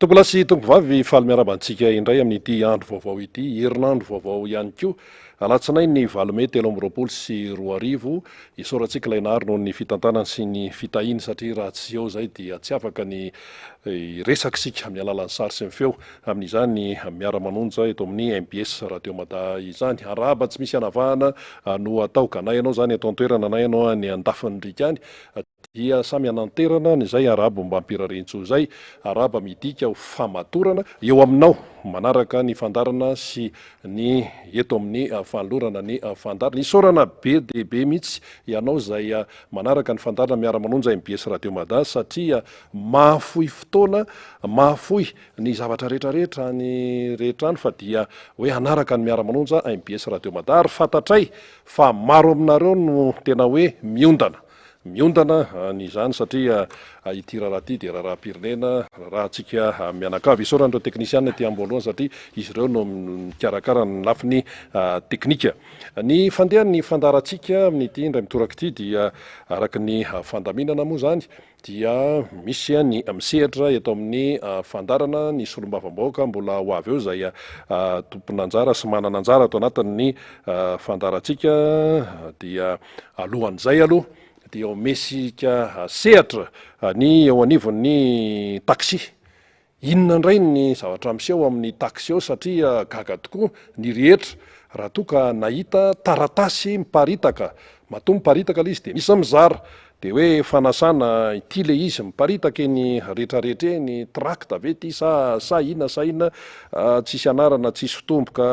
Tompolahy sy tompovavy, faly miarahaba antsika indray amin'ity andro vaovao ity, herinandro vaovao ihany koa. Alatsinainy valo mey 2023, isaorantsika ilay Nahary noho ny fitantanany sy ny fitahiany satria raha tsy eo izay dia tsy afaka ny hiresaka isika amin'ny alalan'ny sary sy ny feo amin'izany miara-manonja eto amin'ny mbs Radio Mada izany. Arahaba tsy misy anavahana no atao ka na ianao izany eto an-toerana na ianao any andafin'ny riaka any Dia samy hananterana an'izay arabo mbam-pirariantsoa izay, araba midika ho famatorana, eo aminao manaraka ny fandaharana sy ny eto amin'ny fanolorana ny fandaharana. Isaorana be dia be mihitsy ianao izay manaraka ny fandaharana Miara-manonja mbs Radio Mada satria mahafoy fotoana, mahafoy ny zavatra rehetra rehetra any rehetra any fa dia hoe hanaraka ny Miara-manonja mbs Radio Mada ary fantatray fa maro aminareo no tena hoe miondana. Miondana ny izany satria ity raharaha ity dia raharaham-pirenena, raharahantsika mianakavy. Isaorana ireo teknisiana ety am-boalohany satria izy ireo no mikarakara ny lafiny teknika. Ny fandehan'ny fandaharantsika amin'ity indray mitoraka ity dia araka ny fandaminana moa izany dia misy ny misehatra eto amin'ny fandaharana ny solombavambahoaka mbola ho avy eo izay tompon'anjara sy manana anjara ato anatin'ny fandaharantsika dia Alohan'izay aloha dia omesika sehatra ny eo anivon'ny taxi. Inona indray ny zavatra miseho amin'ny taxi ao satria gaga tokoa ny rehetra raha toa ka nahita taratasy miparitaka. Matoa miparitaka ilay izy dia misy mizara. Dia hoe fanasana ity ilay izy miparitaka eny rehetrarehetra eny, tract ve ity sa sa inona sa inona, tsisy anarana, tsisy fitomboka,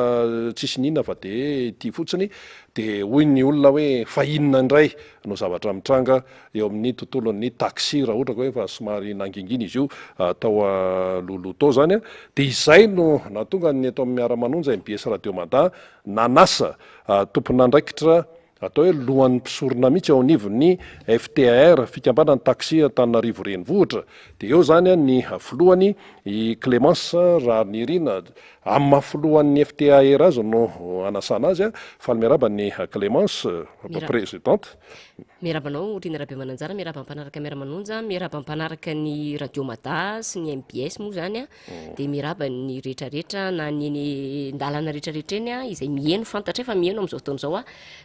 tsisy n'inona fa dia ity fotsiny. Dia hoy ny olona hoe fa inona indray no zavatra mitranga eo amin'ny tontolon'ny taxi raha ohatra ka hoe efa somary nangingina izy io tao alohaloha tao izany. Dia izay no nahatonga ny eto amin'ny Miara-manonja mbs Radio Mada nanasa tompon'andraikitra atao hoe lohan'ny mpisorona mihitsy eo anivon'ny FTAR, Fikambanan'ny Taxi Antananarivo Renivohitra. Dia eo izany ny filohany i Clémence Raharinirina. Amin'ny maha filohan'ny FTAR azy no anasana azy. Faly miarahaba an'i Clémence, présidente. Miarahaba anao Rina Rabemananjara, miarahaba mpanaraka Miara-manonja, miarahaba mpanaraka ny Radio Mada sy ny mbs moa izany dia miarahaba ny rehetra rehetra na ny eny an-dalana rehetra rehetra eny izay miheno, fantatray fa miheno amin'izao fotoana izao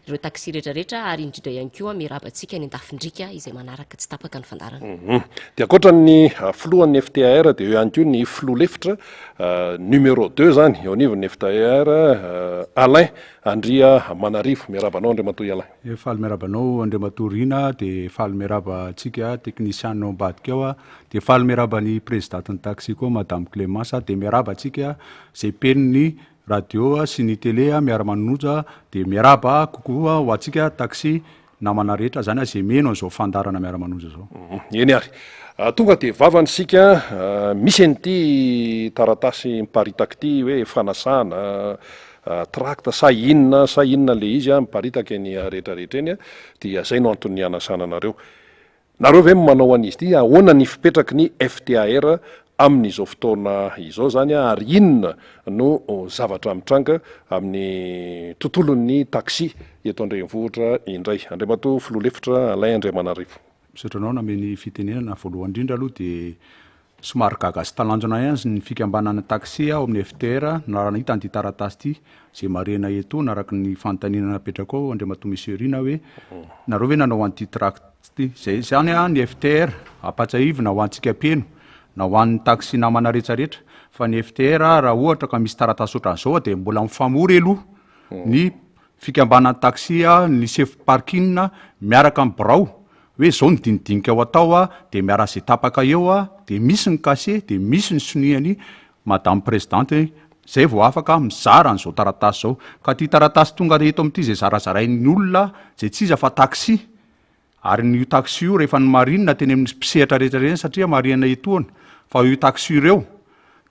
ireo taxi rehetra rehetra ary indrindra ihany koa miarahaba antsika any an-dafin-driaka izay manaraka tsy tapaka ny fandaharana. Dia ankoatra ny filohan'ny FTAR dia eo ihany koa ny filoha lefitra numéro deux izany eo anivon'ny FTAR Alain Andriamanarivo. Miarahaba anao Andriamatoa Alain. Faly miarahaba anao Andriamatoa Rina dia faly miarahaba antsika teknisianina ao ambadika ao dia faly miarahaba ny prezidantin'ny taxi koa Madame Clémence dia miarahaba antsika izay mpen'ny Radio sy ny télé miara manoja dia miarahaba kokoa ho antsika taxi namana rehetra zany zay miheno an'izao fandaharana miara manoja zao. Eny ary. Tonga dia vavany isika, misy an'ity taratasy miparitaka ity hoe fanasana tract sa inona sa inona le izy miparitaka eny rehetra rehetra eny dia zay no antony hanasana anareo. Nareo ve manao an'izy ity? Ahoana ny fipetraky ny FTAR amin'izao fotoana izao izany ary inona no zavatra mitranga amin'ny tontolon'ny taxi eto an-drenivohitra indray? Andriamatoa Filoha Lefitra Alain Andriamanarivo. Misaotra anao namehy ny fitenenana. Voalohany indrindra aloha dia Somary gaga sy talanjona ihany ny fikambanana taxi ao amin'ny FTR raha nahita an'ity taratasy ity izay marihina etoana araka ny fanontaniana napetrakao Andriamatoa Monsieur Rina hoe nareo ve nanao an'ity tract ity? Izay izany ny FTR ampatsiahivina ho antsika mpino na ho an'ny taxi namana rehetrarehetra fa ny FTR raha ohatra ka misy taratasy ohatran'izao dia mbola mifamory aloha ny fikambanan'ny taxi ny sefo parking miaraka amin'ny birao hoe zao ny dinidinika ho atao a, de miara ze tapaka eo a, de misy ny cachet, de misy ny sonian'i madame présidente zay vao afaka mizara an'izao taratasy zao, ka ty taratasy tonga eto amin'ity zay zarazarain'ny olona zay tsy iza fa taxi, ary ny io taxi io rehefa nomarinina teny amin'ny mpisehatra rehetra ireny satria marihana etoana fa io taxi ireo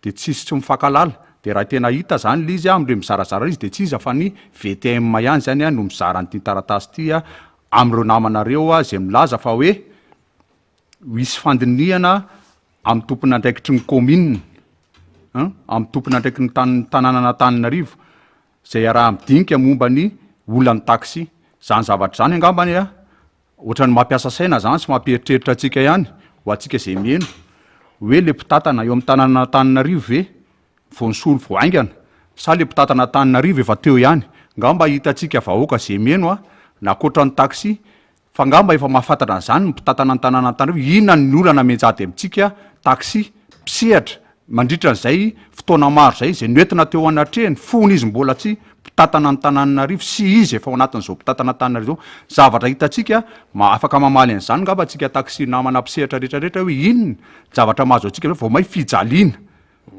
de tsisy tsy mifankalala, de raha tena hita zany le izy amle mizarazara izy de tsy iza fa ny VTM ihany zany no mizara an'ity taratasy ity amin'ireo namanareo izay milaza fa hoe hisy fandinihana amin'ny tompon'andraikitry ny kaominina, amin'ny tompon'andraikitry ny tany tanànan'Antananarivo izay iaraha-midinika momba ny olan'ny taxi. Izany zavatra izany angambany ohatran'ny mampiasa saina izany sy mampieritreritra antsika ihany ho antsika izay miheno. Hoe le mpitantana eo amin'ny tanànan'Antananarivo ve vao nisolo vao haingana sa le mpitantana Antananarivo efa teo ihany? Ngamba hitantsika vahoaka ze mino a, na ankoatra ny taxi, fa ngamba efa mahafantatra an'izany ny mpitantana ny tanànan'Antananarivo, inona ny olana mianjady amintsika taxi mpisehatra mandritra an'izay fotoana maro izay, izay noentina teo anatrehany fony izy mbola tsy mpitantana ny tanànanarivo sy izy efa ao anatin'izao mpitantana Antananarivo izao, zavatra hitantsika, ma afaka mamaly an'izany ngamba antsika taxi namana mpisehatra rehetra rehetra hoe inona zavatra mahazo antsika vao may fijaliana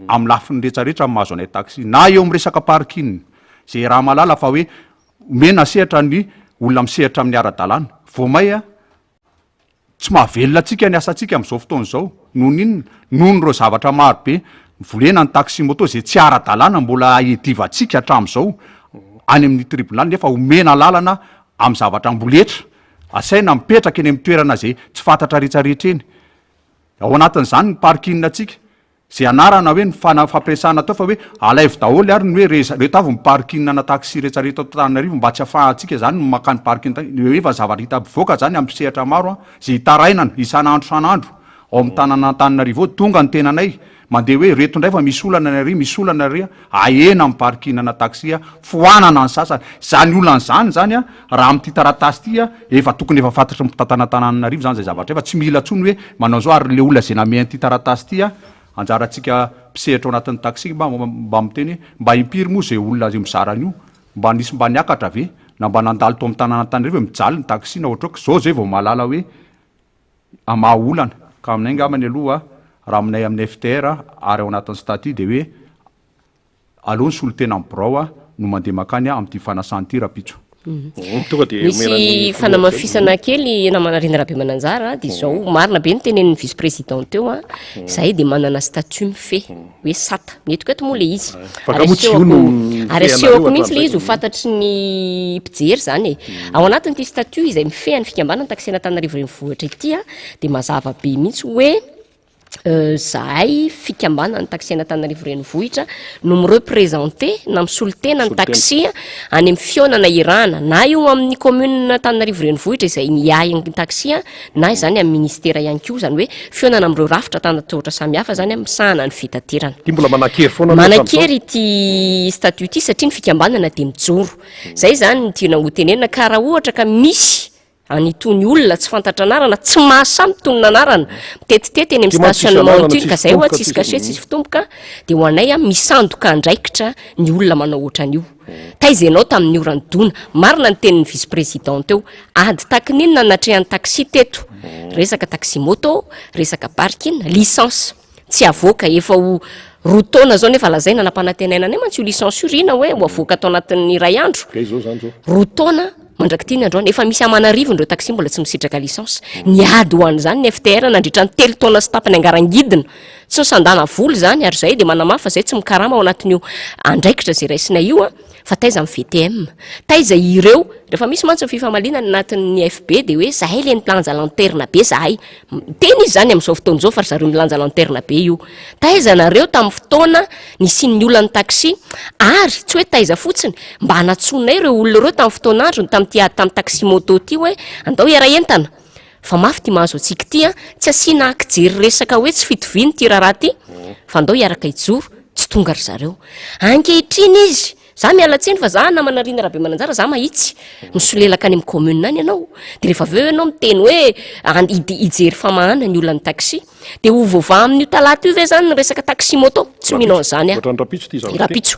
amin'ny lafiny rehetra rehetra mahazo anay taxi na eo amin'ny resaka parking izay raha mahalala fa hoe omena sehatra ny olona misehatra amin'ny ara-dalàna vao may a Tsy mahavelona antsika ny asantsika amin'izao fotoana izao. Noho ny inona? Noho ny ireo zavatra maro be. Volena ny taxi moto izay tsy ara-dalàna mbola iadivantsika hatramin'izao any amin'ny tribonaly nefa omena alalana amin'ny zavatra amboletra. Asaina mipetraka eny amin'ny toerana izay tsy fantatra rehetrarehetra eny. Ao anatin'izany ny parking antsika. Zay anarana hoe ny fana fampiresahana atao fa hoe alaivo daholo ary ny hoe re reto avy ny parking ana taxi rehetra reto Antananarivo mba tsy afahantsika zany ny makany parking tany efa zavatra hita mivoaka zany amin'ny sehatra maro an zay hitarainana isan'andro isan'andro ao amin'ny tanana Antananarivo ao tonga ny tenanay mandeha hoe reto indray fa misy olana ary misy olana ary ahena ny parking ana taxi a foanana ny sasany zany olana zany zany a raha amin'ity taratasy ity a efa tokony efa fantatry ny mpitantana Antananarivo zany zay zavatra io fa tsy mila intsony hoe manao zao ary le olona zay namehy an'ity taratasy ity a anjarantsika mpisehatra ao anatin'ny taxi mba mba miteny hoe mba impiry moa zay olona zay mizara an'io mba nisy mba niakatra ve na mba nandalo tao amin'ny tanàna Antananarivo hoe mijaly ny taxi na ohatrohatry zao zay vao mahalala hoe hamaha olana ka aminay angambany aloha raha aminay amin'ny FTR ary ao anatin'ny statut dia hoe Aleo ny solontena amin'ny birao no mandeha mankany amin'ity fanasana ity rahampitso. Tonga dia omena ny Misy filoha fanamafisana kely namana Rina Rabemananjara dia izao, marina be ny tenenin'ny vice président teo a, izahay dia manana statut mifehy hoe sata, ny entiko eto moa ilay izy, Fa ary angaha moa tsy io asehoko no ary mifehy asehoko anareo mihitsy ilay izy ho hatramin'izay? fantatry ny mpijery izany e. Ao anatin'ity statut izay mifehy ny fikambanana Taxi Antananarivo Renivohitra ity a, dia mazava be mihitsy hoe Zahay fikambanan'ny taxi an'Antananarivo Renivohitra no mi-representer na misolo tena ny taxi any amin'ny fihaonana irahana na eo amin'ny commune Antananarivo Renivohitra izay miahy ny taxi na izany amin'ny ministera ihany koa, izany hoe fihaonana amin'ireo rafitra antanatohatra samihafa izany misahana ny fitaterana. Ity mbola manan-kery foana aloha hatramin'izao. Manan-kery ity statut ity satria ny fikambanana dia mijoro. Izay izany no tiana hotenenina ka raha ohatra ka misy An'itony olona tsy fantatra anarana, tsy mahasahy mitonona anarana, mitetitety eny amin'ny Ity mantsy tsisy stationnement anarana, itony, tsisy ka zay hoa fitomboka, tsisy tsisy cachet, tsisy fitomboka, dia ho anay an, misandoka andraikitra ny olona manao ohatran'io. Taiza ianao tamin'ny ora nidona? Marina ny tenin'ny vice président teo, ady takininona natrehan'ny taxi teto? Resaka taxi moto, resaka parking, licence. Tsy avoaka, efa ho roa taona zao nefa lazaina, nampanantenaina anay mantsy io licence io Rina hoe ho avoaka ato anatin'ny iray andro. Kay zao zany zao. Roa taona mandrak'ity ny androany, efa misy aman'arivony ireo taxi mbola tsy misitraka licence. Niady ho an'izany ny FTR nandritra ny telo taona sy tapany angarangidina. Tsy nisandana vola izany ary izahay dia manamafy fa izahay tsy mikarama ao anatin'io andraikitra izay raisinay io an. Fa taiza ny VTM? Taiza ireo? Rehefa misy mantsy ny fifamaliana any anatin'ny FB dia hoe zahay le nilanja lanterne be zahay. Miteny izy izany amin'izao fotoana izao fa ry zareo milanja lanterne be io. Taiza nareo tamin'ny fotoana nisian'ny olan'ny taxi? Ary tsy hoe taiza fotsiny, mba hanatsoanay ireo olona ireo tamin'ny fotoan'androny tamin'ity ady tamin'ny taxi moto ity hoe andao hiara-entana. Fa mafy ity mahazo antsika ity an! Tsy asiana akijery resaka hoe tsy fitoviana ity raharaha ity fa andao hiaraka hijoro, tsy tonga ry zareo. Ankehitriny izy, za miala tsiny fa za namana Rina Rabemananjara za mahitsy, misolelaka any amin'ny commune any ianao, de rehefa avy eo ianao miteny hoe and- hid- hijery famahana ny olan'ny taxi, de ho voavaha amin'io talata io ve zany ny resaka taxi moto? Tsy mino an'izany aho. Ohatran'ny rapitso ity zavatra ity. Rapitso.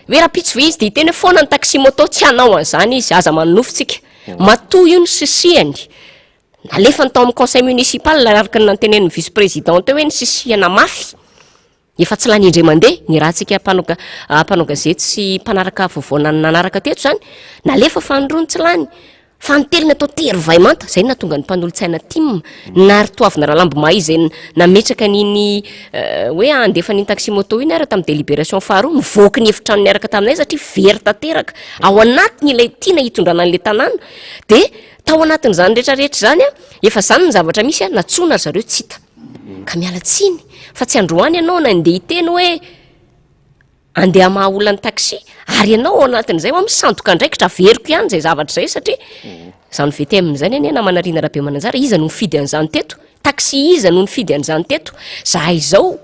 Hoe rapitso ve izy de hiteny hoe foana ny taxi moto, tsy hanao an'izany izy, aza manonofy tsika. Matoa io ny sisihany, nalefany tao amin'ny conseil municipal araka ny nantenenin'ny vice président teo hoe nisisihana mafy, efa tsy lany indray mandeha ny rahantsika mpanao ga- mpanao gazety sy mpanaraka vaovao na- nanaraka teto izany, nalefa fanindroany tsy lany, fanintelony atao tery vay manta, izay no nahatonga ny mpanolotsaina tim Naritoavina Ralambomahay izay nametraka an'iny hoe handefa an'iny taxi moto iny ary tamin'ny délibération faharoa nivoaka ny efitrano niaraka taminay satria very tanteraka ao anatiny ilay tiana hitondrana an'ilay tanàna dia tao anatin'izany rehetra rehetra izany a efa izany ny zavatra misy a nantsoina ry zareo tsy hita ka miala tsiny fa tsy androany ianao nandeha hiteny hoe Andeha hamaha olana ny taxi ary ianao ao anatin'izay hoa misandoka andraikitra averiko ihany izay zavatra izay satria izany VTM izany anie namana Rina Rabemananjara iza no nifidy an'izany teto? Taxi iza no nifidy an'izany teto? Zahay izao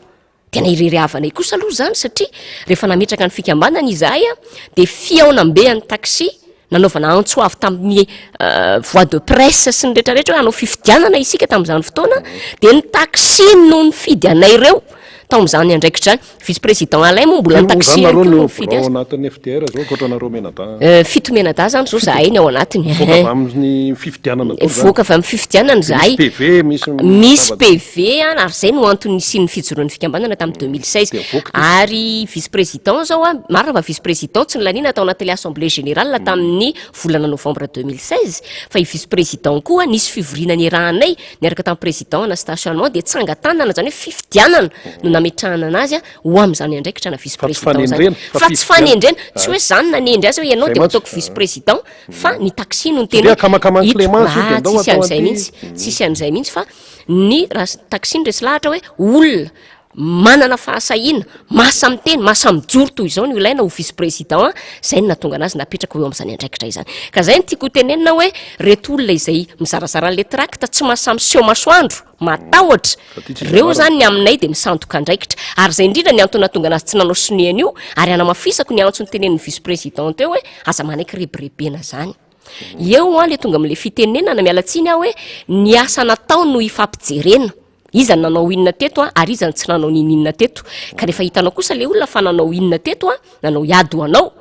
tena irery havanay kosa aloha izany satria rehefa nametraka ny fikambanana izahay dia fihaonambe an'ny taxi nanaovana antso avo tamin'ny voie de presse sy ny rehetra rehetra hoe hanao fifidianana isika tamin'izany fotoana dia ny taxi no nifidy anay ireo tao amin'izany andraikitra izany. Vice président Alain moa mbola ny taxi ihany koa no nifidy azy. Ao anatin'ny FDR zao ankoatra anareo mianadahy. Euh, fito mianadahy zany zao zahay ny ao anatiny. Mivoaka avy amin'ny fifidianana daholo zany. Mivoaka avy amin'ny fifidianana zahay. Misy PV, misy Misy PV an, ary zay no antony nisian'ny fijoroan'ny fikambanana tamin'ny 2016. Dia avoaka ity. Ary vice président zao an, marina fa vice président tsy nolaniana tao anatin'ilay assemblée générale tamin'ny volana novembre 2016, fa i vice président koa nisy fivoriana niarahanay niaraka tamin'ny président ana stationnement dia tsangan-tanana zany hoe fifidianana no nametrahana anazy ho amin'izany andraikitra ana vice président zany fa tsy fanendrena tsy hoe zany nanendry azy hoe ianao dia ataoko vice président fa ny taxi no niteny hoe ito ah, tsisy an'izay mihitsy tsisy an'izay mihitsy fa ny raha taxi no resy lahatra hoe olona manana fahasahiana, mahasahy miteny, mahasahy mijoro toy izao no ilaina ho vice président, izay no nahatonga anazy napetraka ho eo amin'izany andraikitra izany. Ka izay no tiako ho tenenina hoe reto olona izay mizarazara an'ilay tract tsy mahasahy miseho masoandro, matahotra, ireo izany ny aminay dia misandoka andraikitra. Ary izay indrindra ny antony nahatonga anazy tsy nanao sonia an'io, ary hanamafisako ny antso notenenin'ny vice président teo hoe aza manaiky rebirebena izany. Eo an le tonga amin'ilay fitenenana, miala tsiny aho hoe ny asa natao no ifampijerena. Iza no nanao inona teto an, ary iza no tsy nanao ninininona teto. Ka rehefa hitanao kosa le olona fa nanao inona teto an, nanao hiady ho anao,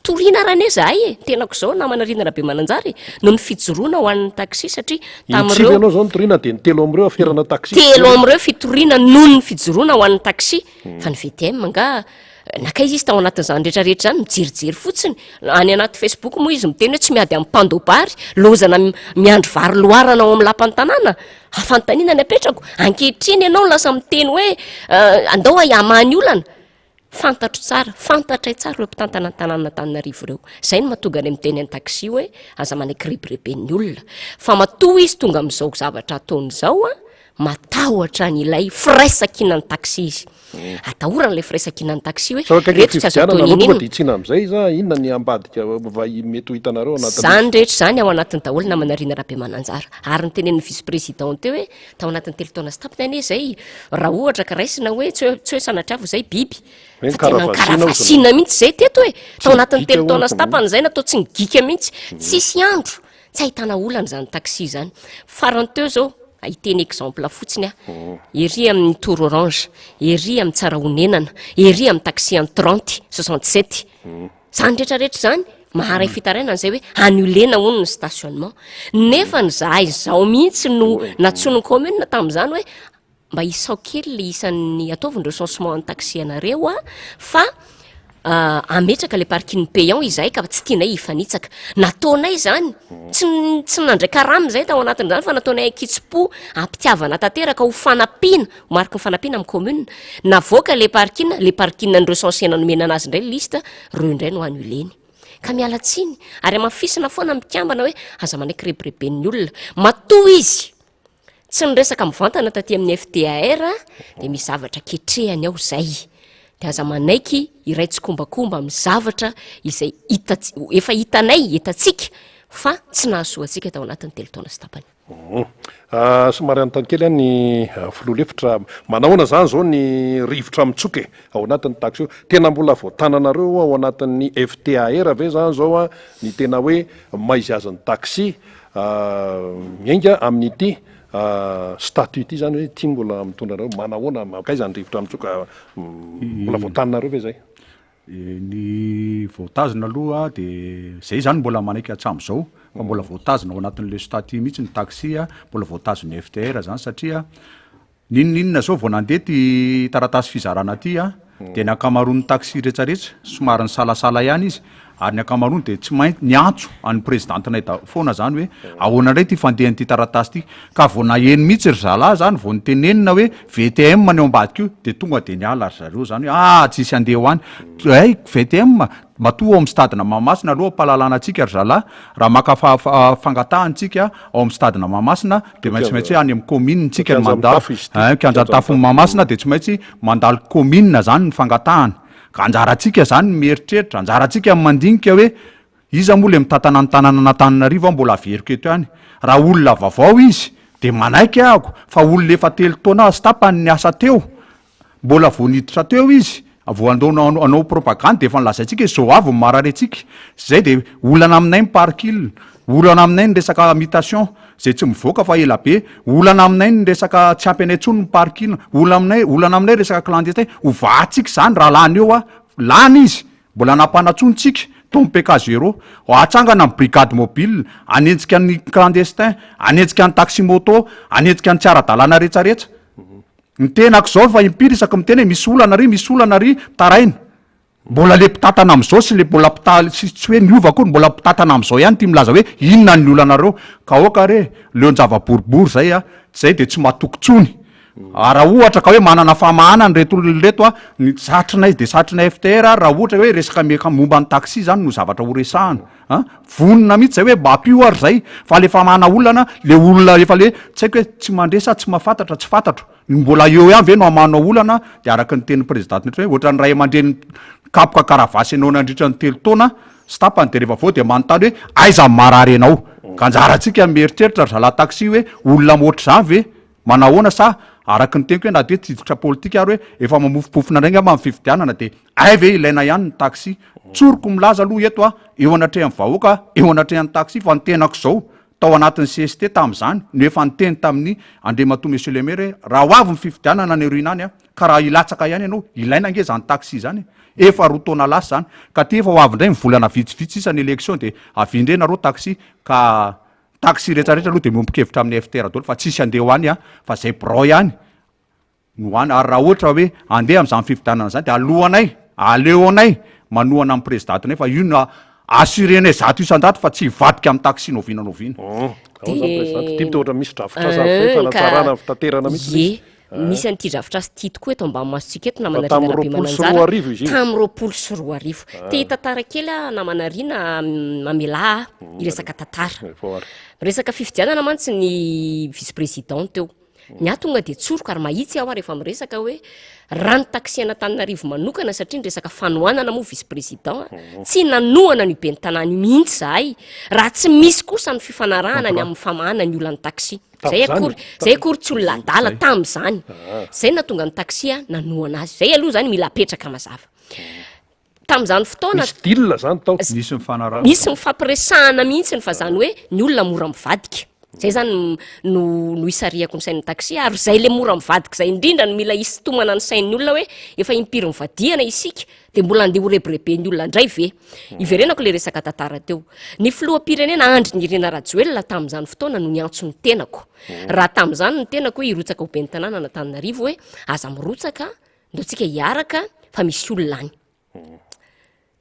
toriana ary anie zahay e, tenako izao namana Rina Rabemananjara e, noho ny fijoroana ho an'ny taxi satria tamin'ireo. Intsivy ianao izao nitoriana dia ny telo amin'ireo aferana taxi. Telo amin'ireo fitoriana noho ny fijoroana ho an'ny taxi, fa ny VTM angaha Nankaiza izy tao anatin'izany rehetra rehetra izany, mijerijery fotsiny. Any anaty Facebook moa izy miteny hoe tsy miady amin'ny mpandobary, lozana miandry vary loharana ao amin'ny lapan'ny tanàna. Fanontaniana ny apetrako, ankehitriny ianao lasa miteny hoe andao hamaha ny olana. Fantatro tsara, fantatray tsara ireo mpitantana ny tanànan'Antananarivo ireo. Izay no mahatonga anay miteny an'i taxi hoe aza manaiky rebireben'ny olona. Fa matoa izy tonga amin'izao zavatra ataony izao an, matahotra an'ilay firaisankinan'ny taxi izy. Atahorana ilay firaisankinan'ny taxi hoe Sao akaiky ny reto tsy azo atao fifidianana aloha tonga n'inon'inona. dia hitsiana amin'izay iza inona ny ambadika va- mety ho hitanareo anatin'io? Izany rehetra izany ao anatiny daholo namana Rina Rabemananjara. Ary notenenin'ny vice président teo hoe tao anatin'ny telo taona sy tapany anie izay raha ohatra ka raisina hoe tsy hoe tsy hoe sanatria izay biby Hoe fa tena nikaravasiana ozy nikaravasiana mihitsy izay teto e. Tsy Tao anatin'ny nigika telo taona hono. sy tapany izay natao tsy nigika mihitsy. Tsisy andro Tsy ahitana olana izany taxi izany. Farany teo izao, hiteny exemple fotsiny aho, ery amin'ny Tour Orange, ery amin'ny Tsarahonenana, ery amin'ny taxi an'i trente, 67. Izany rehetra rehetra izany, maharay fitarainana izay hoe annuler-na hono ny stationnement. Nefa ny zahay izao mihitsy no nantsoin'ny commune tamin'izany hoe Mba isao kely le isan'ny ataovy ny recensement ny taxi anareo a fa ametraka le parking payant izahay ka tsy tianay hifanitsaka. Nataonay izany, tsy tsy nandray karama izahay tao anatin'izany fa nataonay an-kitsim-po, am-pitiavana tanteraka ho fanampiana, ho mariky ny fanampiana amin'ny commune. Navoaka le parking, le parking ni-recenser-na nomena anazy indray liste, reo indray no annuler-ny. Ka miala tsiny ary hamafisina foana ny mpikambana hoe aza manaiky rebireben'ny olona. Matoa izy Tsy niresaka mivantana taty amin'ny FDAR dia misy zavatra ketrehany ao izay. Dia aza manaiky hiray tsikombakomba amin'ny zavatra izay hita, efa hitanay, hitantsika fa tsy nahasoa antsika tao anatin'ny telo taona sy tapany. Ah, somary hanontany kely aho ny ah, filoha lefitra, manahoana izany izao ny rivotra mitsoka e, ao anatin'ny taxi io? Tena mbola voatananareo ao anatin'ny FTAR ve izany izao ah, ny tena hoe maizy azy ny taxi? Miainga amin'ity statut ity zany hoe ity mbola mitondra anareo manahoana mankaiza ny rivotra mitsoka mbola voataninareo ve zay? Ny voatazona aloha de zay zany mbola manaiky hatramin'izao fa mbola voatazona ao anatin'le statut mihitsy ny taxi mbola voatazon'ny FTR zany satria N'inon'inona zao vao nandeha ty taratasy fizarana ty a, dia ny ankamaroan'ny taxi retraretra somary nisalasala ihany izy ary ny ankamaroany dia tsy maintsy niantso an'ny prezidantinay da foana zany hoe ahoana indray ty fandehan'ity taratasy ty ka vao naheno mihitsy ry zalahy zany vao nitenenina hoe VTM ny ao ambadika io dia tonga dia niala ry zareo zany hoe ah tsisy handeha ho any, hay VTM Matoa ao amin'ny stade-na Mahamasina aloha ampahalalana antsika ry zalahy, raha maka fangatahana tsika ao amin'ny stade-na Mahamasina dia maintsy maintsy hoe any amin'ny commune tsika no mandalo, ein kianja tafon'i Mahamasina dia tsy maintsy mandalo commune zany ny fangatahana, ka anjarantsika zany ny mieritreritra, anjarantsika ny mandinika hoe iza moa le mitantana ny tananan'Antananarivo aho mbola averiko eto ihany, raha olona vaovao izy. Dia manaiky ahako fa olona efa telo taona sy tapany niasa teo, mbola vao niditra teo izy, vao andao hanao propagande dia efa nolazaintsika hoe zao avy ny marary antsika, zay dia olana aminay ny parkil, olana aminay ny resaka mutation zay tsy mivoaka fa ela be, olana aminay ny resaka tsy ampy anay intsony ny parkil, olana aminay olana aminay resaka clandestin, ho vahantsika izany raha lany eo aho, lany izy, Mbola nampanantsoa ntsika tao amin'ny PK zéro. Hatsangana ny brigade mobile, hanenjika ny clandestin, hanenjika ny taxi moto, hanenjika ny tsy ara-dalàna retsaretsa. Ny tenako izao efa impiry isaky miteny hoe misy olana ary, misy olana ary, mitaraina. Mbola le mpitantana amin'izao sy le mbola mpita- tsy tsy hoe niova akory, mbola mpitantana amin'izao ihany ity milaza hoe inona ny olanareo. Ka aoka re, leon-java-boribory zay a, zay de tsy matoky tsony. Raha ohatra ka hoe manana famahanana ireto olona ireto a, ny satrinay dia satrinay FTR ary raha ohatra hoe resaka meka momba ny taxi zany no zavatra ho resahana a, vonona mihitsy zay hoe mba ampio ary zay fa le famahana olana le olona efa le tsy haiko hoe tsy mandre sa tsy mahafantatra tsy fantatro, ny mbola eo ihany ve no hamahanao olana de araka ny tenin'ny président hoe ohatran'ny ray aman-dreny nikapoka karavasy anao nandritra ny telo taona sy tapany de rehefa avy eo de manontany hoe aiza ny marary anao, ka anjarantsika ny mieritreritra ry zalahy taxi hoe olona ohatr'izany ve Manahoana sa araka ny teniko hoe na dia tsy hiditra politika ary hoe efa mamofompofona indray angamba ny fifidianana dia hay ve ilaina ihany ny taxi? Tsoriko milaza aloha eto aho eo anatrehan'ny vahoaka eo anatrehan'ny taxi fa ny tenako izao tao anatin'ny cst tamin'izany no efa niteny tamin'ny Andriamatoa Monsieur le Maire hoe raha ho avy ny fifidianana any aoriana any ka raha hilatsaka ihany ianao ilaina ange izany taxi izany e! Efa roa taona lasa izany ka aty efa ho avy indray ny volana vitsivitsy sisa ny election dia avia indray nareo taxi ka Taxi rehetra rehetra aloha dia miombon-kevitra amin'ny FTR daholo fa tsisy andeha ho any fa zay birao ihany no any ary raha ohatra hoe andeha amin'izany fifidianana izany dia alohanay aleonay manohana amin'ny prezidatinay fa io no assurer-nay 100% fa tsy hivadika amin'ny taxi n'oviana n'oviana. Ahoana izany prezidanta? Ity ohatra misy drafitrasa fanatsarana ny fitaterana mihitsy ilay izy. Misy an'ity drafitrasa ity tokoa eto ambany masontsika eto namana Rina Rabemananjara tamin'ny 2020. Te hitantara kely aho namana Rina mamelà ahy hiresaka tantara. Resaka fifidianana mantsy ny vice président teo. Ny ahy tonga dia tsoriko ary mahitsy aho rehefa miresaka hoe raha ny taxi an'Antananarivo manokana satria ny resaka fanohanana moa vice président tsy nanohana an'io ben'ny tanàna io mihitsy izahay raha tsy misy kosa ny fifanarahana ny amin'ny famahana ny olan'ny taxi. Zay akory, zay akory tsy olona adala tamin'izany. Zay nahatonga ny taxi nanohana azy. Zay aloha zany mila apetraka mazava. Tamin'izany fotoana. Nisy deal zany tao. Nisy nifanarahana. Nisy nifampiresahana mihitsy fa zany hoe ny olona mora mivadika. Zay zany no no isarihako ny sain'ny taxi ary zay le mora mivadika zay indrindra no mila isintomana ny sain'ny olona hoe efa impiry nivadihana isika Dia mbola andeha ho rebireben'ny olona indray ve? Iverenako ilay resaka tantara teo. Ny filoham-pirenena Andry Nirina Rajoelina tamin'izany fotoana no niantso ny tenako. Raha tamin'izany ny tenako hoe hirotsaka ho ben'ny tanànan'Antananarivo hoe aza mirotsaka, ndao tsika hiaraka fa misy olona any.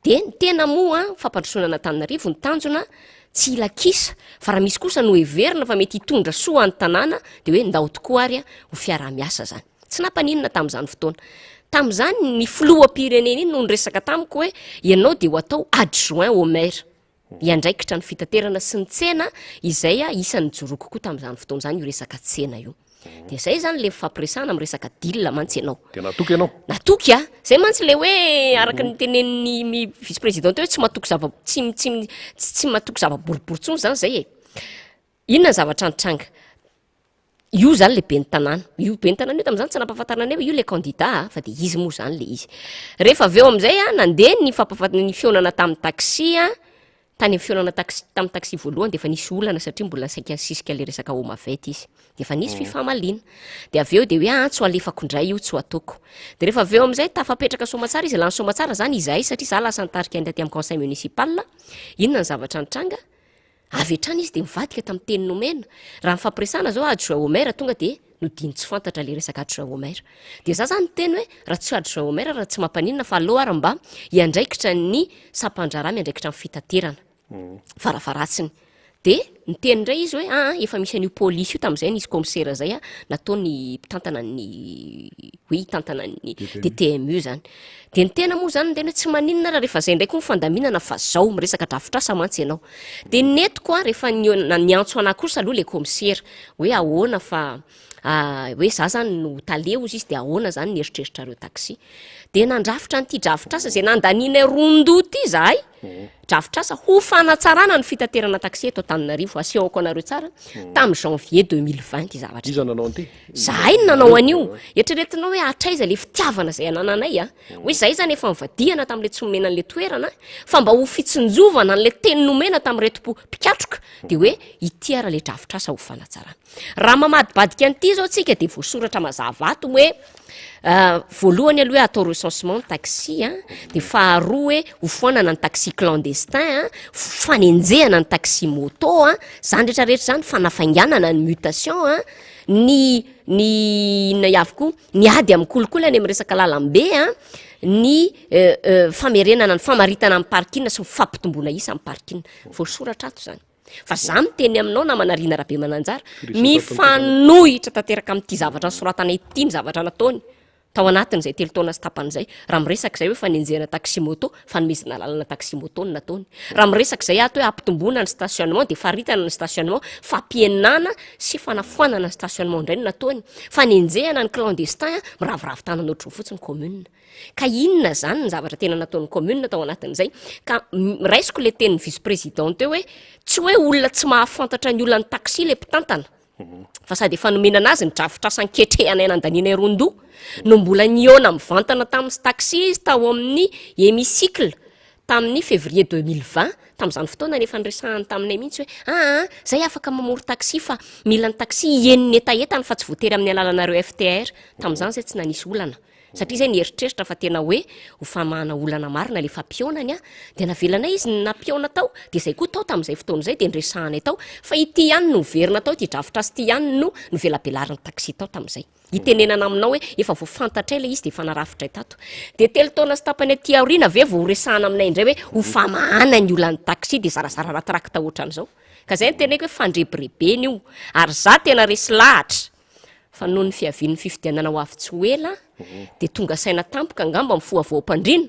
Dia ny tena moa fampandrosoana an'Antananarivo ny tanjona tsy hila kisa fa raha misy kosa no heverina fa mety hitondra soa ny tanàna dia hoe ndao tokoa ary ho fiaraha-miasa izany. Tsy nampaninona tamin'izany fotoana. Tamin'izany ny filoham-pirenena iny no niresaka tamiko hoe ianao dia ho atao adjoint au maire. Hiandraikitra ny fitaterana sy ny tsena izay isan'ny nijoroako koa tamin'izany fotoana izany io resaka tsena io. Dia izay izany ilay fifampiresahana miresaka deal mantsy ianao. Dia natoky ianao? Natoky aho. Izay mantsy ilay hoe araka ny tenenin'ny vice président teo hoe tsy matoky zava- tsy tsy tsy matoky zava-boribory intsony izany izay e. Inona ny zavatra nitranga? Io zany le ben'ny tanàna, io ben'ny tanàna io tamin'izany tsy nampahafantarina anay hoe io le candidat a, fa de izy moa zany le izy. Rehefa avy eo amin'izay a, nandeha ny fampahafa- ny fihaonana tamin'ny taxi a, tany amin'ny fihaonana taxi tamin'ny taxi voalohany de efa nisy olana satria mbola saika nisisika le resaka Omavet izy, de efa nisy fifamaliana, de avy eo de hoe ah tsy ho alefako indray io, tsy ho ataoko. De rehefa avy eo amin'izay tafapetraka soamatsara izy, lany soamatsara zany izahay satria za lasa nitarika ny taty amin'ny conseil municipal, inona ny zavatra nitranga? Avy hatrany izy dia nivadika tamin'ny teny nomena. Raha nifampiresahana izao adjoint au maire tonga dia nodiny tsy fantatra ilay resaka adjoint au maire. Dia za zany niteny hoe raha tsy adjoint au maire raha tsy mampaninona fa aleo ary mba hiandraikitra ny sampan-draharaha miandraikitra ny fitaterana. Farafaharatsiny. Dia niteny indray izy hoe aa efa misy an'io polisy io tamin'izay nisy commissaire izay nataony mpitantana ny hoe hitantana ny DTMU izany. Dia ny tena moa izany niteny hoe tsy maninona ary rehefa izay indray koa ny fandaminana fa zao, miresaka drafitrasa mantsy ianao. Dia nentiko aho rehefa niantso anah kosa aloha ilay kaomisera hoe ahoana fa hoe za zany no tale hozy izy dia ahoana zany ny eritreritrareo taxi. Dia nandrafitra an'ity drafitrasa izay nandanianay ron-doha ity izahay, drafitrasa ho fanatsarana ny fitaterana taxi eto Antananarivo, asehoko anareo tsara, tamin'ny janvier 2020 ity zavatra ity. Iza nanao an'ity? Zahay no nanao an'io. Eritreretinao hoe hatraiza ilay fitiavana izay anananay a? Hoe izahay izany efa nivadihana tamin'ilay tsy nomena an'ilay toerana, fa mba ho fitsinjovana an'ilay teny nomena tamin'ireto mpikatroka, dia hoe ity ary ilay drafitrasa ho fanatsarana. Raha mamadibadika an'ity izao tsika dia voasoratra mazava ato hoe voalohany aloha hoe atao recensement ny taxi a, dia faharoa hoe hofoanana ny taxi clandestin a, fanenjehana ny taxi moto a, zany rehetra rehetra zany, fanafainganana ny mutation a, ny ny inona ihany koa, ny ady amin'ny kolikoly any amin'ny resaka lalambe a, ny famerenana ny famaritana ny parking sy ny fampitomboana isa amin'ny parking, voasoratra ato zany. Fa za miteny aminao namana Rina Rabemananjara, mifanohitra tanteraka amin'ity zavatra nosoratana ity ny zavatra nataony tao anatin'izay telo taona sy tapany izay. Raha miresaka izay hoe fanenjehana taxi moto, fanomezana alalana taxi moto no nataony. Raha miresaka izay ato hoe ampitomboana ny stationnement dia faritana ny stationnement, fampihenana sy fanafoanana ny stationnement indray no nataony. Fanenjehana ny clandestin, miraviravy tanana ohatr'izao fotsiny commune. Ka inona zany ny zavatra tena nataon'ny commune tao anatin'izay? Ka raisiko le tenin'ny vice président teo hoe tsy hoe olona tsy mahafantatra ny olan'ny taxi le mpitantana fa sady efa nomena anazy ny drafitrasa anketrehanay nandanianay ron-doha no mbola nihaona mivantana tamin'ny taxi izy tao amin'ny hémicycle tamin'ny février 2020, tamin'izany fotoana efa niresahany taminay mihitsy hoe aa zay afaka mamory taxi fa mila ny taxi hieno ny hetahetany fa tsy voatery amin'ny alalanareo FTR, tamin'izany zay tsy nanisy olana. Satria zay nieritreritra fa tena hoe ho famahana olana marina le fampihaonany a, de navelanay izy nampihaona tao, de zay koa tao tamin'izay fotoana izay de niresahanay tao fa ity ihany no niverina tao, ity drafitrasa ity ihany no novelabelarin'ny taxi tao tamin'izay. Hitenenana aminao hoe efa voafantatray le izy de efa narafitray tato. De telo taona sy tapany aty aoriana ve vao horesahana aminay indray hoe ho famahana ny olan'ny taxi de zarazarana trakta ohatran'izao. Ka zay no teneniko hoe fandrebirebena io, ary za tena resy lahatra Fa noho ny fiavian'ny fifidianana ho avy tsy ho ela dia tonga saina tampoka angamba mifoha avy ao am-pandriana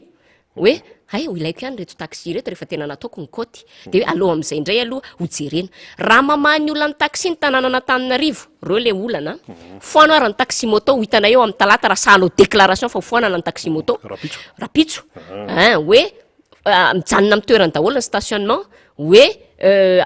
hoe hay ho ilaiko ihany ireto taxi ireto rehefa tena nataoko ny kaoty. Dia hoe aleo amin'izay indray aloha ho jerena. Raha mamaha ny olan'ny taxi ny tanànan'Antananarivo, ireo ilay olana an. Foano ary ny taxi moto, ho hitanay eo amin'ny talata raha sahy hanao déclaration fa ho foanana ny taxi moto. Rahampitso. Rahampitso. Hein, hoe mijanona amin'ny toerany daholo ny stationnement, hoe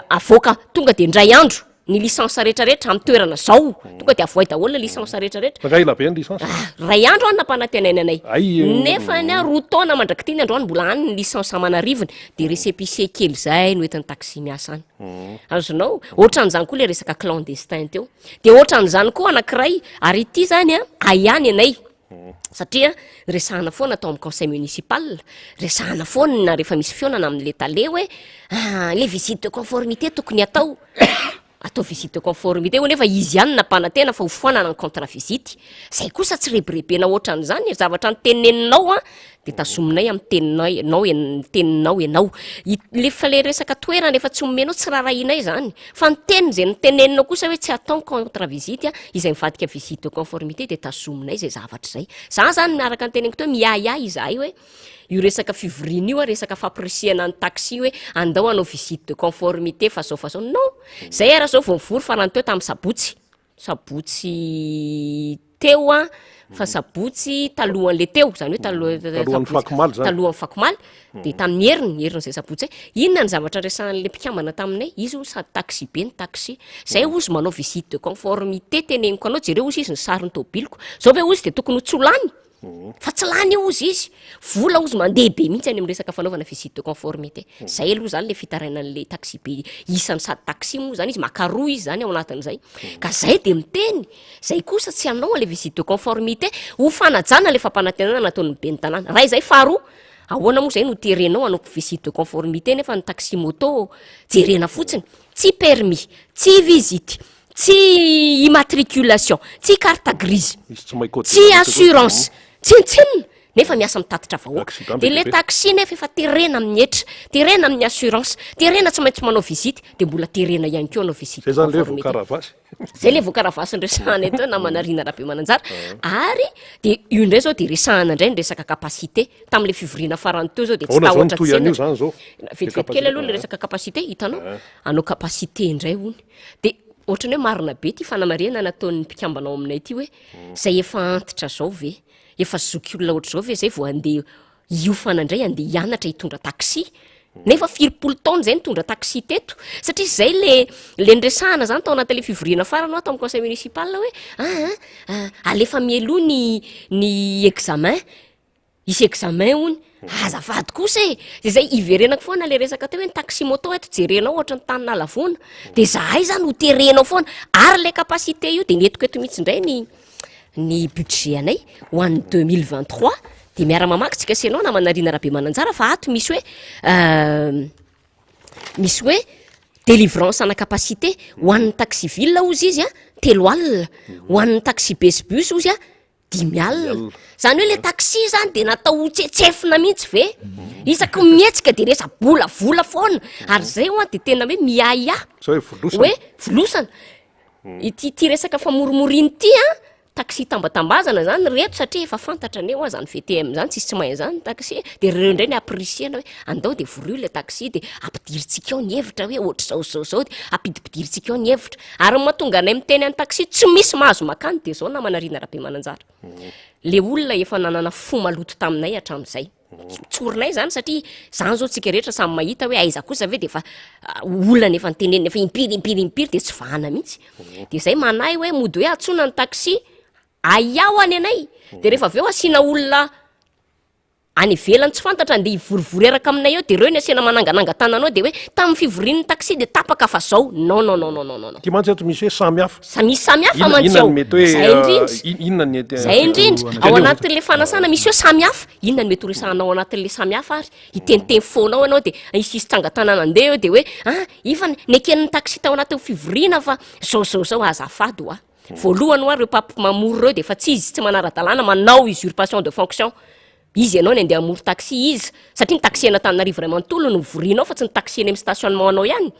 avoaka tonga dia indray andro. Ny licence rehetra rehetra amin'ny toerana zao tonga de avoay daholo ny licence rehetra rehetra. Fa nga ela be ny licence? Ah, ray andro any nampanantenainy anay. Ay, eh. Nefa ny ahy roa taona mandrak'ity ny androany mbola any ny licence aman'arivony de récépissé kely zay no entin'ny taxi miasa any. Azonao? Ohatran'izany koa le resaka clandestin teo. De ohatran'izany koa anankiray ary ity zany a ahiany anay. Satria resahana foana tao amin'ny conseil municipal, resahana foana rehefa misy fihaonana amin'le tale hoe ah, le visite de conformité tokony atao, atao visite de conformité hoy nefa izy ihany nampanantena fa ho foanana ny contre visite, zay kosa tsy rebirebena ohatran'izany, zavatra noteneninao an, de tazominay amin'ny teninay nao en- teninao ianao, i- le fa le resaka toerana efa tsy omenao tsy rarahianay zany, fa ny teny zay noteneninao kosa hoe tsy atao ny contre visite a, izay mivadika visite de conformité de tazominay zay zavatra zay, za zany araka ny teneniko teo miahiahy izahay hoe io resaka fivoriana io a resaka fampirisihana ny taxi hoe andao hanao visite de conformité fa zao fa zao, non, zay ara zao vao nivory farany teo tamin'ny sabotsy, Sabotsy teo an, fa sabotsy talohan'le teo, zany hoe taloha Talohan'ny fakomaly zany. Talohan'ny fakomaly, de tamin'ny heriny, herin'izay sabotsy zay. Inona ny zavatra resahan'le mpikambana taminay? Izy hono sady taxi be no taxi. Zay hozy manao visite de conformité teneniko anao, jereo hozy izy ny sarin'ny tôbiliko. Zao ve hozy de tokony ho tsy ho lany? Fa tsy lany io hozy izy, vola hozy mandeha be mihitsy any amin'ny resaka fanaovana visite de conformité. Zay aloha zany le fitarainan'le taxi be isany sady taxi moa zany izy, maka roa izy zany ao anatin'izay. Ka zay de miteny, zay kosa tsy hanao an'le visite de conformité ho fanajana le fampanantenana nataon'ny ben'ny tanàna. Ray zay, faharoa, ahoana moa zay no terenao hanao visite de conformité nefa ny taxi moto jerena fotsiny, tsy permis, tsy visite. Tsy immatriculation, tsy carte grise, Misy tsy mahay code tsy de route assurance, tsinontsinona, nefa miasa mitatitra vahoaka. Accident De be le dia be. taxi nefa efa terena amin'ny hetra, terena amin'ny assurance, terena tsy maintsy manao visite, de mbola terena ihany koa hanao visite Zay zany le conformité. voakaravasy. Zay le voakaravasy noresahana eto hoe namana Rina Rabemananjara. Ary de io indray zao de resahana indray ny resaka capacité. Tamin'le fivoriana farany teo zao de tsy Ahoana zao ny tahotra toy an'io tsenatra. zany zao? Vetivety kely aloha le resaka capacité, hitanao? Hanao capacité indray hono. De ohatran'ny hoe marina be ity fanamarihana nataon'ny mpikambana ao aminay ity hoe zay efa antitra zao ve? Efa zokiolona ohatr'izao ve zay vao andeha hiofana indray andeha hianatra hitondra taxi? Nefa firy-polo taona izay nitondra taxi teto? Satria izay le le niresahana zany tao anatin'le fivoriana farany hoa tao amin'ny conseil municipal hoe aa alefa mialoha ny ny examen, hisy examen hono, azafady kosa e! De zay iverenako foana le resaka teo hoe ny taxi moto eto jerenao ohatry ny tany nahalavoana, de zahay zany ho terenao foana, ary le capacité io de nentiko eto mihitsy indray ny ny budget anay ho an'ny 2023 de miara-mamaky tsika sy ianao namana Rina Rabemananjara fa ato misy hoe misy hoe délivrance ana capacité ho an'ny taxi ville hozy izy a 30 alina, ho an'ny taxi be sy bus hozy a 50 alina. Zany hoe le taxi zany de natao ho tsetsefina mihitsy ve? Isaky ny mihetsika de resa-bola vola foana, ary zay hoa de tena hoe miahiahy Zay hoe volosana. Hoe volosana. Ity ity resaka famorimorina ity an, taxi tambatambazana zany reto satria efa fantatra anie hoa zany VTM zany tsisy tsy mahay an'zany ny taxi, de reo indray ny ampirisihana hoe andao de vorio le taxi de ampidirintsika ao ny hevitra hoe ohatr'izao zao zao de ampidipidirintsika ao ny hevitra, ary ny mahatonga anay miteny an'ny taxi tsy misy mahazo makany de zao namana Rina Rabemananjara, le olona efa nanana fo maloto taminay hatramin'izay. Tsorinay zany satria zany zao tsika rehetra samy mahita hoe aiza kosa ve de efa olana efa nitenenina efa impiry impiry impiry de tsy vahana mihitsy. De zay manahy hoe mody hoe antsoina ny taxi, aia ho any anay, de rehefa avy eo asiana olona any ivelany tsy fantatra andeha hivorivory hiaraka aminay eo de reo ny asiana manangananga-tanana ao de hoe tamin'ny fivorian'ny taxi de tapaka fa zao, non non non non non non. Ity mantsy ato misy hoe samy hafa. Sa misy samy hafa Inona mantsy inona ao. no mety hoe Zay indrindra. inona ny mety Zay indrindra. Ao Teneno. anatin'le fanasana misy hoe samy hafa. Inona no mety ho resahanao ao anatin'le samy hafa ary? Hiteniteny foana ao ianao de hisy tsangan-tanana andeha eo de hoe ah efa neken'ny taxi tao anatin'ny fivoriana fa zao zao zao azafady hoa. Voalohany hoa reo mpamp- mamory reo de efa tsy izy tsy manara-dalàna manao usurpation de fonction. Iza ianao ny andeha hamory taxi iza? Satria ny taxi an'Antananarivo iray manontolo no vorianao fa tsy ny taxi eny amin'ny stationnement anao ihany.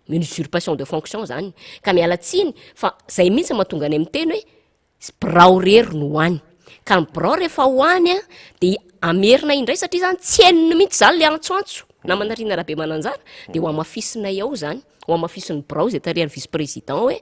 Une usurpation de fonction zany. Ka miala tsiny fa zay mihitsy no mahatonga anay miteny hoe birao rery no ho any. Ka ny birao rehefa ho any an, de hamerina indray satria zany tsy henony mihitsy zany le antsoantso namana Rina Rabemananjara de ho hamafisinay ao zany. Ho hamafisin'ny birao izay tarihan'ny vice président hoe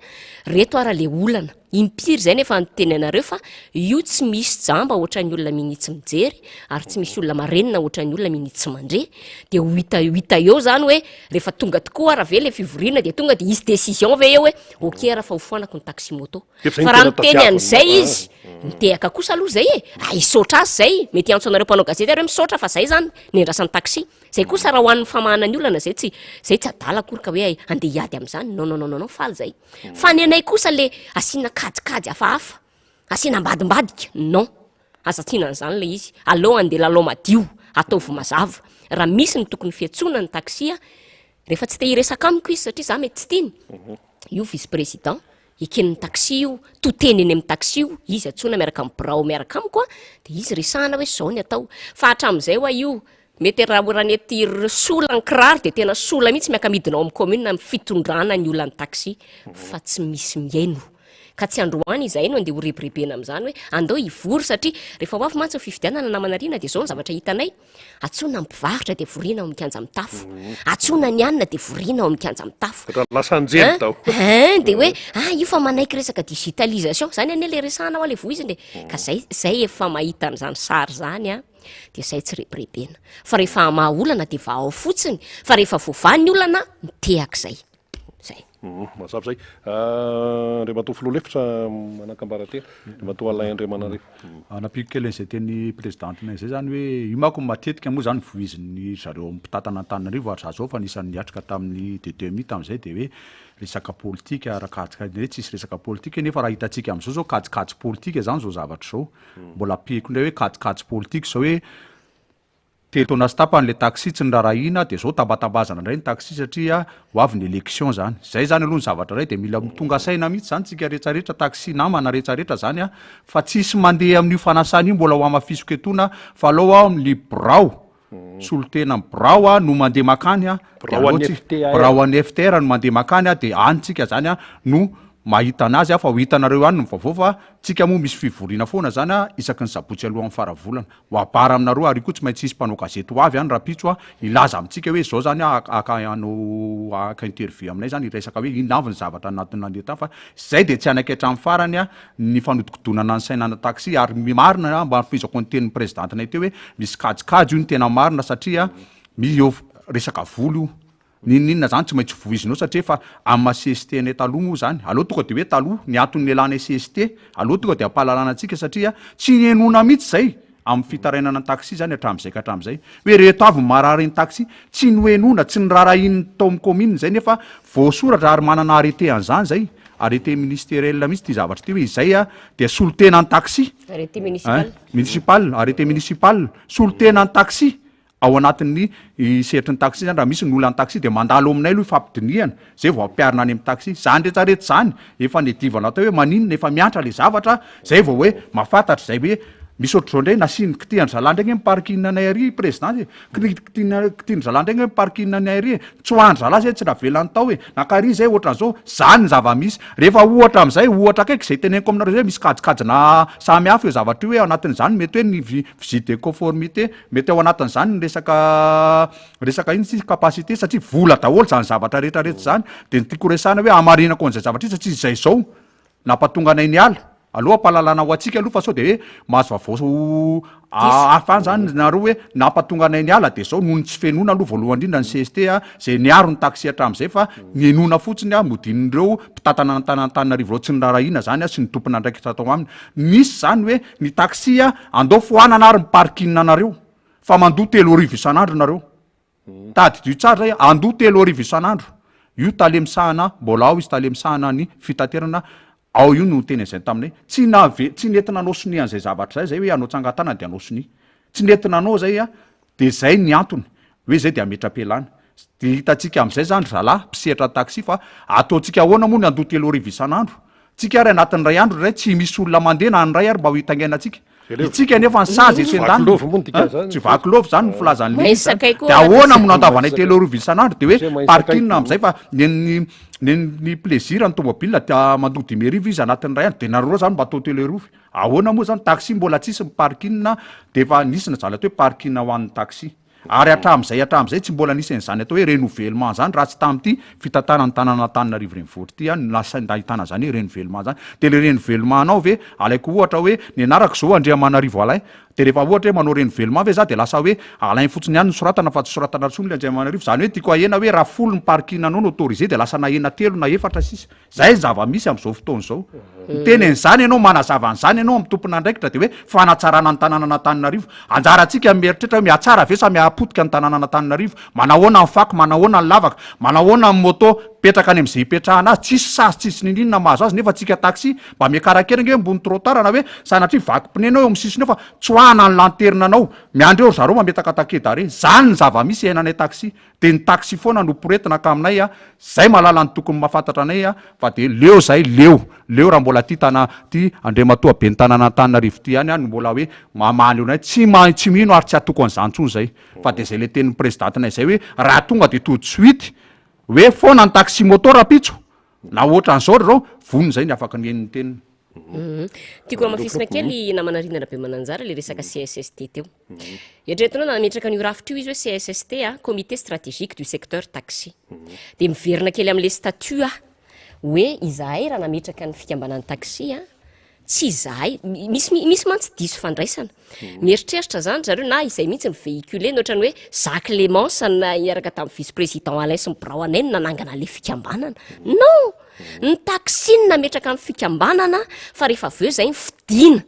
reto ara le olana. Impiry izay nefa niteny anareo fa io tsy misy jamba ohatran'ny olona minia tsy mijery ary tsy misy olona marenina ohatran'ny olona minia tsy mandre. Dia ho hita ho hita eo zany hoe rehefa tonga tokoa ara ve le fivoriana dia tonga dia hisy décision ve eo hoe ok ara fa hofoanako ny taxi moto. Efa izay no Fa raha tena miteny tadiaviny. an'izay izy, mitehaka kosa aloha izay e! Ah hisaotra azy izay, mety hiantso anareo mpanao gazety ary hoe misaotra fa izay zany ny andrasan'ny taxi. Zay kosa raha ho an'ny famahana ny olana zay tsy zay tsy adala akory ka hoe andeha hiady amin'izany, non non non non non faly zay. Fa ny anay kosa le asiana kajikajy hafahafa, asiana ambadimbadika, non, aza asiana an'izany le izy, aleo andeha lalao madio, ataovy mazava, raha misy ny tokony fiantsoana ny taxi, rehefa tsy te hiresaka amiko izy satria za mety tsy tiany, io vice président, Eken'ny taxi io, to teny eny amin'ny taxi io, izy antsoina miaraka amin'ny birao miaraka amiko an, dia izy resahana hoe zao ny atao. Fa hatramin'izay hoa io, mety raha raha nety sola ny kiraro dia tena sola mihitsy miaka-midina ao amin'ny commune amin'ny fitondrana ny olan'ny taxi, fa tsy misy mihaino. Ka tsy androany izahay no andeha ho rebirebena amin'izany hoe andao hivory satria rehefa ho avy mantsy ny fifidianana namana Rina dia izao ny zavatra hitanay, Antsoina ny mpivarotra dia voriana ao amin'ny kianja mitafo. Antsoina ny anona dia voriana ao amin'ny kianja mitafo. Raha lasa anjely tao. Hein, dia hoe ah io fa manaiky resaka digitalisation. Zany anie le resahana hoa le voizina e. Ka zay zay efa mahita an'izany sary zany an, dia zay tsy rebirebena. Fa rehefa hamaha olana dia vahao fotsiny, fa rehefa voavaha ny olana, mitehaka izay. Zay. Mazava izay. Andriamatoa Filoha lefitra manan-kambara tena, Andriamatoa Alain Andriamanarivo. Hanampiako kely an'izay teny Prezidantinay izay izany hoe io manko matetika moa izany voizin'ny zareo mpitantana Antananarivo ary za zao efa anisan'ny niatrika tamin'ny DTMI tamin'izay dia hoe resaka politika ara kajikajy hoe tsisy resaka politika nefa raha hitantsika amin'izao zao kajikajy politika izany izao zavatra izao. Mbola ampiako indray hoe kajikajy politika izao hoe Telo taona sy tapany le taxi tsy nirarahiana de zao tambatambazana ndray ny taxi satria ho avy ny election zany. Zay zany aloha ny zavatra iray de mila tonga saina mihitsy zany tsika retsaretra taxi namana retsaretra zany a fa tsisy mandeha amin'io fanasana io mbola ho hamafisiko etoana fa aleo aho amin'ny birao solontena ny birao a no mandeha makany a de Birao aleo an'ny tsika FTR. birao an'ny FTR no mandeha makany a de any tsika zany a no. mahita anazy aho fa ho hitanareo ihany ny vaovao fa tsika moa misy fivoriana foana zany a isaky ny sabotsy alohan'ny fara volana. Ho abara aminareo ary io koa tsy maintsy hisy mpanao gazety ho avy any rahampitso a hilaza amintsika hoe zao zany a haka hanao haka interview aminay zany hiresaka hoe inona avy ny zavatra anatin'ny nandeha tany fa zay dia tsy hanaiky hatramin'ny farany a ny fanodikodonana ny saina ana taxi ary marina mba hanohizako ny tenin'ny prezidantinay teo hoe misy kajikajy io ny tena marina satria mi eo resaka vola io N'inon'inona zany tsy maintsy voizinao satria efa amin'ny maha cst anay taloha moa zany, aleo tonga de hoe taloha, ny antony nialanay cst, aleo tonga de ampahalalana antsika satria tsy nihenoana mihitsy zay amin'ny fitarainana ny taxi zany hatramin'izay ka hatramin'izay, hoe reto avy ny marary ny taxi, tsy nohenoana, tsy noraharahian'ny tao amin'ny commune zay nefa voasoratra ary manana arrêté an'izany zay, arrêté ministériel mihitsy ity zavatra ity hoe izay dia solontenan'ny taxi, Arrêté municipal. municipal, arrêté municipal, solontenan'ny taxi. Ao anatin'ny sehatry ny taxi zany raha misy ny olan'ny taxi dia mandalo aminay aloha ifampidinihana zay vao ampiharina any amin'ny taxi. Zany rehetra rehetra zany efa niadivana tao hoe maninona efa miantra le zavatra zay vao hoe mahafantatra zay hoe misy ohatr'izao indray nasiany kitihan-dry zalahy indray nge ny parking anay ary président e, kitihan kitihan-dry zalahy indray nge ny parking anay ary e, tsoahan-dry zalahy zay tsy navelany tao e, nankary zay ohatran'izao, zany ny zava-misy. Rehefa ohatra amin'izay, ohatra akaiky izay teneniko aminareo zay misy kajikajina samy hafa io zavatra io hoe ao anatin'izany mety hoe ny visite de conformité, Mety ao anatin'izany ny resaka resaka inona izy capacité satria vola daholo zany zavatra rehetra rehetra zany de ny tiako resahana hoe hamarinako an'izay zavatra io satria izay zao nampatonga anay niala aloha ampahalalana ho antsika aloha fa sao de hoe mahazo vaovao hafa any zany nareo hoe nampatonga anay niala de zao noho ny tsy fenoana aloha voalohany indrindra ny CST a zay niaro ny taxi hatramin'izay fa nihenoana fotsiny a modian'ireo mpitantana an'Antananarivo ireo tsy niraharahiana zany a sy ny tompon'andraikitra tao aminy nisy zany hoe Ny taxi a, andao foanana ary ny parking anareo fa mandoa 3000 isan'andro nareo. Tadidio tsara zay, andoa 3000 isan'andro. Io tale misahana, mbola ao izy tale misahana ny fitaterana ao io no niteny an'izay taminay. Tsy nave, tsy nety nanao sonia an'izay zavatra izay zay hoe hanao tsangan-tanana de hanao sonia. Tsy nety nanao zay a, de zay ny antony hoe zay de hametra-pialana. De hitantsika amin'izay zany ry zalahy mpisehatra taxi fa ataontsika ahoana moa ny handoa 3000 isan'andro? Tsika ary anatin'ny iray andro indray tsy misy olona mandeha na ny iray ary mba ho hitaingainantsika. Itsika nefa ny sazy etsy an-daniny. Tsy vaky lova izany ny filazan'ny Lily izany. Dia ahoana no nandavanay 3000 isan'andro dia hoe parking amin'izay fa nen'ny nen'ny plaisir ny tomobile dia mandoa 5000 izy anatin'ny iray andro dia nareo izany mba atao 3000. Ahoana moa izany taxi mbola tsisy ny parking dia efa nisy ny zala teo hoe parking ho an'ny taxi. Ary hatramin'izay hatramin'izay tsy mbola nisy an'izany atao hoe renouvellement izany raha tsy tamin'ity fitantanana ny tanàn'Antananarivo renivohitra ity ihany no lasa nahitana izany hoe renouvellement izany. Dia ilay renouvellement anao ve, alaiko ohatra hoe ny anarako izao Andriamanarivo Alain, dia rehefa ohatra hoe manao renouvellement ve za dia lasa hoe Alain fotsiny ihany no soratana fa tsy soratana intsony ilay Andriamanarivo, izany hoe tiako ahena hoe raha folo ny parking anao no autorisé dia lasa nahena telo na efatra sisa. Zay ny zava-misy amin'izao fotoana izao. Miteny an'izany ianao, manazava an'izany ianao amin'ny tompon'andraikitra dia hoe fanatsarana ny tanànan'Antananarivo. Anjarantsika ny mieritreritra hoe mihatsara ve sa mihapotika ny tanànan'Antananarivo? Manahoana ny fako, manahoana ny lavaka, manahoana ny moto mipetraka any amin'izay ipetrahana azy, tsisy sazy, tsisy n'inon'inona mahazo azy nefa tsika taxi mba miakara kely ange ambony trottoir na hoe sanatria vaky pneu enao eo amin'ny sisiny eo fa tsoahana ny lanterne anao, miandry eo ry zareo mametaka taquet d'arrêt. Zany ny zava-misy iainanay taxi. De ny taxi foana no poretina ka aminay a, zay mahalala ny tokony mahafantatra anay a, fa de leo zay leo, leo raha mbola ty tana ty Andriamatoa ben'ny tanàna Antananarivo ty ihany a no mbola hoe mamaly anay, tsy ma tsy mino ary tsy hatoko an'izany intsony zay, fa de zay le tenin'ny prezidantinay zay hoe raha tonga de tout de suite hoe foana ny taxi moto rahampitso na ohatran'izao ry reo, vonona zay ny afaka ny heno ny teniny. Tiako hamafisina kely namana Rina Rabemananjara le resaka CSST teo. Eritreretinao nametraka an'io rafitra io izy hoe CSST a, Comité Stratégique du Secteur Taxi. Dia miverina kely amin'ilay statut aho, hoe izahay raha nametraka ny fikambanan'ny taxi a, tsy izahay, misy misy mantsy diso fandraisana. Mieritreritra izany ry zareo na izay mihitsy ny véhiculer-ny ohatran'ny hoe za Clémence na niaraka tamin'ny vice président Alain sy ny birao anay no nanangana an'ilay fikambanana. Non! Ny taxi no nametraka ny fikambanana fa rehefa avy eo izay nifidina.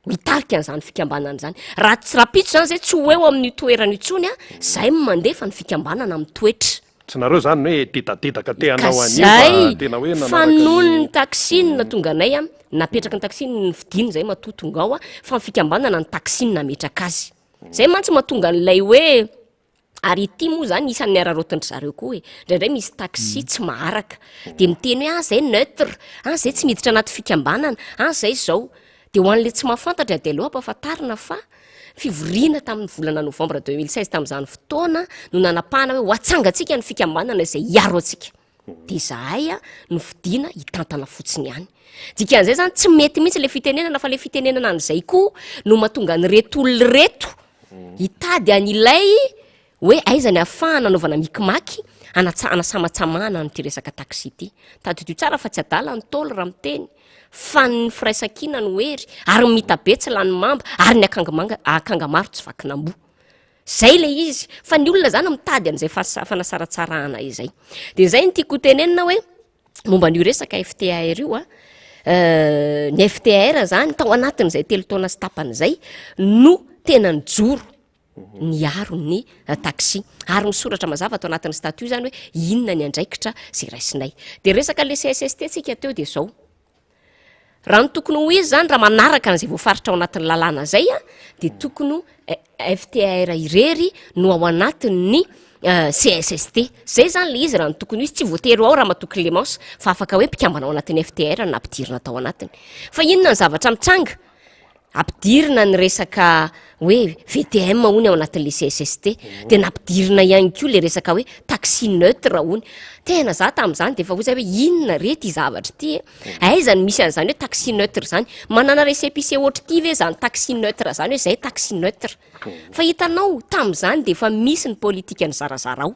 mitarika an'izany fikambanana izany. Raha tsy rahampitso izany zay tsy ho eo amin'io toerana io intsony an, zay no mandeha fa ny fikambanana mitoetra. Tsy nareo zany hoe dedadedaka te hanao an'io fa tena hoe nanaraka ny. Fa noho ny taxi no nahatonga anay an, napetraky ny taxi no nofidina zay matoa tonga ao an, fa ny fikambanana ny taxi no nametraka azy. Zay mantsy mahatonga an'ilay hoe. Ary ity moa zany isan'ny araraotin-dry zareo koa e, indraindray misy taxi tsy maharaka de miteny hoe ah zay neutre, ah zay tsy miditra anaty fikambanana, ah zay zao, de ho an'le tsy mahafantatra de aleo ampahafantarina fa fivoriana tamin'ny volana novembre 2016 tamin'izany fotoana no nanapahana hoe ho atsangantsika ny fikambanana izay hiaro antsika. Dia izahay no fidiana hitantana fotsiny ihany. Dikan'izay zany tsy mety mihitsy le fitenenana fa le fitenenana an'izay koa no mahatonga an'ireto olona ireto hitady an'ilay hoe aiza ny ahafahana anaovana mikimaky anatsa- anasamatsamahana an'ity resaka taxi ity. Tadidio tsara fa tsy adala ny Ntaolo raha miteny fa ny firaisankina no hery ary ny mitabe tsy lany mamba ary ny akanga manga akanga maro tsy vakin'amboa. Zay le izy fa ny olona zany mitady an'izay fasa- fanasaratsarahana izay. De zay no tiako ho tenenina hoe momba an'io resaka FTAR io a, ny FTAR zany tao anatin'izay telo taona sy tapany izay no tena nijoro niaro ny taxi ary misoratra mazava ato anatin'ny statut zany hoe inona ny andraikitra izay raisinay. De resaka le CSST tsika teo de zao, Raha ny tokony ho izy zany raha manaraka an'izay voafaritra ao anatin'ny lalàna zay a, de tokony ho FTAR irery no ao anatin'ny CSST. Zay zany le izy raha ny tokony ho izy, tsy voatery ho ao Ramatoa Clémence fa afaka hoe mpikambana ao anatin'ny FTAR no nampidirina tao anatiny. Fa inona ny zavatra mitranga? Ampidirina ny resaka hoe VTM hono ao anatin'le CSST, de nampidirina ihany koa le resaka hoe taxi neutre hono. Tena za tamin'izany de efa hoy za hoe inona re ty zavatra ty e? Aiza no misy an'izany hoe taxi neutre zany? Manana récépissé ohatr'ity ve zany taxi neutre zany hoe zay taxi neutre? Fa hitanao tamin'izany de efa misy ny politikan'ny zarazarao.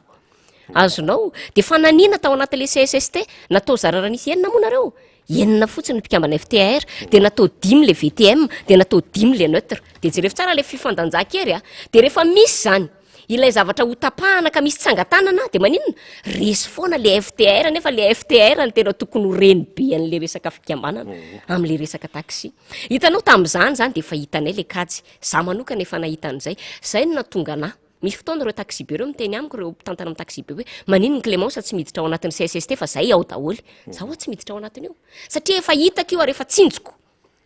Azonao? De fa nanina tao anatin'le CSST? Natao zara raha nisy enina moa nareo? Enina fotsiny ny mpikambana FTAR, de natao dimy le VTM, de natao dimy le neutre. De jerevo tsara le fifandanjan-kery a! De rehefa misy zany ilay zavatra ho tapahana ka misy tsangan-tanana de maninona? Resy foana le FTAR nefa le FTAR no tena tokony ho renibe an'le resaka fikambanana am'le resaka taxi. Hitanao tamin'izany zany de efa hitanay le kajy, za manokana efa nahita an'izay, zay no nahatonga anah Misy fotoana ireo taxibe ireo miteny amiko, ireo mpitantana amin'ny taxibe hoe maninona i Clémence tsy miditra ao anatin'ny CSST fa zay ao daholo. Za ho'a tsy miditra ao anatin'io. Satria efa hitako io ary efa tsinjoko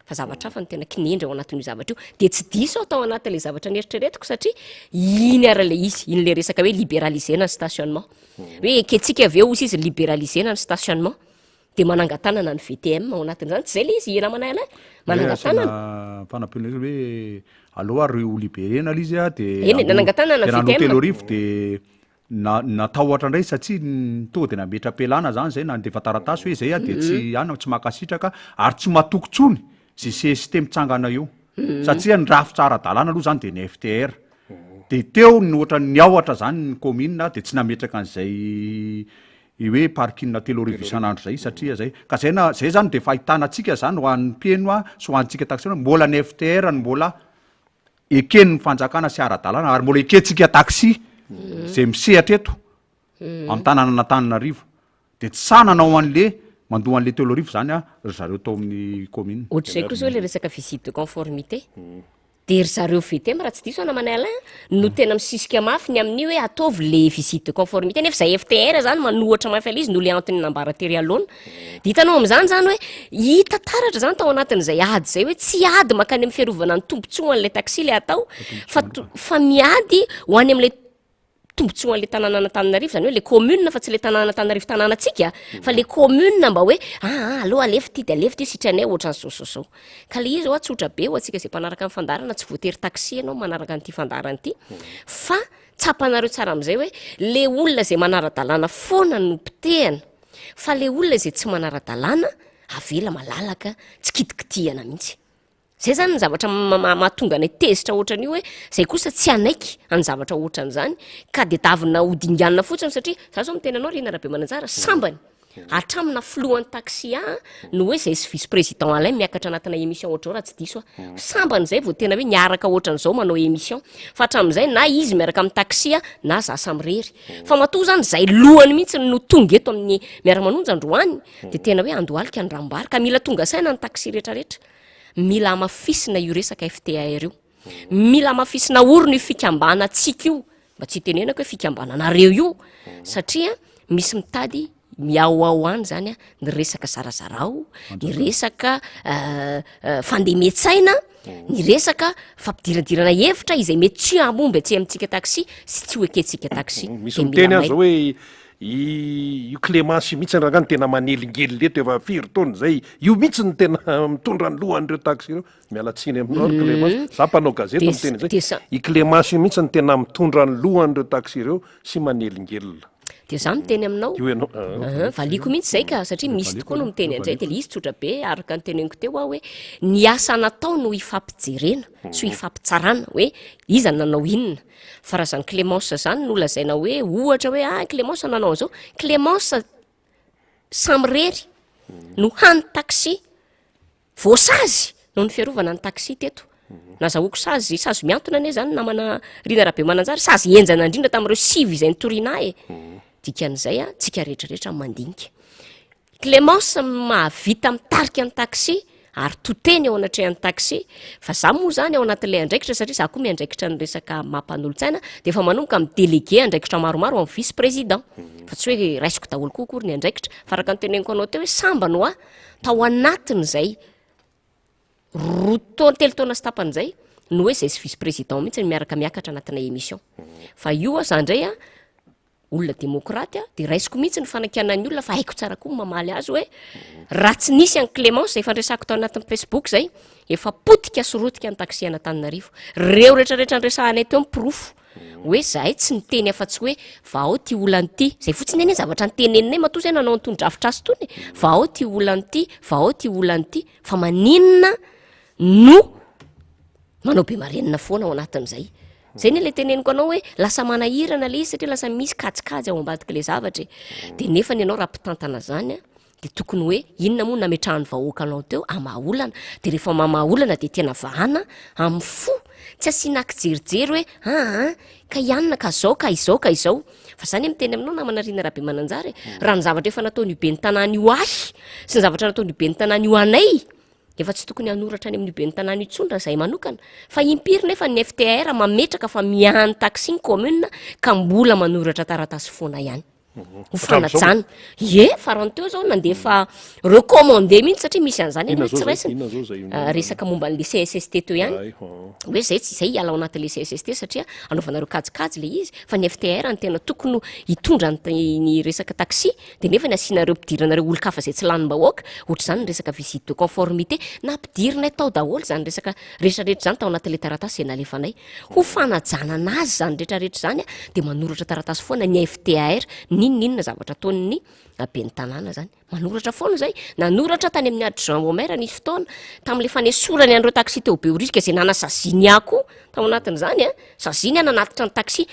fa zavatra hafa no tena kinendry ao anatin'io zavatra io. Dia tsy diso aho tao anatin'ilay zavatra neritreretiko satria iny ary ilay izy, iny ilay resaka hoe liberaliser-na ny stationnement. Hoe ekentsika ve hozy izy liberaliser-na ny stationnement. Dia manangan-tanana ny VTM ao anatin'izany, tsy izay ilay izy namanay Alain? Manangan-tanana. Asiana fanampiana kely hoe aleo ary ho liberena ilay izy a, dia Eny e, nanangan-tanana ny VTM. Dia 3000 dia na- natahotra indray satria tonga dia nametra-pialana izany izay nandefa taratasy hoe izay a dia tsy any tsy mankasitraka ary tsy matoky intsony izay CST mitsangana eo satria ny rafitra ara-dalàna aloha izany dia ny FTR. Dia teo ny ohatran'ny niahotra izany ny commune dia tsy nametraka an'izay hoe parking 3000 isan'andro zay satria zay ka zay na zay zany de fahitana antsika zany ho an'ny mpino a sy ho antsika taxi mbola ny FTR no mbola eken'ny fanjakana sy ara-dalàna ary mbola ekentsika taxi zay misehatra eto amin'ny tanànan'Antananarivo de tsy sahy nanao an'le mandoa an'le 3000 zany a ry zareo tao amin'ny commune. Ohatr'izay koa zao le resaka visite de conformité. Dia ry zareo VTM raha tsy diso aho namanay Alain no tena misisika mafy ny amin'io hoe ataovy le visite de conformité nefa izay FTR zany manohatra mafy an'ilay izy noho le antony nambara tery aloana. Dia hitanao amin'izany zany hoe hita taratra zany tao anatin'izay ady izay hoe tsy ady mankany amin'ny fiarovana ny tombontsoan'ilay taxi ilay atao fa fa miady ho any amin'ilay tombotsoan'le tanànan'Antananarivo, zany hoe le commune fa tsy le tanànan'Antananarivo tanànantsika fa le commune mba hoe aa aleo alefa ity de alefa ity sitranay ohatran'izao sy zao. Ka le izy hoa tsotra be ho antsika zay mpanaraka ny fandaharana tsy voatery taxi ianao manaraka an'ity fandaharana ity fa tsapanareo tsara am'zay hoe le olona zay manara-dalàna foana no potehana fa le olona zay tsy manara-dalàna avela malalaka tsy kitikitihana mihitsy. Zay zany ny zavatra mahatonga anay tezitra ohatran'io hoe zay kosa tsy hanaiky any zavatra ohatran'izany ka de davina ho dinganina fotsiny satria za zao miteny anao Rina Rabemananjara sambany hatramina filohan'ny taxi ahy no hoe zay sy vice président Alain miakatra anatina émission ohatr'izao raha tsy diso aho sambany zay vao tena hoe niaraka ohatran'izao manao émission fa hatramin'izay na izy miaraka amin'ny taxi aho na za samirery fa matoa zany zay lohany mihitsy no tonga eto amin'ny miara-manonja androany de tena hoe andohalika ny rambary ka mila tonga saina ny taxi rehetrarehetra Mila hamafisina io resaka FTAR io. Mila hamafisina orina io fikambanantsika io, mba tsy hitenenako hoe fikambananareo io, satria misy mitady mihaohao any zany ny resaka zarazarao, ny resaka fandemen-tsaina, ny resaka fampidiradirana hevitra izay mety tsy hahomby atsy amintsika taxi sy tsy ho ekentsika taxi. Misy miteny aza hoe Io Clémence io mihitsy rangaha no tena manelingelina eto efa firy taona izay, io mihitsy no tena mitondra ny lohan'ireo taxi ireo, miala tsiny aminao ry Clémence, za mpanao gazety no miteny izay, i Clémence io mihitsy no tena mitondra ny lohan'ireo taxi ireo sy manelingelina. Dia za miteny aminao, Io ianao, ah. Ahh, valiako mihitsy izay ka, satria misy tokoa no miteny an'izay, dia ilay izy tsotra be, araka ny teneniko teo aho hoe, ny asa natao no ifapijerena sy ifampitsarana hoe iza no nanao inona. Fa raha izany Clémence izany no lazaina hoe ohatra hoe ah Clémence nanao an'izao, Clémence samirery no hany taxi Voasazy noho ny fiarovana ny taxi teto. Nazahoako sazy, sazy mihantona anie zany namana Rina Rabemananjara, sazy henjana indrindra tamin'ireo sivy izay nitoriana ahy e. Dikan'izay a, tsika rehetrarehetra mandinika. Clémence mahavita mitarika ny taxi ary to teny eo anatrehan'ny taxi, fa za moa zany ao anatin'ilay andraikitra satria za koa miandraikitra ny resaka maha mpanolotsaina de efa manomboka mi-déléguer andraikitra maromaro amin'ny vice président, fa tsy hoe raisiko daholo koa akory ny andraikitra, fa araka ny teneniko anao teo hoe sambany hoa Tao anatin'izay roa taona, telo taona sy tapany izay no hoe izay sy vice président mihitsy no miaraka miakatra anatina émission. Fa io aho za indray an, olona démocrate aho, de raisiko mihitsy ny fanakianan'ny olona fa haiko tsara koa ny mamaly azy hoe raha tsy nisy an'i Clémence efa niresahako tao anatin'ny Facebook izay, efa potika sy rotika ny taxi an'Antananarivo. Reo retraretra niresahanay teo ny porofo. Hoe zahay tsy niteny afa-tsy hoe vahao ty olana ity, zay fotsiny anie zavatra niteneninay matoa zay nanao an'itony drafitr'asa itony e, vahao ty olana ity, vahao ty olana ity, fa maninona no manao be marenina foana ao anatin'izay? Zay anie le teneniko anao hoe lasa manahirana le izy satria lasa misy kajikajy ao ambadik'le zavatra e, de nefany ianao raha mpitantana zany a, de tokony hoe inona moa nametrahan'ny vahoaka anao teo hamaha olana, de rehefa mamaha olana de tena vahana amin'ny fo, tsy asiana kijerijery hoe aa ka i anona ka zao ka izao ka izao, fa za anie miteny aminao namana Rina Rabemananjara e, raha ny zavatra efa nataon'io ben'ny tanàna io ahy sy ny zavatra nataon'io ben'ny tanàna io anay, efa tsy tokony hanoratra any amin'io ben'ny tanàna io intsony raha izahay manokana, fa impiry nefa ny FTR mametraka fa miaha ny taxi ny commune ka mbola manoratra taratasy foana ihany. Ho fanajana. Ie, farany teo zao nandefa recommandé mihitsy satria misy an'izany anie tsy raisina. Ah, resaka momba an'le CSST teo ihany. Hoe zay tsy zay hiala ao anatin'le CSST satria anaovanareo kajikajy le izy fa ny FTR no tena tokony hitondra ny resaka taxi de nefa ny asianareo ampidiranareo olon-kafa zay tsy lanim-bahoaka, ohatr'izany ny resaka visite de conformité, nampidirinay tao daholo izany resaka rehetrarehetra izany tao anatin'le taratasy izay nalefanay. Ho fanajana anazy izany rehetra rehetra izany dia manoratra taratasy foana ny FTAR, n'inon'inona zavatra ataon'ny ben'ny tanàna izany. Manoratra foana izay. Nanoratra tany amin'ny adjoint au maire nisy fotoana, tamin'ilay fanesorany an'ireo taxi teo Behoririka izay nanasaziany ahy koa tao anatin'izany an, saziany aho nanatitra ny taxi,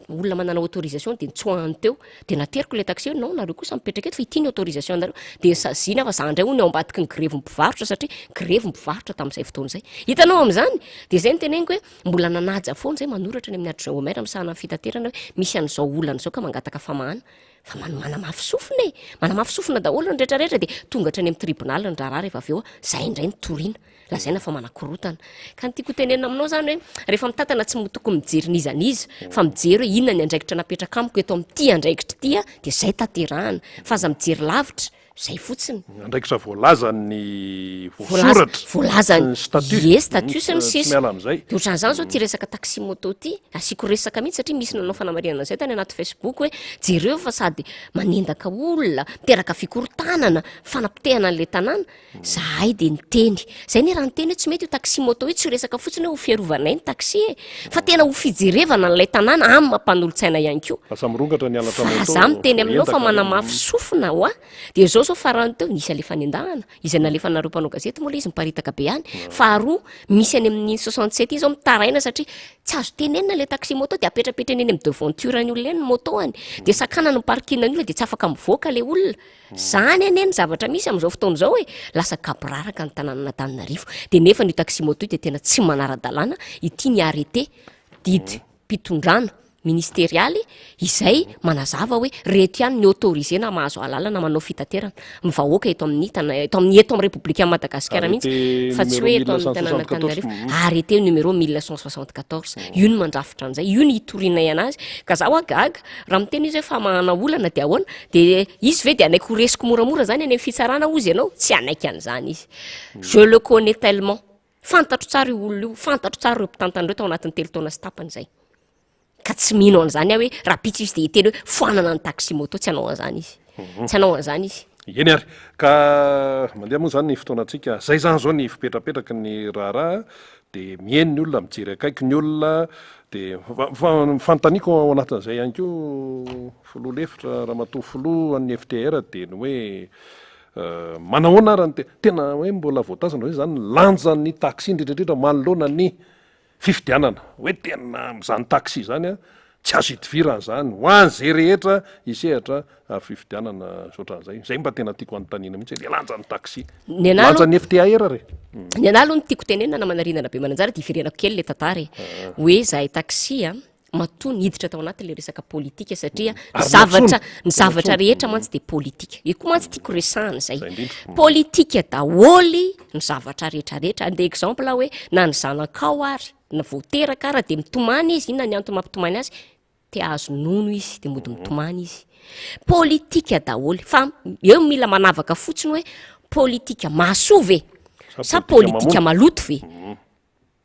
olona manana autorisation dia nitsoahany teo, dia nateriko ilay taxi hoe non nareo kosa mipetraka eto fa ity ny autorisation nareo, dia saziana fa za indray hono ao ambadiky ny grevy mpivarotra satria grevy mpivarotra tamin'izay fotoana izay. Hitanao amin'izany? Dia izay no teneniko hoe mbola nanaja foana izay manoratra any amin'ny adjoint au maire misahana ny fitaterana hoe misy an'izao olana izao ka mangataka famahana. Fa manamafy sofina e! Manamafy sofina daholo ny rehetra rehetra dia tonga hatrany amin'ny tribonaly ny raharaha rehefa avy eo, izay indray no toriana. Lazaina fa manakorotana. Ka ny tiako ho tenenina aminao zany hoe rehefa mitantana tsy tokony mijery n'iza n'iza fa mijery hoe inona ny andraikitra napetraka amiko eto amin'ity andraikitra ity a, dia zay tanterahana. Fa aza mijery lavitra, zay fotsiny. Andraikitra voalazan'ny voasoratra. Voalazany, Ny statut. Ie, statut sy ny Tsy sisa. miala amin'izay. Dia ohatran'izany zao ity resaka taxi moto ity, asiako resaka mihitsy satria misy nanao fanamarinana an'izay tany anaty Facebook hoe jereo fa sady manendaka olona, miteraka fikorontanana, fanapotehana an'ilay tanàna. Zahay dia niteny. Zay anie raha niteny hoe tsy mety io taxi moto io, tsy resaka fotsiny hoe ho fiarovanay ny taxi e, fa tena ho fijerevana an'ilay tanàna amin'ny maha mpanolotsaina ihany koa. Lasa mirongatra ny halatra Fa moto, za miteny aminao fa voaendaka manamafy ireny. sofina hoa. Dia zao zao farany teo nisy alefa nendahana, izay nalefanareo mpanao gazety moa ilay izy miparitaka be any. Faharoa, misy any amin'iny 67 iny zao mitaraina satria tsy azo tenenina ilay taxi moto dia apetrapetrany eny amin'ny devanture ny olona eny ny moto-ny. Dia sakanany ny parking ny olona dia tsy afaka mivoaka ilay olona. Zany anie ny zavatra misy amin'izao fotoana izao e! Lasa gaboraraka ny tanànan'Antananarivo. Dia nefa io taxi moto io dia tena tsy manara-dalàna, ity ny arrêté, didim-pitondrana ministerialy izay manazava hoe reto ihany ny autorisé na mahazo alalana manao fitaterana ny vahoaka eto amin'ny tana- eto amin'ny eto amin'ny Repoblikan'i Madagasikara mihitsy Arrêté fa tsy numéro hoe eto amin'ny tanànan'Antananarivo. Arrêté numéro 1174, io no mandrafitra an'izay, io no itorianay anazy. Ka za hoa gaga, raha miteny izy hoe famahana olana dia ahoana? Dia izy ve dia hanaiky ho resiko moramora zany any amin'ny fitsarana hozy ianao? Tsy hanaiky an'izany izy. Je le connais tellement. Fantatro tsara io olona io, fantatro tsara ireo mpitantana ireo tao anatin'ny telo taona sy tapany izay. Ka tsy mino an'izany aho hoe rahampitso izy dia hiteny hoe foanana ny taxi moto, tsy hanao an'izany izy. Tsy hanao an'izany izy. Eny ary, ka mandeha moa izany ny fotoanantsika, zay izany izao ny fipetrapetraky ny raharaha, dia mihaino ny olona, mijery akaiky ny olona, dia fa ny fanontaniako ao anatin'izay ihany koa filoha lefitra ramatoa filoha an'ny FTR dia ny hoe manahoana ary ny tena hoe mbola voatazona ve izany ny lanjan'ny taxi indrindra indrindra manoloana ny Fifidianana, hoe tena amin'izany taxi izany an, tsy azo idivirana izany, ho an'izay rehetra hisehatra fifidianana sy ohatran'izay. Izay mba tena tiako hanontaniana mihitsy hoe le lanjan'ny taxi. Ny anah aloha, Lanjan'ny FTAR re. ny anah aloha ny tiako tenenina namana Rina Rabemananjara dia iverenako kely le tantara e. Hoe zahay taxi an, matoa niditra tao anatin'ilay resaka politika satria ny Ary zavatra nantsoina. ny zavatra rehetra mantsy dia politika. Io koa mantsy tiako resahana izay. Izay indrindra. Politika daholo ny zavatra rehetra rehetra. Andeha exemple hoe na ny zanakao ary na vao teraka ara dia mitomany izy, inona ny antony mampitomany azy? Te hahazo nono izy dia mody mitomany izy. Politika daholo fa eo mila manavaka fotsiny hoe politika mahasoa ve sa politika maloto ve?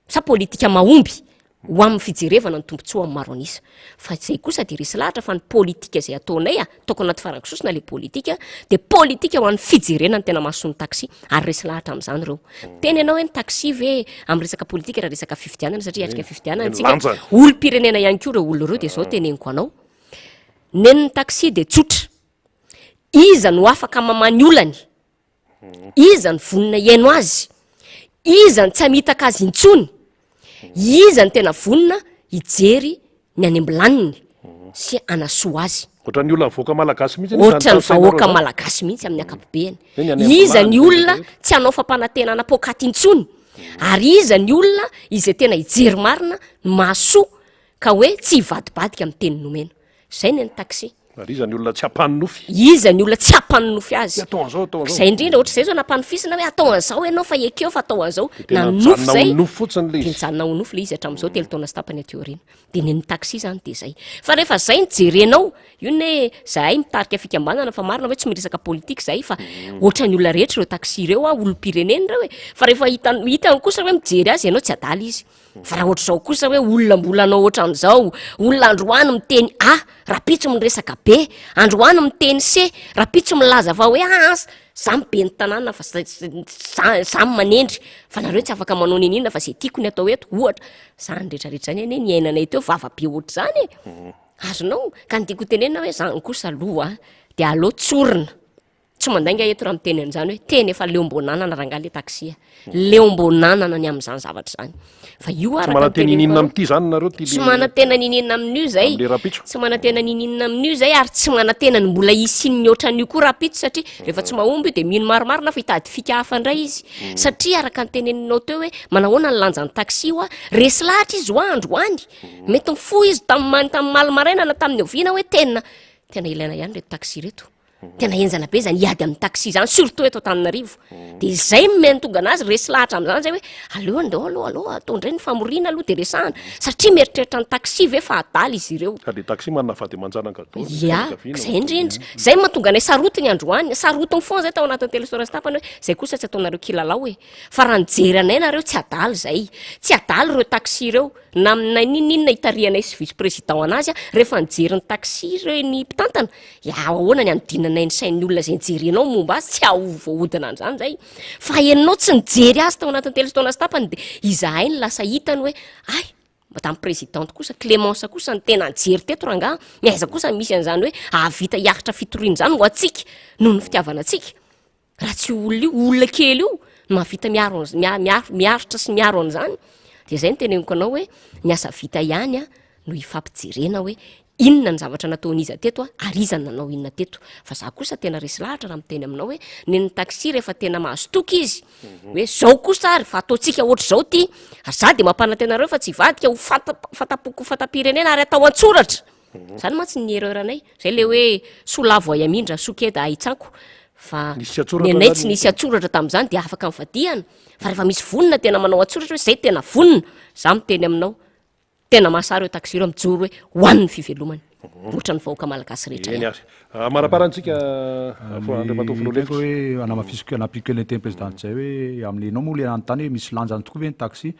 Sa politika mahomby ho amin'ny fijerevana ny tombontsoan'ny maro an'isa. Fa izay kosa dia resy lahatra fa ny politika izay ataonay, ataoko anaty farango sosona ilay politika, dia politika ho an'ny fijerena ny tena mahasoa ny taxi, ary resy lahatra amin'izany ireo. Miteny ianao hoe ny taxi ve amin'ny resaka politika raha resaka fifidianana, satria hiatrika fifidianana isika, olom-pirenena ihany koa ireo olona ireo, dia izao teneniko anao, nenin'ny taxi dia tsotra, iza no afaka mamaha ny olany? Iza no vonona hihaino azy? Iza no tsy hamitaka azy intsony? Iza no tena vonona hijery ny any am-bilaniny sy hanasoa azy? Ohatran'ny olona vahoaka malagasy mihitsy anie izany Ohatran'ny tantsainareo vahoaka izany. malagasy mihitsy amin'ny ankapobeny. Hoe ny any am-bilany Iza ny rehetra olona rehetra. tsy hanao fampanantenana poakaty intsony? Ary iza ny olona izay tena hijery marina ny mahasoa ka hoe tsy hivadibadika amin'ny teny nomena? Izay ny an'ny taxi. Ary iza ny olona tsy hampanonofy? Iza ny olona tsy hampanonofy azy? Tsy atao an'izao, atao an'izao. Izay indrindra, ohatr'izay izao nampanofisina hoe atao an'izao ianao fa ekeo fa atao an'izao. Dia tena Nanonofy nijanona ho izay. nofy fotsiny ilay Dia izy. nijanona ho nofy ilay izy hatramin'izao telo taona sy tapany aty aoriana. Dia ny an'ny taxi izany dia izay. Fa rehefa izay no jerenao, io anie izahay mitarika fikambanana fa marina hoe tsy miresaka politika izahay fa ohatran'ny olona rehetra ireo taxi ireo an, olom-pirenena ireo e. Fa rehefa hitany, hitany kosa hoe mijery azy ianao tsy adala izy. Fa raha ohatr'izao kosa hoe olona mbola hanao ohatran'izao, olona androany miteny A, rahampitso miresaka B, androany miteny C, rahampitso milaza fa hoe aa za no ben'ny tanàna fa za za no manendry fa nareo tsy afaka manao n'inon'inona fa zay tiako ny atao eto, ohatra, zany rehetrarehetra zany anie niainanay teo vava be ohatr'izany e, azonao? Ka ny tiako ho tenenina hoe zany kosa aloha de aleo tsorina. Tsy mandainga eto raha miteny an'izany hoe tena efa leom-boananana rangahy le taxi a. Leom-boananana ny amin'izany zavatra izany. Fa io Tsy araka ny manantena teneniko ininona anao, amin'ity izany nareo ty tsy le manantena n'ininona amin'io zay. amin'le rahampitso. Tsy manantena n'ininona amin'io zay ary tsy manantena ny mbola hisian'ny ohatran'io koa rahampitso satria rehefa tsy mahomby io dia mino marimarina fa hitady fika hafa indray izy. Satria araka ny teneninao teo hoe manahoana ny lanjan'ny taxi hoa, resy lahatra izy hoa androany. Mety nifoha izy tamin'ny tamin'ny omaly maraina na tamin'ny oviana hoe tena tena ilaina ihany ireto taxi ireto. Tena henjana be zany hiady amin'ny taxi zany surtout eto Antananarivo. De izay no mahatonga anazy resy lahatra amin'izany zay hoe aleo andao aloha aleo atao indray ny famoriana aloha de resahana satria mieritreritra ny taxi ve fa adala izy ireo. Ka le taxi manana vady aman-janaka daholo ny Ya, fianakaviana. zay indrindra. Zay no mahatonga anay sarotiny androany, sarotiny foana zay tao anatin'ny telo taona sy tapany hoe zay kosa tsy ataonareo kilalao e. Fa raha nijery anay nareo tsy adala izay. Tsy adala ireo taxi ireo. Na na n'inon'inona itarihanay sy vice président anazy rehefa nijery ny taxi ireo ny mpitantana, Ya ahoana ny hanodinanay ny sain'ny olona izay nijerenao momba azy, tsy aho voahodina an'izany izay. Fa ianao tsy nijery azy tao anatin'ny telo taona sy tapany dia izahay no lasa hitany hoe hay, madame présidente kosa, Clémence kosa no tena nijery teto rangaha, ny aiza kosa misy an'izany hoe hahavita hiaritra fitoriana izany ho antsika noho ny fitiavana antsika. Raha tsy io olona io, olona kely io no mahavita miaro an'z- mia- miaro- miaritra sy miaro an'izany, de zay no teneniko anao hoe ny asa vita ihany a no ifampijerena hoe inona ny zavatra nataon'iza teto a ary iza no nanao inona teto, fa za kosa tena resy lahatra raha miteny aminao hoe nen'ny taxi rehefa tena mahazo toky izy hoe zao kosa ary fa ataontsika ohatr'izao ty, ary za de mampanantena anareo fa tsy hivadika ho fanta- fanta-poko fanta-pirenena ary atao an-tsoratra. Zany mantsy ny erreur anay, zay le hoe soa lavo ay amindra, soa keda ay tsanko, fa Nisy an-tsoratra ny anay zany tsy nisy an-tsoratra tamin'izany de afaka nivadihana, fa rehefa misy vonona tena manao an-tsoratra hoe zay tena vonona, za miteny aminao, tena mahasahy ireo taxi ireo mijoro hoe ho an'ny fivelomany, ohatran'ny vahoaka malagasy rehetra Eny ihany. ary. Amaraparantsika Andriamatoa Filoha Ny teniko lefitra. hoe anamafisiko anampiako kely ny teny président zay hoe amin'ny enao moa le nanontany hoe misy lanjany tokoa ve ny taxi?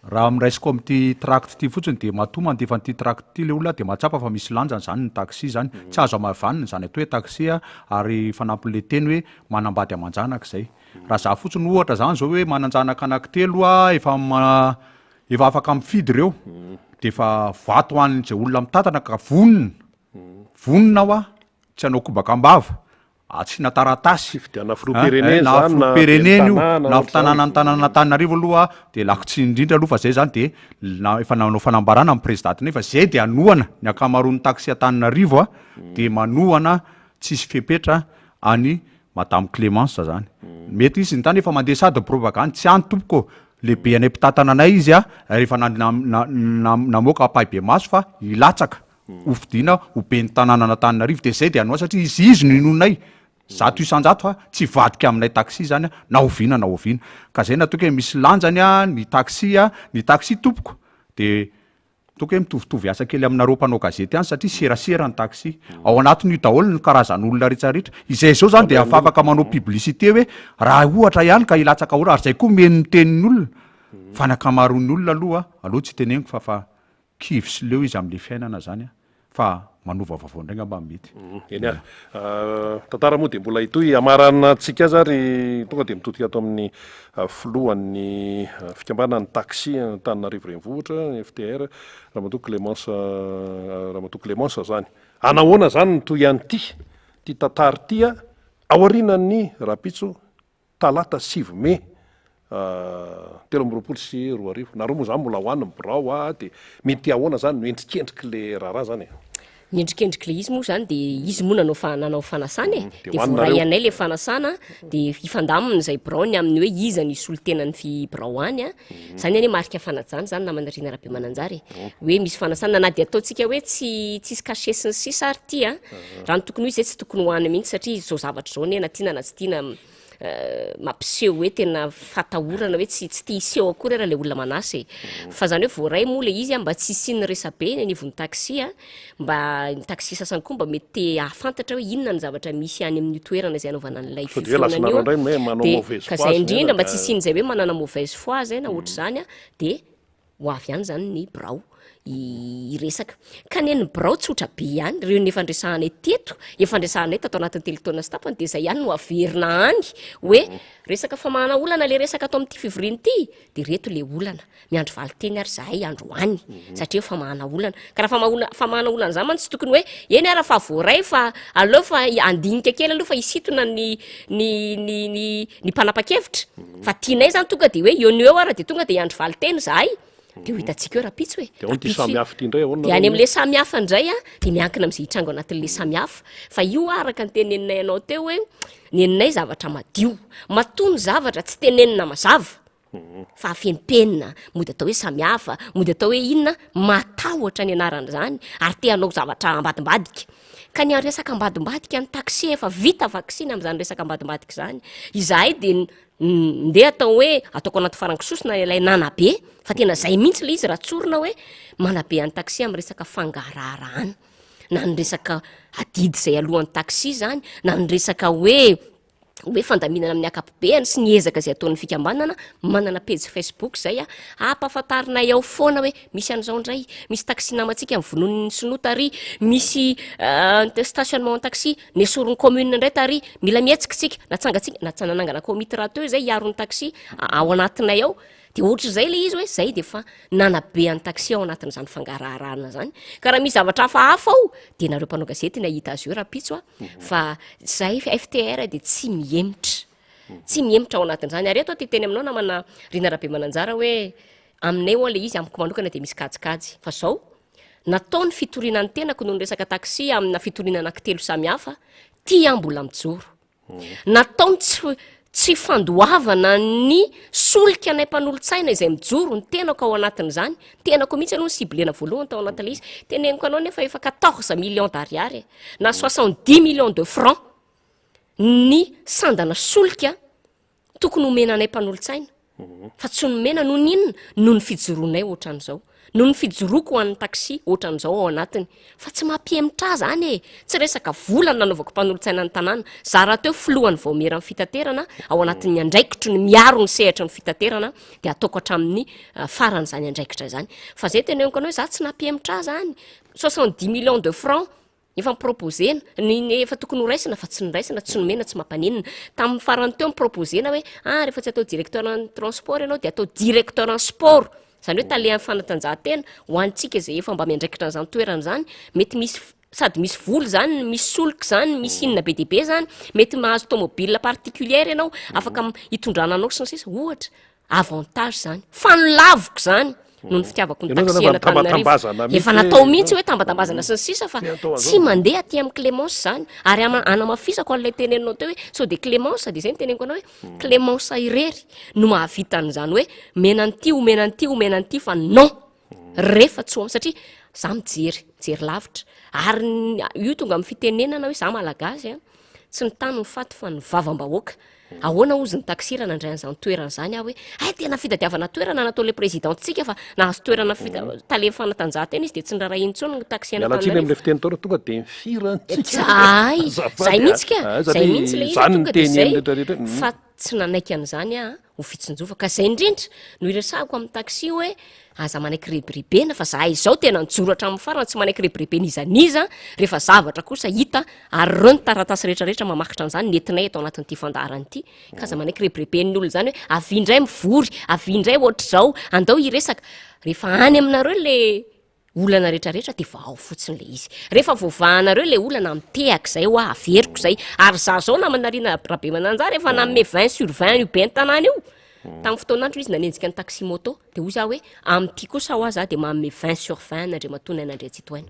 Raha raisiko amin'ity tract ity fotsiny dia matoa mandefa an'ity tract ity ilay olona dia mahatsapa fa misy lanjany izany ny taxi izany. Tsy azo hamavanina izany atao hoe taxi ary fanampin'ilay teny hoe manambady aman-janaka izay. Raha za fotsiny ohatra izany izao hoe manan-janaka anankitelo aho efa efa afaka mifidy ireo dia efa vato ho an'izay olona mitantana ka vonona, vonona aho tsy hanao kobaka am-bava Asiana taratasy. Fifidianana filoham-pirenena na izany na filoham-pirenena io, ben'ny tanàna na ohatr'izany. tanànan'Antananarivo aloha dia lako tsiny indrindra aloha fa zay zany dia na efa nanao fanambarana ny prezidà-tinay fa zay dia hanohana ny ankamaroan'ny taxi Antananarivo a, dia manohana tsisy fepetra an'i madame Clémence zany. Mety hisy ny tany efa mandeha sady ny propagandy, tsy any tompoko ô, lehibe anay mpitantana anay izy a, ary efa namoaka ampahibemaso fa hilatsaka ho fidiana ho ben'ny tanànan'Antananarivo dia zay dia anao satria izy izy no inoanay 100% fa tsy hivadika aminay taxi zany na oviana na oviana ka zay nataoko hoe misy lanjany a ny taxi a ny taxi tompoko de ataoko hoe mitovitovy asa kely aminareo mpanao gazety ihany satria serasera ny taxi ao anatin'io daholo ny karazan'olona rehetrarehetra izay zao zany dia afafaka manao publicité hoe raha ohatra ihany ka hilatsaka ora ary zay koa meno ny tenin'ny olona fa ny ankamaroan'ny olona aloha aleo tsy teneniko fa fa Kivy sy leo izy amle fiainana zany a! Fa manova vaovao indray ngamba mety. Eny ary. Tantara moa dia mbola hitohy. Hamaranantsika azy ary tonga dia mitodika ato amin'ny filohan'ny fikambanan'ny taxi Antananarivo Renivohitra, FTR, Ramatoa Clémence Ramatoa Clémence izany. Anahoana izany ny tohy an'ity ity tantara ity aorianan'ny rahampitso Talata 9 mey 2023. Nareo moa zany mbola ho any ny birao a, de mety ahoana zany no endrikendrik'le raharaha zany e? Ny endrikendrik'le izy moa zany de izy moa nanao fa- nanao fanasana e, de de ho any voaray nareo. anay le fanasana de hifandamina izay birao ny amin'ny hoe iza no hisolo tena ny fi- birao any a, zany anie marika fanajana zany namana Rina Rabemananjara e, hoe misy fanasana na de ataontsika hoe tsy tsisy cachet sy ny sisa ary ty a, raha ny tokony ho izy zay tsy tokony ho any mihitsy satria izao zavatra izao anie na tiana na tsy tiana mampiseho hoe tena fatahorana hoe tsy tsy te hiseho akory ara le olona manasa e. Fa zany hoe voaray moa le izy a mba tsy hisian'ny resabe eny anivon'ny taxi a, mba ny taxi sasany koa mba mety te hahafantatra hoe inona ny zavatra misy any amin'io toerana izay anaovana an'ilay Sao dia hoe fifihaonana io lasanareo a. indray hoe manao De mauvaise ka foi zay sy ny indrindra aina mba tsy dia hisian'izay hoe manana mauvaise foi zay na ohatr'izany a, de Ho avy ihany izany ny birao hiresaka. Ka ny an'ny birao tsotra be ihany, ireo efa niresahanay teto, efa niresahanay tato anatin'ny telo taona sy tapany dia izay ihany no averina any hoe resaka famahana olana ilay resaka ato amin'ity fivoriana ity, dia ireto ilay olana. Miandry valin-teny ary izahay androany satria famahana olana. Ka raha famaha- famahana olana izany mantsy tsy tokony hoe eny ara fa voaray fa aleo fa handinika kely aloha fa hisintona ny ny ny ny ny mpanapa-kevitra fa tianay zany tonga de hoe eo no eo ara de tonga de hiandry valin-teny zahay de ho hitantsika eo rahampitso e De ahoana ity Rahampitso samy hafa ity indray ahoana de any nareo am'le samy hafa indray a de miankina am'zay hitranga ao anatin'le samy hafa fa io araka ny teneninay anao teo hoe neninay zavatra madio matoa ny zavatra tsy tenenina mazava fa afenimpenina, mody atao hoe samihafa, mody atao hoe inona, matahotra ny anaran'izany ary te hanao zavatra ambadimbadika. Ka ny resaka ambadimbadika ny taxi efa vita vaksiny amin'izany resaka ambadimbadika izany. Izahay dia ndeha atao hoe ataoko anaty farango sosona ilay nanabe fa tena zay mihitsy ilay izy raha tsorina hoe manabe an'ny taxi amin'ny resaka fangaraharahana na ny resaka adidy izay alohan'ny taxi izany na ny resaka hoe hoe fandaminana amin'ny ankapobeany sy ny ezaka izay ataon'ny fikambanana, manana pejy Facebook izay a, ampahafantarinay ao foana hoe misy an'izao indray, misy taxi namantsika novonoin'ny sinoa tary, misy stationnement taxi nesorin'ny commune indray tary, mila mihetsika isika, natsangantsika, natsa- nanangana komity rahateo izay hiaro ny taxi ao anatinay ao, de ohatr'izay le izy hoe zay de efa nanabe an'ny taxi ao anatin'izany fangaraharahana zany, ka raha misy zavatra hafahafa ao de nareo mpanao gazety ny hahita azy eo rahampitso a, Fa zahay FTR dia tsy mihemotra, tsy mihemotra ao anatin'izany. Ary eto aho te hiteny aminao namana Rina Rabemananjara hoe aminay ho'a ilay izy, amiko manokana dia misy kajikajy. Fa zao, natao ny fitoriana ny tenako noho ny resaka taxi amina fitoriana anankitelo samihafa, ty aho mbola mijoro. Natao ny tsy tsy fandoavana ny solika anay mpanolotsaina izay mijoro, ny tenako ao anatin'izany, ny tenako mihitsy aloha no ciblena voalohany tao anatin'ilay izy, teneniko anao nefa efa 14 millions d'ariary e, na 70 millions de francs ny sandana solika tokony homena anay mpanolotsaina, fa tsy nomena noho ny inona? Noho ny fijoroanay ohatran'izao. Noho ny fijoroako ho an'ny taxi ohatran'izao ao anatiny. Fa tsy mampihemotra ahy zany e! Tsy resaka vola no nanaovako mpanolotsaina ny tanàna. Za rahateo filohan'ny vaomieran'ny fitaterana, ao anatin'ny andraikitro ny miaro ny sehatry ny fitaterana dia ataoko hatramin'ny farany izany andraikitra izany. Fa zay teneniko anao hoe za tsy nampihemotra ahy zany. 70 millions de francs efa ni-proposer-na, ny ny efa tokony ho raisina fa tsy noraisina, tsy nomena, tsy mampaninona. Tamin'ny farany teo ni-proposer-na hoe ah rehefa tsy atao directeur ny transport ianao dia atao directeur ny sport. Izany hoe talehan'ny fanatanjahantena, ho antsika izay efa mba miandraikitra an'izany toerana izany, mety misy sady misy vola izany, misy solika izany, misy inona be dia be izany, mety mahazo tomobile particulière ianao, afaka hitondrana anao sy ny sisa, ohatra, avantage izany, fa nolaviko izany noho ny fitiavako ny Ianao taxi izany efa an'Antananarivo. nitambatambazana mihitsy Efa hoe natao mihitsy hoe tambatambazana sy ny sisa fa Te hatao tsy an'izao. mandeha aty amin'i Clémence izany, ary ama- hanamafisako an'ilay teneninao teo hoe sao dia Clémence, dia izay no teneniko anao hoe Clémence irery no mahavita an'izany hoe omena an'ity, omena an'ity, omena an'ity fa non! Rehefa tsy ho satria za mijery, mijery lavitra ary ny io tonga amin'ny fitenenana hoe za malagasy a, tsy ny tany no faty fa ny vavam-bahoaka. Ahoana hozy ny taxi raha nandray an'izany toerana izany aho hoe hay tena fitadiavana toerana nataon'ilay président-tsika fa nahazo toerana fita- talen'ny fanatanjahantena izy dia tsy niraharahiany intsony ny taxi Miala tsiny an'Antananarivo. amin'ilay fiteny tao tonga dia mifira antsika. Zay, Azafady zay a. mihitsy ka, Ah, zay satria mihitsy ilay izy izany tonga dia ny teny zay rehetra rehetra. Mm. fa tsy nanaiky an'izany aho ho fitsinjovana ka zay indrindra no iresahako amin'ny taxi hoe aza manaiky rebirebena fa zahay izao tena nijoro hatramin'ny farany tsy manaiky rebirebena iza n'iza rehefa zavatra kosa hita ary ireo ny taratasy rehetra rehetra mamakitra an'izany nentinay eto anatin'ity fandaharana ity ka aza manaiky rebireben'ny olona izany hoe avia indray mivory avia indray ohatr'izao andao hiresaka rehefa any aminareo le olana rehetra rehetra de vahao fotsiny le izy rehefa voavahanareo le olana mitehaka zay hoa averiko zay ary za zao namana Rina Rabemananjara efa nanome 20 sur 20 io ben'ny tanàna io tamin'ny fotoan'andro izy nanenjika ny taxi moto de hoy za hoe amin'ity kosa hoa za de manome 20 sur 20 an'Andriamatoa Naina Andriantsitohaina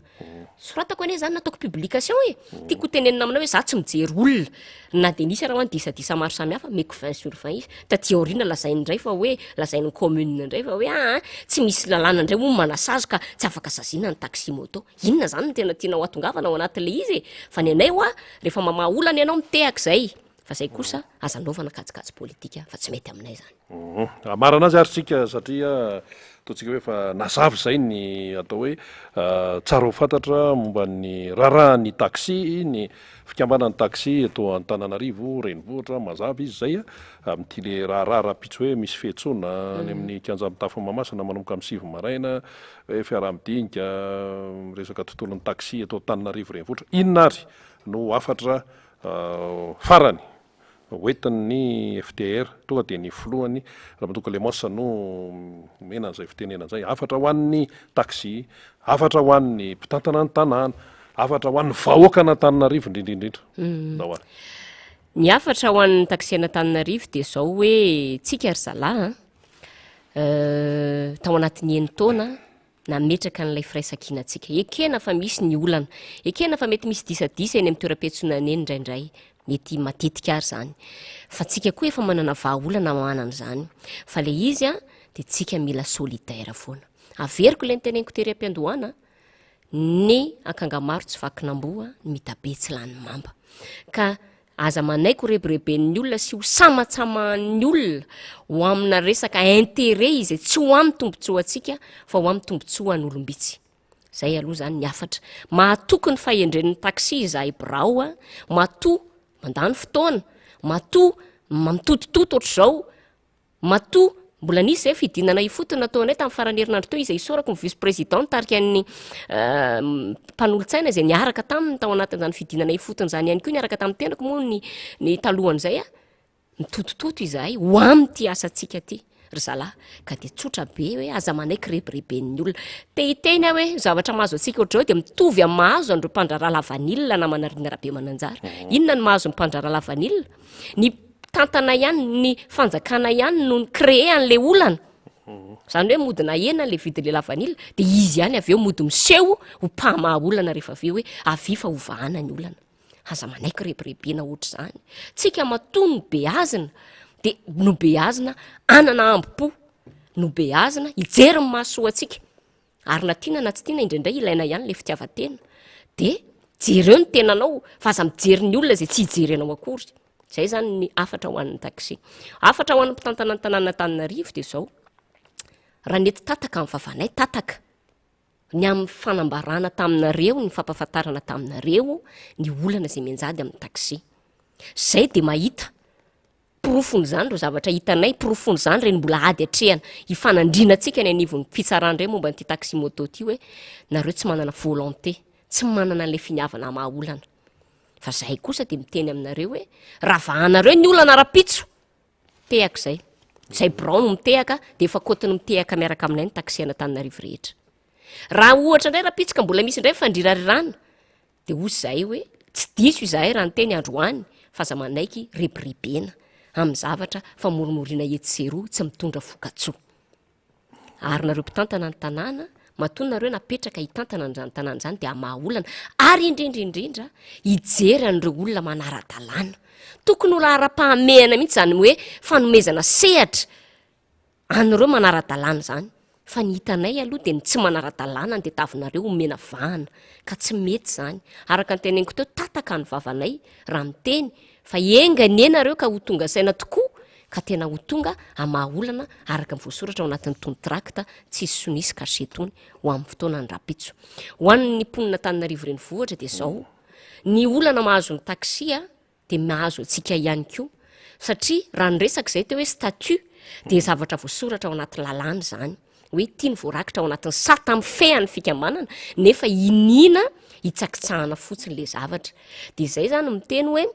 soratako anie zany nataoko publication e tiako ho tenenina aminao hoe za tsy mijery olona Na dia nisy ara hoa ny disadisa maro samihafa, omeko 20 sur 20 izy. Taty aoriana lazainy indray fa hoe, lazain'ny commune indray fa hoe aa tsy misy lalàna indray hono manasazy ka tsy afaka saziana ny taxi moto. Inona izany no tena tianao hatongavana ao anatin'ilay izy e? Fa ny anay hoa, rehefa mamaha olana ianao mitehaka izay. Fa izay kosa aza anaovana kajikajy politika fa tsy mety aminay izany. Hamarana azy ary tsika satria ataontsika hoe efa nazava izay ny atao hoe tsara ho fantatra momba ny raharahan'ny taxi, ny fikambanan'ny taxi eto Antananarivo renivohitra, mazava izy izay amin'ity le raharaha rahampitso hoe misy fiantsoana any amin'ny kianja mitafo Mahamasina manomboka amin'ny 9 maraina hoe fiaraha-midinika miresaka tontolon'ny taxi eto Antananarivo renivohitra. Inona ary no hafatra farany hoentin'ny FTR, tonga dia ny filohany Ramatoa Clémence no omena an'izay fitenenana izay, hafatra ho an'ny taxi, hafatra ho an'ny mpitantana ny tanàna, hafatra ho an'ny vahoakan'Antananarivo indrindra indrindra. Ndao ary. Ny hafatra ho an'ny taxi an'Antananarivo dia izao hoe tsika ry zalahy a, tao anatin'ny enin-taona nametraka an'ilay firaisankinantsika. Ekena fa misy ny olana, ekena fa mety misy disadisa eny amin'ny toeram-piantsonana eny indraindray, mety matetika ary izany. Fa tsika koa efa manana vahaolana hamahana an'izany. Fa ilay izy an, dia tsika mila solidaire foana. Averiko ilay noteneniko tery am-piandohana, ny akanga maro tsy vakin'amboa, ny mitabe tsy lany mamba. Ka Aza manaiky ho rebireben'ny olona sy ho samatsamahan'ny olona ho amina resaka intérêt izay tsy ho amin'ny tombontsoantsika fa ho amin'ny tombontsoan'olom-bitsy. Zay aloha zany ny hafatra. Mahatoky ny fahendren'ny taxi izahay birao a, matoa mandany fotoana, matoa mitotototo ohatr'izao, Matoa mbola nisy izay fidinana ifotony nataonay tamin'ny faran'ny herinandro teo izay isaorako ny vice président nitarika ny mpanolotsaina izay niaraka taminy tao anatin'izany fidinana ifotony izany ihany koa niaraka tamin'ny tenako moa ny ny talohan'izay a, mitotototo izahay ho amin'ity asantsika ity ry zalahy ka dia tsotra be hoe aza manaiky rebireben'ny olona. Te hiteny aho hoe ny zavatra mahazo antsika ohatr'izao dia mitovy amin'ny mahazo an'ireo mpandraharaha lavanila namana Rina Rabemananjara. Inona no mahazo ny mpandraharaha lavanila? Ny mpitantana ihany, ny fanjakana ihany no ni-créer an'ilay olana. Izany hoe mody nahena ilay vidin'ilay lavanila, dia izy ihany avy eo mody miseho ho mpamaha olana rehefa avy eo hoe avia fa hovahana ny olana. Aza manaiky rebirebena ohatr'izany. Tsika matoa nobeazina dia nobeazina hanana hambom-po, nobeazina hijery ny mahasoa antsika. Ary na tiana na tsy tiana indraindray ilaina ihany ilay fitiavan-tena. Dia jereo ny tenanao fa aza mijery ny olona izay tsy hijery anao akory. Izay izany ny hafatra ho an'ny taxi. Hafatra ho an'ny mpitantana ny tanàn'Antananarivo dia izao, raha nety tataka ny vavanay, tataka. Ny amin'ny fanambarana taminareo, ny fampahafantarana taminareo ny olana izay mianjady amin'ny taxi. Izay dia mahita porofon'izany ireo zavatra hitanay, porofon'izany ireny mbola ady atrehana ifanandrinantsika any anivon'ny fitsarana indray momba an'ity taxi moto ity hoe nareo tsy manana volonté, tsy manana an'ilay finiavana hamaha olana. Fa zahay kosa dia miteny aminareo hoe raha vahanareo ny olana rahampitso, Mitehaka izay. Izay birao no mitehaka dia efa kotiny mitehaka miaraka aminay ny taxi an'Antananarivo rehetra. Raha ohatra indray rahampitso ka mbola misy indray ny fandrirarirana dia hoy izahay hoe tsy diso izahay raha niteny androany fa aza manaiky rebirebena amin'ny zavatra famorimoriana etsy sy eroa tsy mitondra vokatsoa. Ary nareo mpitantana ny tanàna, matoa nareo napetraka hitantana an'izany tanàna izany dia hamaha olana, ary indrindra indrindra hijery an'ireo olona manara-dalàna. Tokony ho laharam-pahamehana mihitsy izany hoe fanomezana sehatra an'ireo manara-dalàna izany. Fa ny hitanay aloha dia ny tsy manara-dalàna no tadiavinareo homena vahana, ka tsy mety izany. Araka ny teneniko teo, tataka ny vavanay raha miteny fa enga anie nareo ka ho tonga saina tokoa ka tena ho tonga hamaha olana araka ny voasoratra ao anatin'itony trakta tsisy sonia sy cachet itony ho amin'ny fotoanan'ny rahampitso. Ho an'ny mponina Antananarivo renivohitra dia izao, ny olana mahazo ny taxi dia mahazo antsika ihany koa satria raha ny resaka izay teo hoe statut dia zavatra voasoratra ao anaty lalàna izany hoe ity no voarakitra ao anatin'ny sata mifehy ny fikambanana nefa iniana hitsakitsahana fotsiny ilay zavatra. Dia izay izany miteny hoe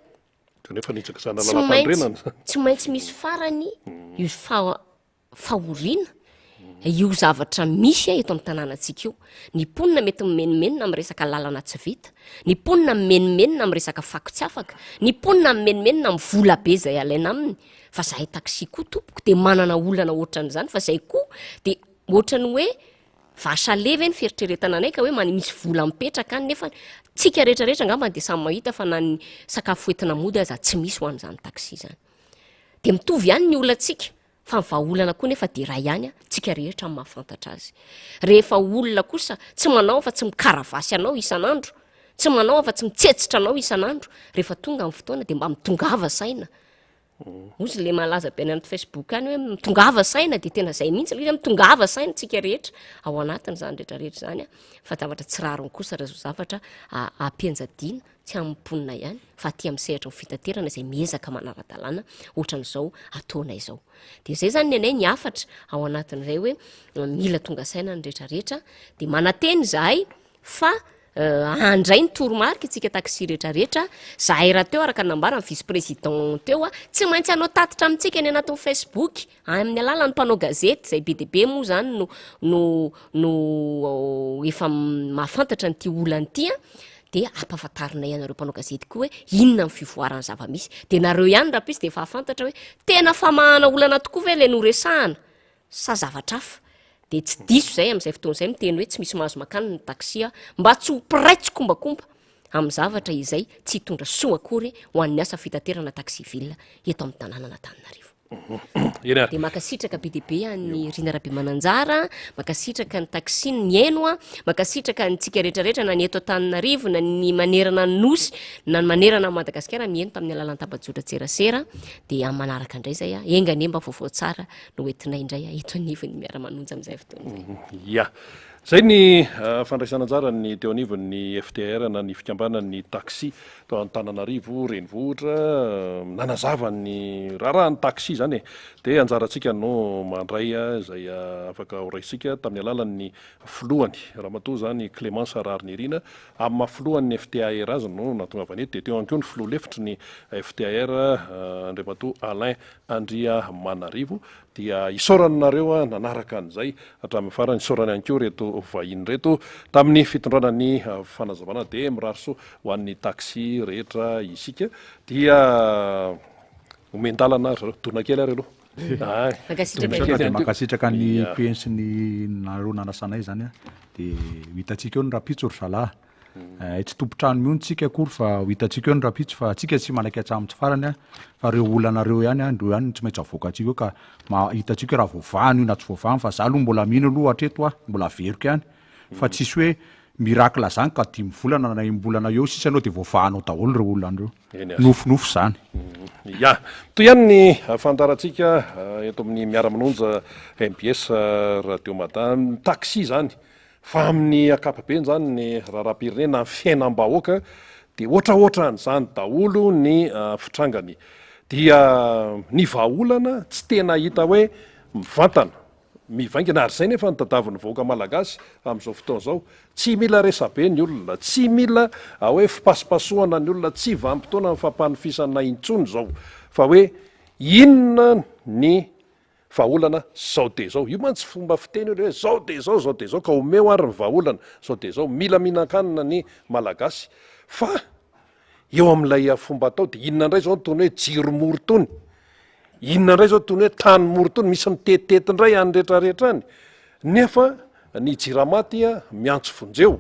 Kanefa nitsakitsahana Tsy maintsy, lalàmpanorenana. tsy maintsy misy farany io fa- fahoriana, io zavatra misy eto amin'ny tanànantsika io. Ny mponina mety mimenomenona amin'ny resaka lalana tsy vita, ny mponina mimenomenona amin'ny resaka fako tsy afaka, ny mponina mimenomenona amin'ny vola be izay alaina aminy, fa zahay taxi koa tompoko dia manana olana ohatran'izany fa zay koa dia ohatran'ny hoe Vache à lait ve ny fieritreretana anay ka hoe mani misy vola mipetraka any nefa tsika rehetra rehetra angambany dia samy mahita fa na ny sakafo hoentina mody aza tsy misy ho an'izany taxi izany. Dia mitovy ihany ny olantsika fa ny vahaolana koa nefa dia iray ihany tsika rehetra no mahafantatra azy. Rehefa olona kosa tsy manao afa-tsy mikaravasy anao isan'andro, tsy manao afa-tsy mitsetsitra anao isan'andro, rehefa tonga ny fotoana dia mba mitongava saina. Ozy le malaza be any anaty Facebook any hoe mitongava saina de tena zay mihitsy le izy hoe mitongava saina tsika rehetra ao anatin'izany rehetra rehetra izany a, fa zavatra tsy rariny kosa raha zao zavatra ampianjadiana tsy amin'ny mponina ihany fa aty amin'ny sehatry ny fitaterana izay miezaka manara-dalàna ohatran'izao ataonay izao. De zay zany ny anay ny hafatra ao anatin'izay hoe mila tonga saina ny rehetra rehetra de manantena izahay fa handray ny toromarika isika taxi rehetra rehetra, zahay rahateo araka ny nambaran'ny vice président teo, tsy maintsy hanao tatitra amintsika any anatin'ny facebook, amin'ny alalan'ny mpanao gazety izay be dia be moa izany no no no efa mahafantatra an'ity olana ity an, dia ampahafantarinay anareo mpanao gazety koa hoe inona ny fivoaran'ny zava-misy, dia nareo ihany rahampitso dia efa hahafantatra hoe tena famahana olana tokoa ve ilay noresahana sa zavatra hafa, dia tsy diso izay amin'izay fotoana izay miteny hoe tsy misy mahazo makany ny taxi mba tsy ho mpiray tsikombakomba amin'ny zavatra izay tsy hitondra soa akory ho an'ny asa fitaterana taxi ville eto amin'ny tanànan'Antananarivo. Eny ary. Dia mankasitraka be dia be an'i Rina Rabemananjara, mankasitraka ny taxi nihaino, mankasitraka antsika rehetra rehetra na ny eto Antananarivo na ny manerana ny Nosy na ny manerana an'i Madagasikara mihaino tamin'ny alalan'ny tambajotran-tserasera. Dia amin'ny manaraka indray izay, enga anie mba vaovao tsara no hoentinay indray eto anivon'ny miara-manonja amin'izay fotoana izay. Ya. Izay ny fandraisana anjara ny teo anivon'ny FTR na ny fikambanan'ny taxi tao Antananarivo renivohitra nanazava ny raharahan'ny taxi izany e. Dia anjarantsika no mandray izay afaka horaisintsika tamin'ny alalan'ny filohany Ramatoa izany Clémence Raharinirina amin'ny maha filohan'ny FTAR azy no nahatongavany eto dia teo ihany koa ny filoha lefitry ny FTAR Andriamatoa Alain Andriamanarivo dia isaorana nareo nanaraka an'izay hatramin'ny farany, isaorana ihany koa ireto vahiny ireto tamin'ny fitondrana ny fanazavana dia mirary soa ho an'ny taxi rehetra isika dia omen-dalana ry zareo, dona kely ary aloha. Ay, Mankasitraka dona kely Dia ihany koa. mankasitraka ny Ia. PN sy ny nareo nanasanay izany an, dia ho hitantsika eo ny rahampitso ry zalahy. Eh, tsy tompon-trano mihontsy tsika akory fa ho hitantsika eo ny rahampitso fa tsika tsy manaiky hatramin'ny tsy farany an, fa reo olana reo ihany an, reo ihany no tsy maintsy avoakantsika eo ka ma- hitantsika eo raha voavahana io na tsy voavahana fa za aloha mbola mino aloha hatreto ah, mbola averiko ihany fa tsisy hoe miracle zany ka dimy volana na enim-bolana eo sisa anao de voavahanao daholo reo olana reo, Eny ary. nofinofy zany. Ya, mitohy ihany ny fandaharantsika eto amin'ny Miara-manonja mbs Radio Mada, ny taxi zany. Fa amin'ny ankapobeny izany ny raharaham-pirenena, ny fiainam-bahoaka dia ohatraohatran'izany daholo ny fitrangany. Dia ny vahaolana tsy tena hita hoe mivantana, mivaingana ary izay nefa no tadiavin'ny vahoaka malagasy amin'izao fotoana izao. Tsy mila resabe ny olona, tsy mila hoe fipasopasohana ny olona, tsy vanim-potoana ny fampanofisana intsony izao fa hoe inona ny Vahaolana zao dia zao. Io mantsy fomba fiteny io le hoe zao dia zao, zao dia zao ka omeo ary ny vahaolana, zao dia zao. Mila mihinan-kanina ny Malagasy fa eo amin'ilay fomba atao dia inona indray zao itony hoe jiro mora itony? Inona indray zao itony hoe tany mora itony? Misy mitetitety indray any rehetrarehetra any nefa ny jirama aty miantso vonjeo.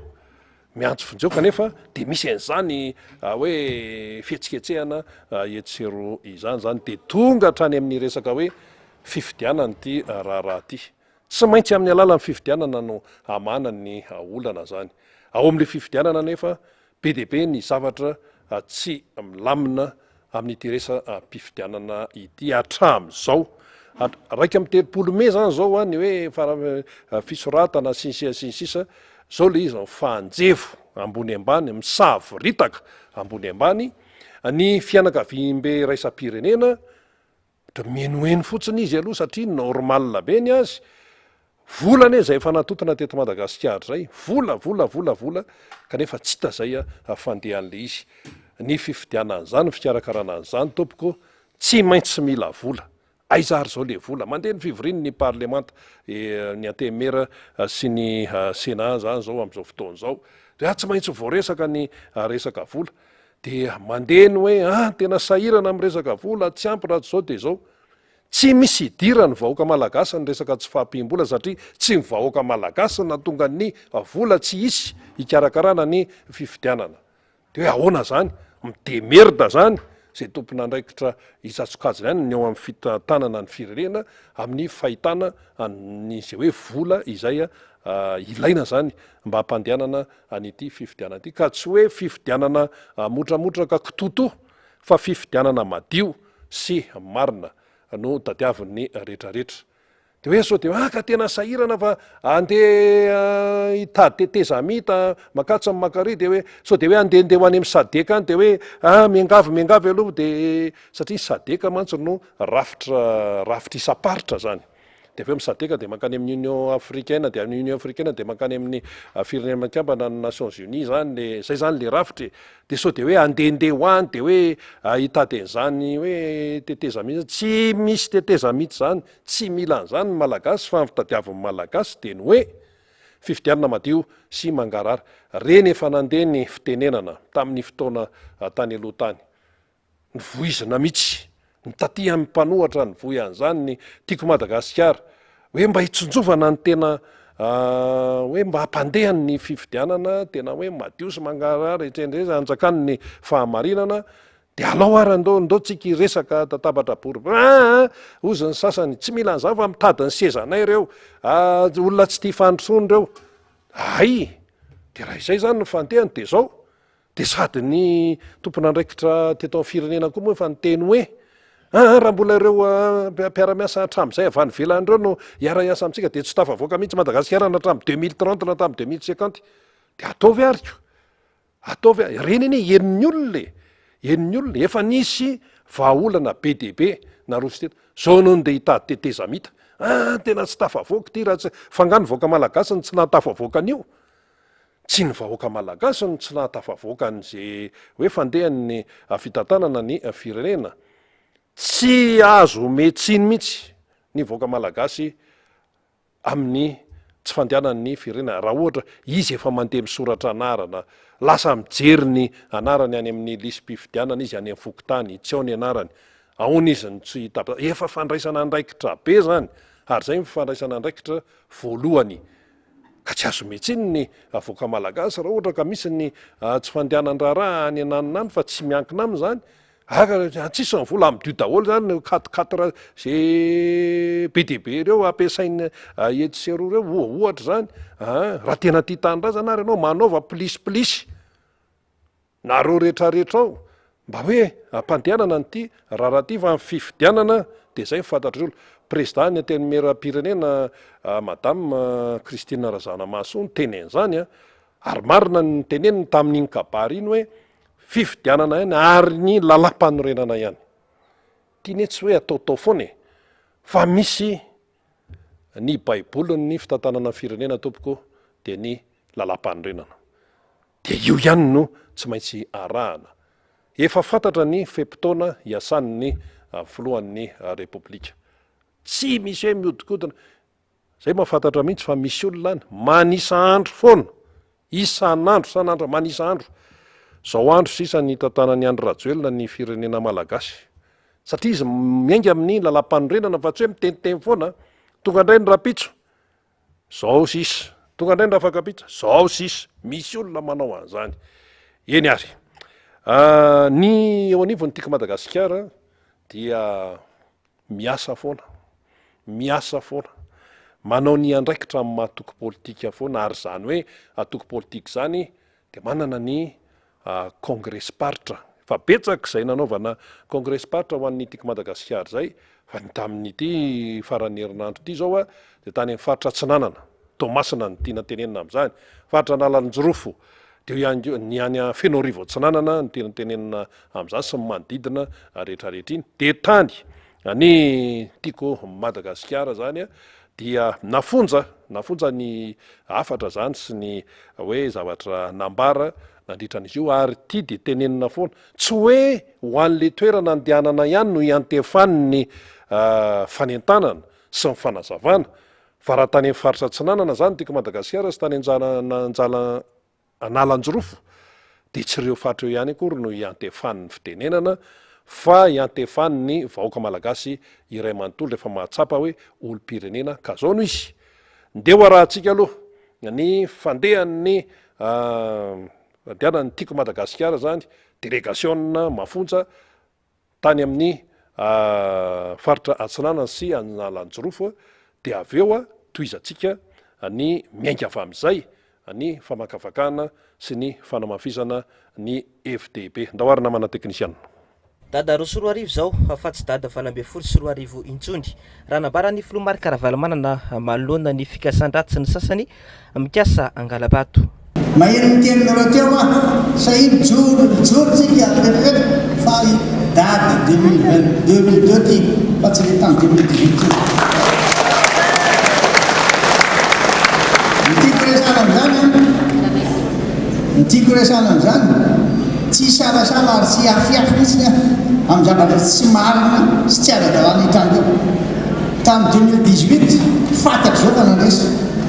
Miantso vonjeo kanefa dia misy an'izany hoe fihetsiketsehana etsy sy eroa izany izany dia tonga hatrany amin'ny resaka hoe fifidianana ity raharaha ity. Tsy maintsy amin'ny alalan'ny fifidianana no hamahana ny olana izany. Ao amin'ilay fifidianana anefa be dia be ny zavatra tsy milamina amin'ity resa-pifidianana ity hatramin'izao. 31 mey izany izao ny hoe fara fisoratana sy ny sisa sy ny sisa, izao ilay izy mifanjevo ambony ambany, misavoritaka ambony ambany ny fianakaviambe iraisam-pirenena Dia mihenoheno fotsiny izy aloha satria normal be ny azy, vola anie izay efa natontona teto Madagasikara izay, vola, vola, vola, vola, kanefa tsy hita izay fandehan'ilay izy. Ny fifidianana an'izany, ny fikarakarana an'izany tompoko, tsy maintsy mila vola. Aiza ary izao ilay vola? Mandeha ny fivorian'ny parlemanta, ny antenimiera sy ny Sénat izany izao amin'izao fotoana izao, dia tsy maintsy voaresaka ny resaka vola. Dia mandeha ny hoe ah tena sahirana amin'ny resaka vola, tsy ampy raha tsy izao dia izao. Tsy misy idiran'ny vahoaka malagasy ny resaka tsy fahampiam-bola satria tsy ny vahoaka malagasy no nahatonga ny vola tsy hisy hikarakarana ny fifidianana. Dia hoe ahoana izany? Mi-demerde izany izay tompon'andraikitra isan-tsokajiny any ny eo amin'ny fitantanana ny firenena amin'ny fahitana an'izay hoe vola izay ilaina izany mba hampandehanana an'ity fifidianana ity ka tsy hoe fifidianana motramotra ka kitotoa fa fifidianana madio sy marina no tadiavin'ny retraretra. Dia hoe sao dia ah ka tena sahirana fa andeha hitady tetezamita makatso amin'ny makary dia hoe sao dia hoe andehandeha ho any amin'ny sadec any dia hoe ah miangavy miangavy aloha dia satria ny sadec mantsy no rafitra rafitra isam-paritra zany. Dia avy eo amin'ny Sadec dia mankany amin'ny Union Africaine, dia amin'ny Union Africaine dia mankany amin'ny Firenena Mikambana, ny Nations Unies zany le, zay zany le rafitra e. Dia sao dia hoe handehandeha ho any dia hoe hitady an'izany hoe tetezamita, tsy misy tetezamita izany, tsy mila an'izany ny Malagasy fa ny fitadiavin'ny Malagasy dia ny hoe fifidianana madio sy mangarahara. Ireny efa nandeha ny fitenenana tamin'ny fotoana tany aloha tany. Novoizina mihitsy ny taty amin'ny mpanohatra nivoy an'izany ny Tiako Madagasikara hoe mba hitsinjovana ny tena hoe mba hampandeha ny fifidianana tena hoe madio sy mangarahara etsy hanjakany ny fahamarinana dia alao ary andao ndao tsika hiresaka tatabatra boribory aa hozy ny sasany tsy mila an'izany fa mitady ny sezanay ireo olona tsy tia fandrosoana ireo hay dia raha izay izany ny fandehany dia izao Dia sady ny tompon'andraikitra teto amin'ny firenena koa moa efa niteny hoe, aa raha mbola ireo mpiara-miasa hatramin'izay avy any ivelany ireo no hiara-hiasa amintsika dia tsy tafavoaka mihitsy Madagasikara na hatramin'ny 2030 na hatramin'ny 2050. Dia ataovy ary ko! Ataovy ary. Ireny anie henon'ny olona e! Henon'ny olona. Efa nisy vahaolana be dia be naroso teto. Zao no ndeha hitady tetezamita. Aa tena tsy tafavoaka ity raha tsy, fa angaha ny vahoaka malagasy no tsy nahatafavoaka an'io? Tsy ny vahoaka malagasy no tsy nahatafavoaka an'izay hoe fandehan'ny fitantanana ny firenena. Tsy azo omen-tsiny mihitsy ny vahoaka malagasy amin'ny tsy fandehanan'ny firenena. Raha ohatra izy efa mandeha misoratra anarana, lasa mijery ny anarany any amin'ny lisi-pifidianana izy any amin'ny fokontany, tsy ao ny anarany. Ahoana izy no tsy hitaba-, efa fandraisana andraikitra be izany ary izay no fandraisana andraikitra voalohany. Ka tsy azo ometsiny ny avoaka malagasy raha ohatra ka misy ny tsy fandehanan-draharaha any ananona any fa tsy miankina aminy izany. Aka tsisy ny vola amidio daholo izany ny quatre quatre ze be dia be ireo ampiasaina etsy sy eroa ireo ohatra izany. Raha tena tia tanindrazana ary ianao manaova plisy plisy. Nareo rehetra rehetra ao mba hoe ampandehanana an'ity raharaha ity fa ny fifidianana dia izay no fantatr'ireo olona. Prezidà ny Antenimierampirenena Madame Christine Razanamahasoa niteny an'izany ary marina ny niteneniny tamin'iny kabary iny hoe fifidianana ihany ary ny lalàmpanorenana ihany. Ity anie tsy hoe ataotao foana e, fa misy ny baibolin'ny fitantanana ny firenena tompoko dia ny lalàmpanorenana. Dia io ihany no tsy maintsy arahana. Efa fantatra ny fe-potoana iasan'ny filohan'ny Repoblika. Tsy misy hoe mihodinkodina. Zay mahafantatra mihitsy fa misy olona any manisa andro foana. Isan'andro, isan'andro, manisa andro. Zao andro sisa ny hitantanan'i Andry Rajoelina ny firenena malagasy. Satria izy miainga amin'ny lalàmpanorenana fa tsy hoe miteniteny foana. Tonga indray ny rahampitso. Zao sisa. Tonga indray ny rafakapitsa. Zao sisa. Misy olona manao an'izany. Eny ary. Ny eo anivon'ny Tiako Madagasikara dia miasa foana. Miasa foana. Manao ny andraikitra amin'ny maha antoko politika foana ary izany hoe antoko politika izany dia manana ny kongresim-paritra. Efa betsaka izay nanaovana kongresim-paritra ho an'ny Tiako Madagasikara izay, fa ny tamin'ity faran'ny herinandro ity izao dia tany amin'ny faritra Atsinanana, Toamasina no tiana tenenina amin'izany, faritra Analanjirofo, dia eo ihany koa ny any Fenoarivo Atsinanana no tiana tenenina amin'izany sy ny manodidina rehetrarehetra iny. Dia tany ny Tiako Madagasikara izany dia nafonja, nafonja ny hafatra izany sy ny hoe zavatra nambara nandritra an'izy io ary ity dia tenenina foana, tsy hoe ho an'ilay toerana andehanana ihany no iantefan'ny fanentanana sy ny fanazavana fa raha tany amin'ny faritra atsinanana izany tiako Madagasikara sy tany Anjala Analanjirofo dia tsy ireo faritra eo ihany akory no iantefan'ny fitenenana fa iantefan'ny vahoaka malagasy iray manontolo rehefa mahatsapa hoe olom-pirenena ka zao no izy. Ndeha ho arahantsika aloha ny fandehan'ny fandehanan'ny Tiako Madagasikara izany, delegasiona mafonja tany amin'ny faritra Atsinanana sy Analanjirofo dia avy eo tohizantsika ny miainga avy amin'izay ny famakafakana sy ny fanamafisana ny hevi-dehibe. Ndao ary namana teknisiana. Dada 2002 izao fa tsy dada 2018 intsony. Raha nambaran'ny filoha Marc Ravalomanana manoloana ny fikasan-dratsin'ny sasany mikasa hangala-bato. Maheno ny teninareo teo aho, sahia mijoro, mijoro tsika rehetra rehetra fa i dada 2020, 2002 ty fa tsy le tam 2018 io. Ny tiako resahana amin'izany an, ny tiako resahana amin'izany, tsy hisalasala ary tsy hiafiafy mihitsiny aho amin'ny zavatra tsy marina sy tsy ara-dalàna hitranga eo. Tamin'ny 2018, fantatro izao fa nandresy.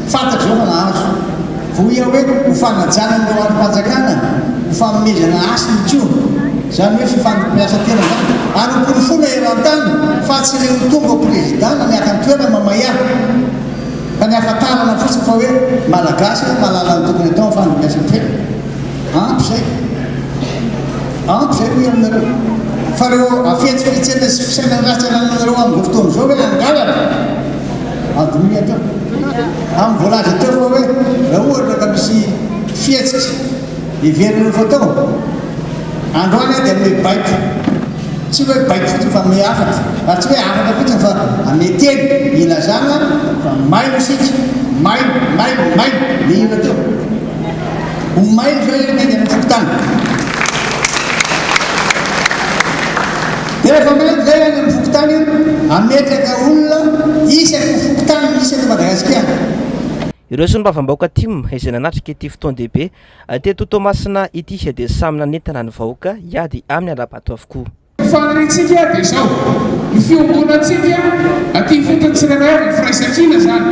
Fantatro izao fa nahazo. Voa aho hoe ho fanajana an'ireo andrim-panjakana, ho fanomezana hasiny koa, izany hoe fifandimbiasan-tena izany, ary ho porofoina eran-tany fa tsy ilay ho tonga ho prezidà na ny haka ny toerana mamay ahy, fa ny hahafantarana fotsiny fa hoe Malagasy aho mahalala ny tokony atao amin'ny fandimbiasan-toerana. Ampy izay. Ampy izay hoy aminareo. Fa ireo hafetsifetsena sy fisainana ratsy anananareo amin'izao fotoana izao hoe hangalatra, Adinoy hatreo. Amin'ny voalaza teo fa hoe raha ohatra ka misy fihetsika heverinareo fa atao, androany aho dia hanome baiko. Tsy hoe baiko fotsiny fa hanome hafatra. Ary tsy hoe hafatra fotsiny fa hanome teny hilazana fa mailo isika, mailo, mailo, mailo. Ilay hira teo. Ho mailo izao ianao miainga any amin'ny fokontany. Dia rehefa mailo izay any amin'ny fokontany, hametraka olona isaky ny fokontany misy eto Madagasikara. Ireo solombavambahoaka tim izay nanatrika ity fotoan-dehibe teto Toamasina ity dia samy nanentana ny vahoaka hiady amin'ny hala-bato avokoa. Ny faniriantsika dia izao, ny fiombonantsika aty ifotony tsirairay avy, ny firaisankina izany,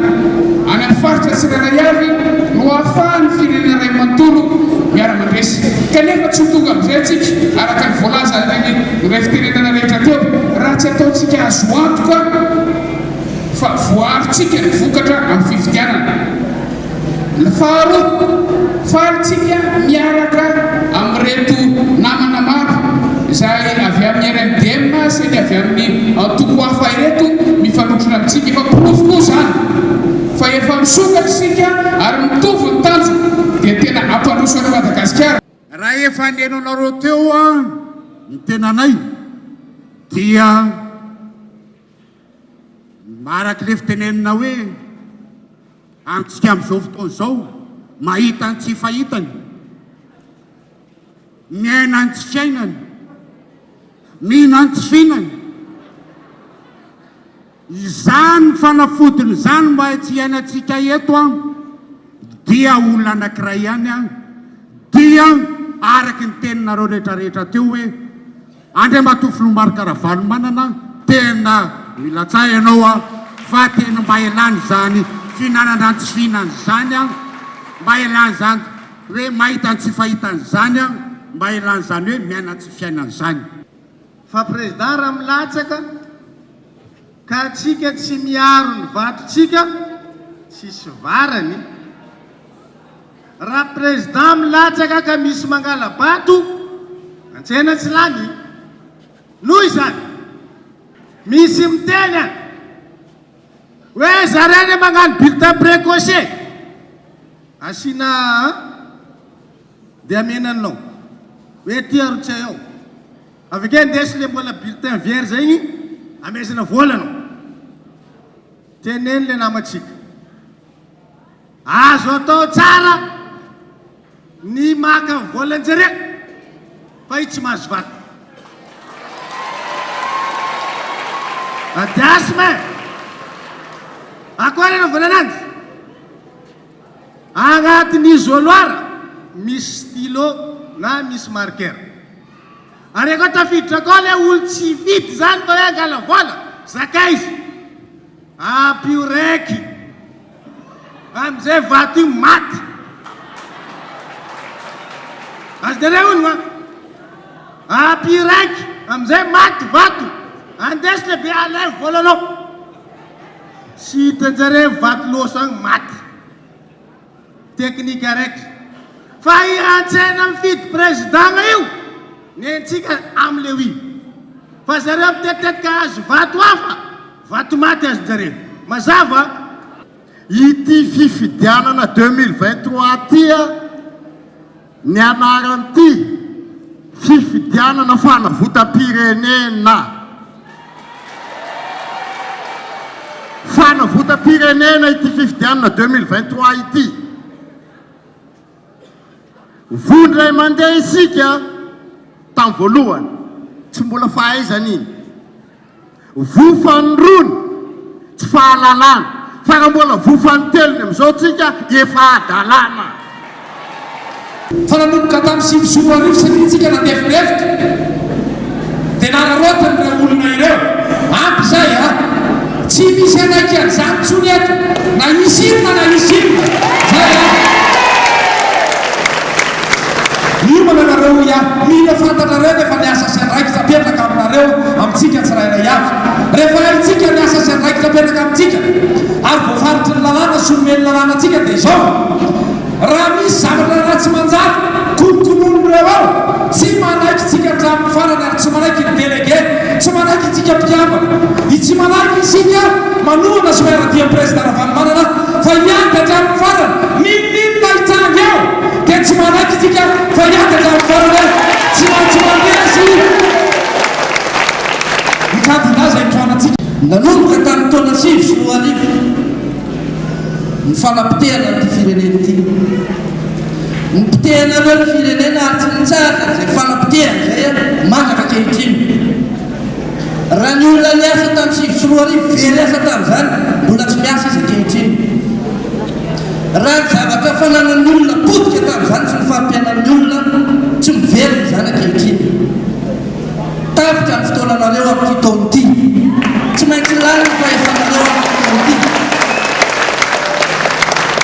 any amin'ny faritra tsirairay avy no ahafahan'ny firenena iray manontolo miara-mandresy. Kanefa tsy ho tonga amin'izay isika, araka ny voalazan'ireny iray fitenenana rehetra teo, raha tsy ataontsika azo antoka fa voaarontsika ny vokatra amin'ny fifidianana. Ny faharoa, faly tsika miaraka amin'ireto namana maro izay avy amin'ny RMDM sy ny avy amin'ny antoko hafa ireto mifanotrona amintsika. Efa porofo koa izany fa efa misokatra isika ary mitovy ny tanjona dia tena hampandroso an'i Madagasikara. Raha efa nenonareo teo ny tenanay dia. Mba araka ilay fitenenana hoe amintsika amin'izao fotoana izao, mahita ny tsy fahitany, miaina ny tsy fiainany, mihina ny tsy fihinany. Izany fanafodiny izany mba tsy hiainantsika eto an, dia olona anankiray ihany an, dia araka ny teninareo rehetra rehetra teo hoe Andriamatoa Filoha Marc Ravalomanana tena milatsaha ianao an, fa tena mba ialana izany fihinanana ny tsy fihinana izany an, mba ialana izany hoe mahita ny tsy fahitana izany an, mba ialana izany hoe miaina ny tsy fiainana izany. Fa président raha milatsaka ka tsika tsy miaro ny vatontsika tsisy varany, raha président milatsaka ka misy mangala-bato antsena tsy lany, noho izany misy miteny an hoe zareo anie magnano bulletin précoché asiana an dia amena anao hoe ty arotsay ao. Avy akeo andeso le mbola bulletin vierge igny amezana vola anao. Teneno le namantsika. Azo atao tsara ny maka ny volan-jareo fa io tsy mahazo vato. Adiasma e! Akory anaovana ananjy? Agnatin'ny isoloir misy stylo na misy marqueur. Ary akao tafiditra akao le olo tsy hifidy zany fa hoe angala vola, zakaiza? Ampio raiky amizay vato io maty. Azonareo ono an? Ampio raiky amizay maty vato, andeso le be alaivo volanao. Tsy hitanjareo vato loso agny maty. Teknika araiky. Fa i antsena mifidy président io nentsika am le oui. Fa zareo mitetitetika hahazo vato hafa, vato maty azonjareo. Mazava? Ity fifidianana 2023 ity a, ny anaran'ity fifidianana fanavotam-pirenena. Fanavotam-pirenena ity fifidianana 2023 ity. Voa indray mandeha isika tamin'ny voalohany, tsy mbola fahaizana iny. Voa fanindroany, tsy fahalalana, fa raha mbola voa fanintelony amin'izao tsika, efa hadalana. Fa nanomboka tamin'ny 2009 satria tsika nandefindefitra dia nararaotiny ireo olona ireo. Ampy izay a! Tsy misy hanaiky an'izany intsony eto na hisy inona na hisy inona. Izay a! Miomana nareo hoy aho. Mila fantatrareo nefa ny asa sy andraikitra apetraka aminareo, amintsika tsirairay avy. Rehefa haintsika ny asa sy andraikitra apetraka amintsika ary voafaritry ny lalàna sy omen'ny lalàna antsika dia izao, Raha misy zavatra ratsy manjary, kolokoloin'ireo ao, tsy manaiky tsika hatramin'ny farany ary tsy manaiky ny délégué, tsy manaiky itsika mpikambana, i tsy manaiky isika manohana sy miara-dia amin'i Prezida Ravalomanana fa hiady hatramin'ny farany, n'inon'inona hitranga eo dia tsy manaiky isika fa hiady hatramin'ny farany hoe tsy maintsy mandresy ny kandida izay tohanantsika. Nanomboka tamin'ny taona 2009 ny fanapotehana an'ity firenena ity. Nopotehanareo ny firenena ary tsy nitsahatra izay fanapotehana izay mandraka ankehitriny. Raha ny olona niasa tamin'ny 2009 very asa tamin'izany, mbola tsy miasa izy ankehitriny. Raha ny zavatra fananan'ny olona potika tamin'izany sy ny fari-piainan'ny olona, tsy miverina izany ankehitriny. Tapitra ny fotoananareo amin'ity taona ity. Tsy maintsy lany ny fahefanareo amin'ity taona ity.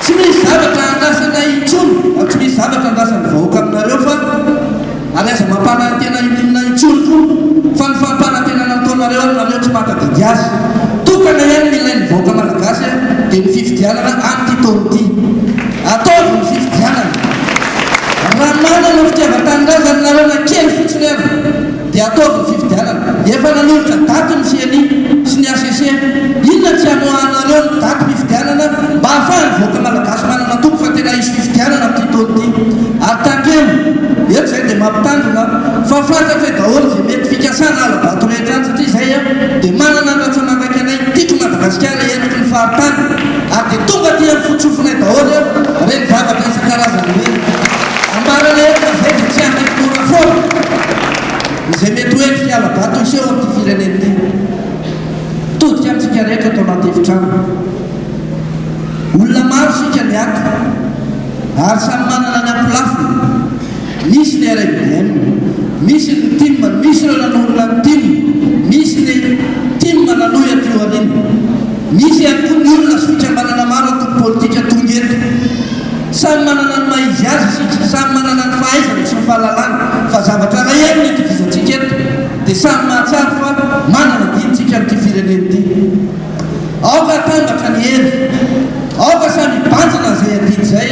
Tsy misy zavatra andrasana intsony ary tsy misy zavatra andrasan'ny vahoaka aminareo fa ary aza mampanantena inon'inona intsony koa fa ny fampanantenana ataonareo ary nareo tsy mahatadidy azy. Tokana ihany ny ilain'ny vahoaka malagasy dia ny fifidianana amin'ity taona ity. Ataovy ny fifidianana. Raha manana fitiavan-tanindrazana nareo na kely fotsiny ary dia ataovy ny fifidianana. Efa nanolotra daty ny ceni sy ny hcc. Inona tsy hamoahanareo ny daty fifidianana mba ahafahan'ny vahoaka malagasy manana toky fa tena hisy fifidianana amin'ity taona ity. Ary tandremo, eto izay dia mampitandrina fa fantatray daholo izay mety fikasana hala-bato rehetra any satria izay dia manana ny ratsa-mangaika anay tiako Madagasikara. tsotsofinay daholo eo ireny zavatra isan-karazany ireny. Ambaranay eto fa izay dia tsy hanaiky mora foana izay mety ho endrika hala-bato hiseho amin'ity firenena ity. Mitodika amintsika rehetra ato anaty efitrano. Olona maro isika ny ato ary samy manana ny ankolafiny. Misy ny RMDM, misy ny tim, misy ireo nanorina ny tim, misy ny tim nanohy aty aoriana. Misy ihany koa ny olona sy fikambanana maro antoko politika tonga eto. Samy manana ny maha izy azy isika, samy manana ny fahaizana sy ny fahalalana, fa zavatra iray ihany no itovizantsika eto, dia samy mahatsiaro fa manana adidintsika amin'ity firenena ity. Aoka hatambatra ny hery. Aoka samy hibanjina izay adidy izay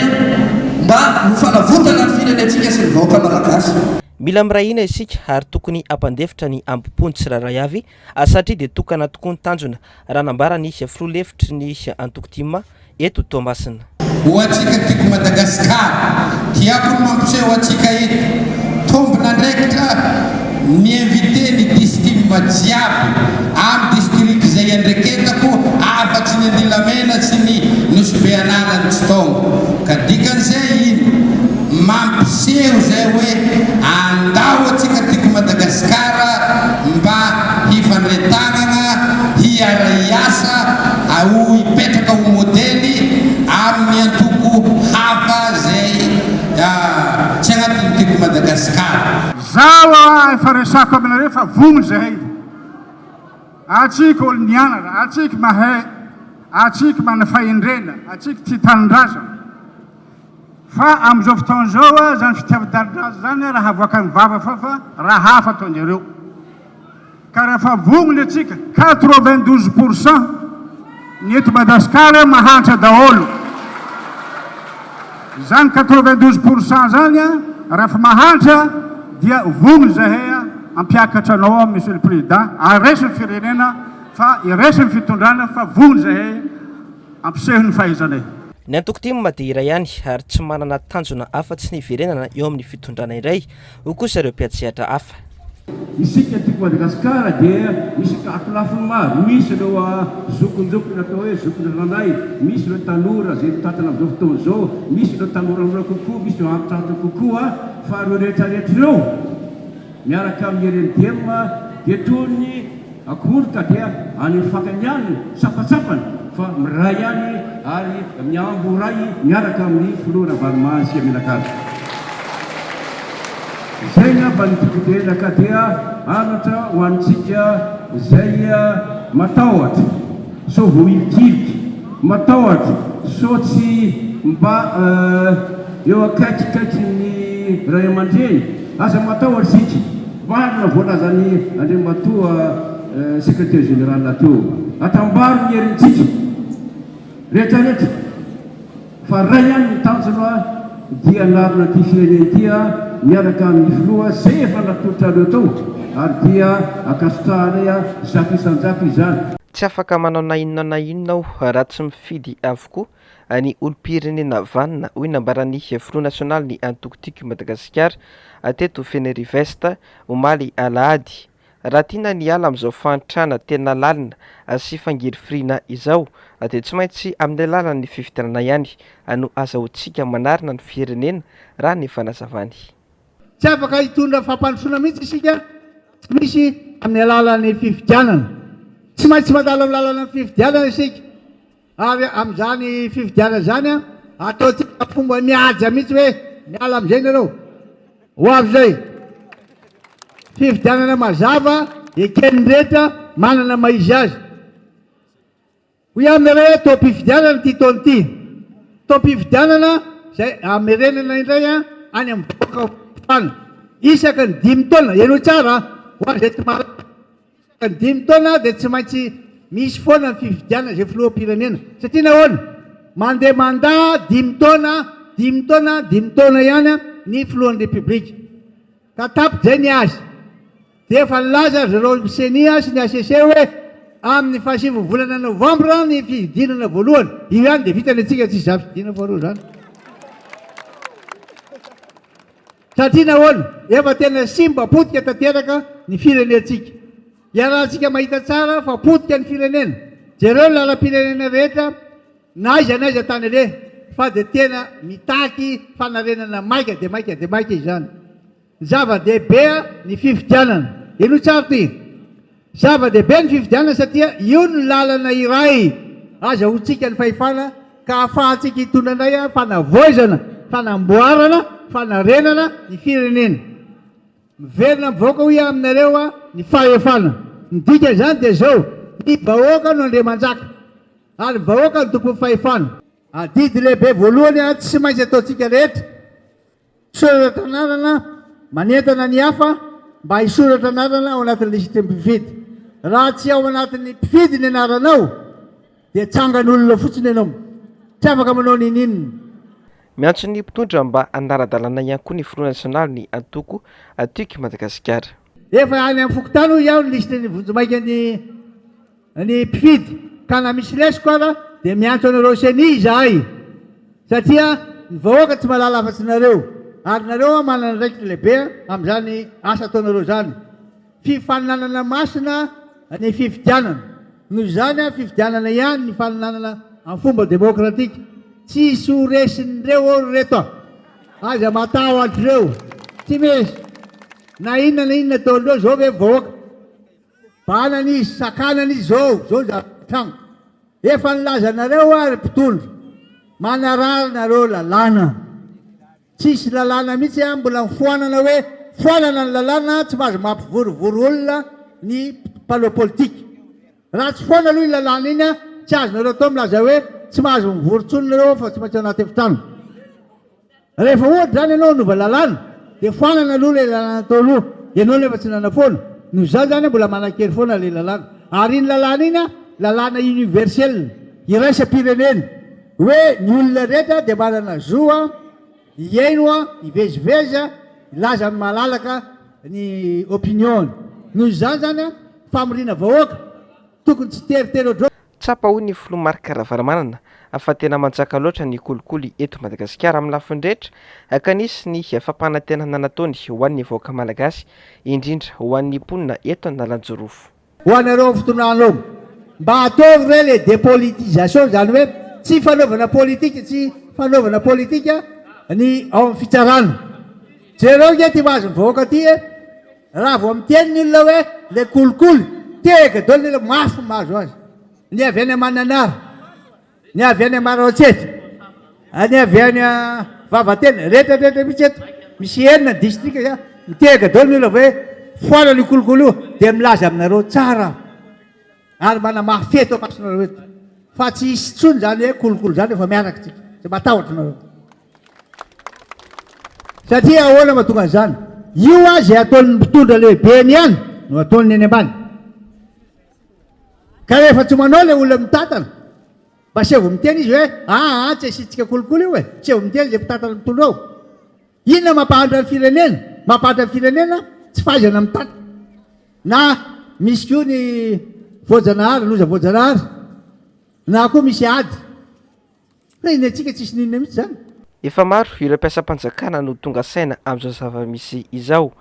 mba ho fanavotana ny firenentsika sy ny vahoaka Malagasy. Mila miray hina isika ary tokony hampandefitra ny hambom-po ny tsirairay avy satria dia tokana tokoa ny tanjona, raha nambaran'ny filoha lefitry ny antoko tim eto Toamasina. Ho antsika tiako Madagascar, tiako ny mampiseho antsika eto, tombon'andraikitra ny invité ny distim jiaby am district izay iandreketako afatsy ny Andilamena sy ny Nosy Be Anala ny tsy tonga. Ka dikan'izay ino? Mampiseho izay hoe andao antsika tiako Madagascar mba hifandray tanana, hiara-hiasa, ho hipetraka ho modely amin'ny antoko hafa izay tsy agnatin'ny Tiako Madagasikara. Zaho a efa resako aminareo fa vogno zahay, atsika olo nianatra, atsika mahay, atsika mana fahendrena, atsika tia tanindrazana. Fa amin'izao fotoana izao a zany fitiavan-tanindrazana zany raha avoakan'ny vava fa fa raha hafa ataonjareo. Ka rehefa vognona antsika, 92 pour cent ny eto Madasikara mahantra daholo. Izany 92 pour cent zany raha mahantra dia vognona zahay hampiakatra anao Monsieur le Président, ary resy ny firenena fa resy ny fitondrana fa vognona zahay hampiseho ny fahaizanay. Ny antoko tim dia iray ihany ary tsy manana tanjona afa-tsy ny hiverenana eo amin'ny fitondrana indray, hoy kosa ireo mpiantsehatra hafa. Isika tiako Madagasikara dia misy ankolafiny maro, misy ireo zokinjokiny atao hoe zokin-dRanay, misy ireo tanora izay mitantana amin'izao fotoana izao, misy ireo tanoranora kokoa, misy ireo antitrantitra kokoa, fa ireo rehetra rehetra ireo miaraka amin'ny RMDM dia toy ny Akory ka dia any amin'ny fakany ihany ny sampasampany fa miray ihany ary miambo ray miaraka amin'ny filoha Ravalomanana sy Aminakavy. Izay angamba no tiako tenena ka dia anatra ho antsika izay matahotra sao voahilikiliky, matahotra sao tsy mba eo akaikikaikin'ny ray aman-dreny, aza matahotra isika. Marina voalazan'i Andriamatoa Secrétaire Général teo. Atambaro ny herintsika rehetra rehetra fa ray ihany ny tanjona dia hanarina ity firenena ity miaraka amin'ny Filoha izay efa natolotrareo tao ary dia ankasitrahanay 100% izany. Tsy afaka manao na inona na inona aho raha tsy mifidy avokoa ny olom-pirenena vanona, hoy nambaran'ny filoha nasionalin'ny antoko Tiako i Madagasikara teto Fenerive-Est omaly alahady. Raha tiana ny hiala amin'izao fahantrana tena lalina sy fangirifiriana izao dia tsy maintsy amin'ny alalan'ny fifidianana ihany no azahoantsika manarina ny firenena, raha ny fanazavany. Tsy afaka hitondra fampandrosoana mihitsy isika tsy misy amin'ny alalan'ny fifidianana. Tsy maintsy mandalo amin'ny lalan'ny fifidianana isika. Ary amin'izany fifidianana izany, ataontsika fomba mihaja mihitsy hoe miala amin'izay nareo. Ho avy izay. Fifidianana mazava, eken'ny rehetra, manana maha izy azy. Hoy aho aminareo hoe taom-pifidianana ity taona ity. Taom-pifidianana izay hamerenana indray any amin'ny vahoaka fahefana. Isaky ny dimy taona, henoy tsara, ho an'izay tsy mahalala. Isaky ny dimy taona dia tsy maintsy misy foana ny fifidianana izay filoham-pirenena. Satria nahoana? Mandeha mandat dimy taona, dimy taona, dimy taona ihany ny filohan'ny Repoblika. Ka tapitra izay ny azy. Dia efa nilaza ry zareo Ceni sy ny HCC hoe amin'ny fahasivin'ny volana novambra ny fihodinana voalohany. Io ihany dia vita ny antsika, tsisy zafy fihodinana faharoa izany. Satria nahoana? Efa tena simba, potika tanteraka ny firenentsika. Iarahantsika mahita tsara fa potika ny firenena. Jereo ny lalam-pirenena rehetra. Na aiza na aiza tany aleha fa dia tena mitaky fanarenana maika dia maika dia maika izany. Zava-dehibe ny fifidianana. Henoy tsara ity. Zava-dehibe ny fifidianana satria io no lalana iray azahoantsika ny fahefana ka ahafahantsika hitondra indray fanavaozana, fanamboarana, fanarenana ny firenena. Miverina amin'ny vahoaka hoy aho aminareo ny fahefana. Ny dikan'izany dia izao, ny vahoaka no andriamanjaka ary ny vahoaka no tompon'ny fahefana. Adidy lehibe voalohany tsy maintsy ataontsika rehetra, Soratra anarana, Manentana ny hafa mba hisoratra anarana ao anatin'ny lisitry ny mpifidy. Raha tsy ao anatin'ny mpifidy ny anaranao dia tsangan'olona fotsiny ianao, tsy afaka manao n'inon'inona. Miantso ny mpitondra mba hanara-dalàna ihany koa ny filoha nasionalin'ny antoko Tiako i Madagasikara. Efa any amin'ny fokontany hoy aho ny lisitry ny vonjimaika ny. Ny mpifidy ka na misy lesoka ara dia miantso anareo ceni izahay satria ny vahoaka tsy mahalala afa-tsy nareo ary nareo manana andraikitra lehibe amin'izany asa ataonareo izany. Fifaninanana masina ny fifidianana. Noho izany fifidianana ihany ny faninanana amin'ny fomba demokratika. Tsy hisy ho resin'ireo eo ry reto a! Aza matahotra ireo. Tsy misy. Na inona na inona ataon'ireo izao ve ny vahoaka? Bahanana izy, sakanana izy zao, zao ny zava-mitranga. Efa nilaza anareo aho ry mpitondra, manarary nareo lalàna. Tsisy lalàna mihitsy an, mbola mifoanana hoe foanana ny lalàna, tsy mahazo mampivorivory olona ny mpanao politika. Raha tsy foana aloha iny lalàna iny an, tsy azonareo atao milaza hoe tsy mahazo mivory intsony nareo fa tsy maintsy ao anaty efitrano. Rehefa ohatra izany ianao hanova lalàna dia foanana aloha ilay lalàna tao aloha, ianao nefa tsy nanafoana, noho izany izany mbola manan-kery foana ilay lalàna. Ary iny lalàna iny an, lalàna universel, iraisam-pirenena, hoe ny olona rehetra dia manana zo an, hihaino an, hivezivezy an, hilaza amin'ny malalaka ny opinion-ny. Noho izany izany an, famoriana vahoaka, tokony tsy teritery ohatr'izao. Tsapa hoy ny filoha Marc Ravalomanana fa tena manjaka loatra ny kolikoly eto Madagasikara amin'ny lafiny rehetra ka nisy ny fampanantenana nataony ho an'ny vahoaka malagasy indrindra ho an'ny mponina eto Analanjirofo. Ho anareo amin'ny fitondrana eo, mba ataovy re le dépolitisation izany hoe tsy fanaovana politika, tsy fanaovana politika ny ao amin'ny fitsarana. Jereo ange ty mahazo ny vahoaka ty e! Raha vao miteny ny olona hoe le kolikoly, tehaka daholo ny olona, mafy ny mahazo azy. Ny avy any Mananara, ny avy any Maroantsetra, ny avy any Vavatenina, rehetra rehetra mihitsy eto, misy enina ny distrika zany, mitehaka daholo ny olona hoe foanana io kolikoly io, dia milaza aminareo tsara aho. Ary manamafy eto amasonareo eto fa tsy hisy intsony izany hoe kolikoly izany rehefa miaraka isika. Tsy matahotra nareo. Satria ahoana mahatonga an'izany? Io aza izay ataon'ny mpitondra lehibeny ihany no ataon'ny eny ambany. Ka rehefa tsy manao ilay olona mitantana, mba asevo miteny izy hoe aa tsy asiantsika kolikoly io e, asevo miteny izay mpitantana mitondra ao. Inona mampahantra ny firenena? Mampahantra ny firenena tsy fahaizana mitantana. Na misy koa ny voajanahary, loza voajanahary, na koa misy ady. Fa ny antsika tsisy n'inona mihitsy izany. Efa maro ireo mpiasam-panjakana no tonga saina amin'izao zava-misy izao.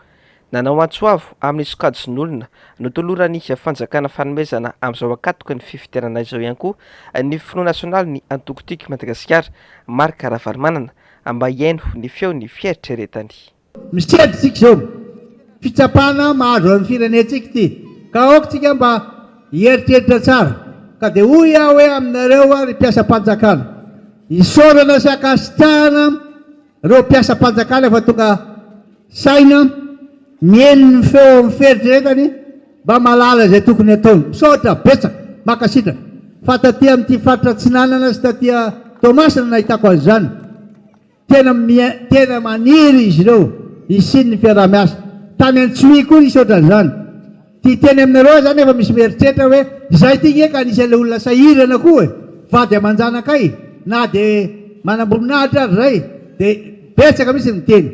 Nanao antso avo amin'ny sokajin'olona notoloran'ny fanjakana fanomezana amin'izao ankatoky ny fifidianana izao ihany koa ny filoha nasionalin'ny antoko Tiako i Madagasikara, Marc Ravalomanana, mba hihaino ny feon'ny fieritreretany. Misedra isika izao, fitsapana mahazo an'ny firenentsika ity, ka aoka isika mba hieritreritra tsara. Ka dia hoy aho hoe aminareo ry mpiasam-panjakana, isaorana sy ankasitrahana ireo mpiasam-panjakana efa tonga saina, mihaino ny feo amin'ny fieritreretany, mba mahalala izay tokony hataony. Misaotra betsaka, mankasitraka, fa taty amin'ity faritra Atsinanana sy taty Toamasina no nahitako an'izany. Tena tena maniry izy ireo hisian'ny fiaraha-miasa. Tany Antsohihy koa nisy ohatran'izany. Te hiteny aminareo aho izany nefa misy mieritreritra hoe izaho ity nge ka anisan'ilay olona sahirana koa e! Vady aman-janakay na dia manamboninahitra ary izay dia betsaka mihitsy ny miteny.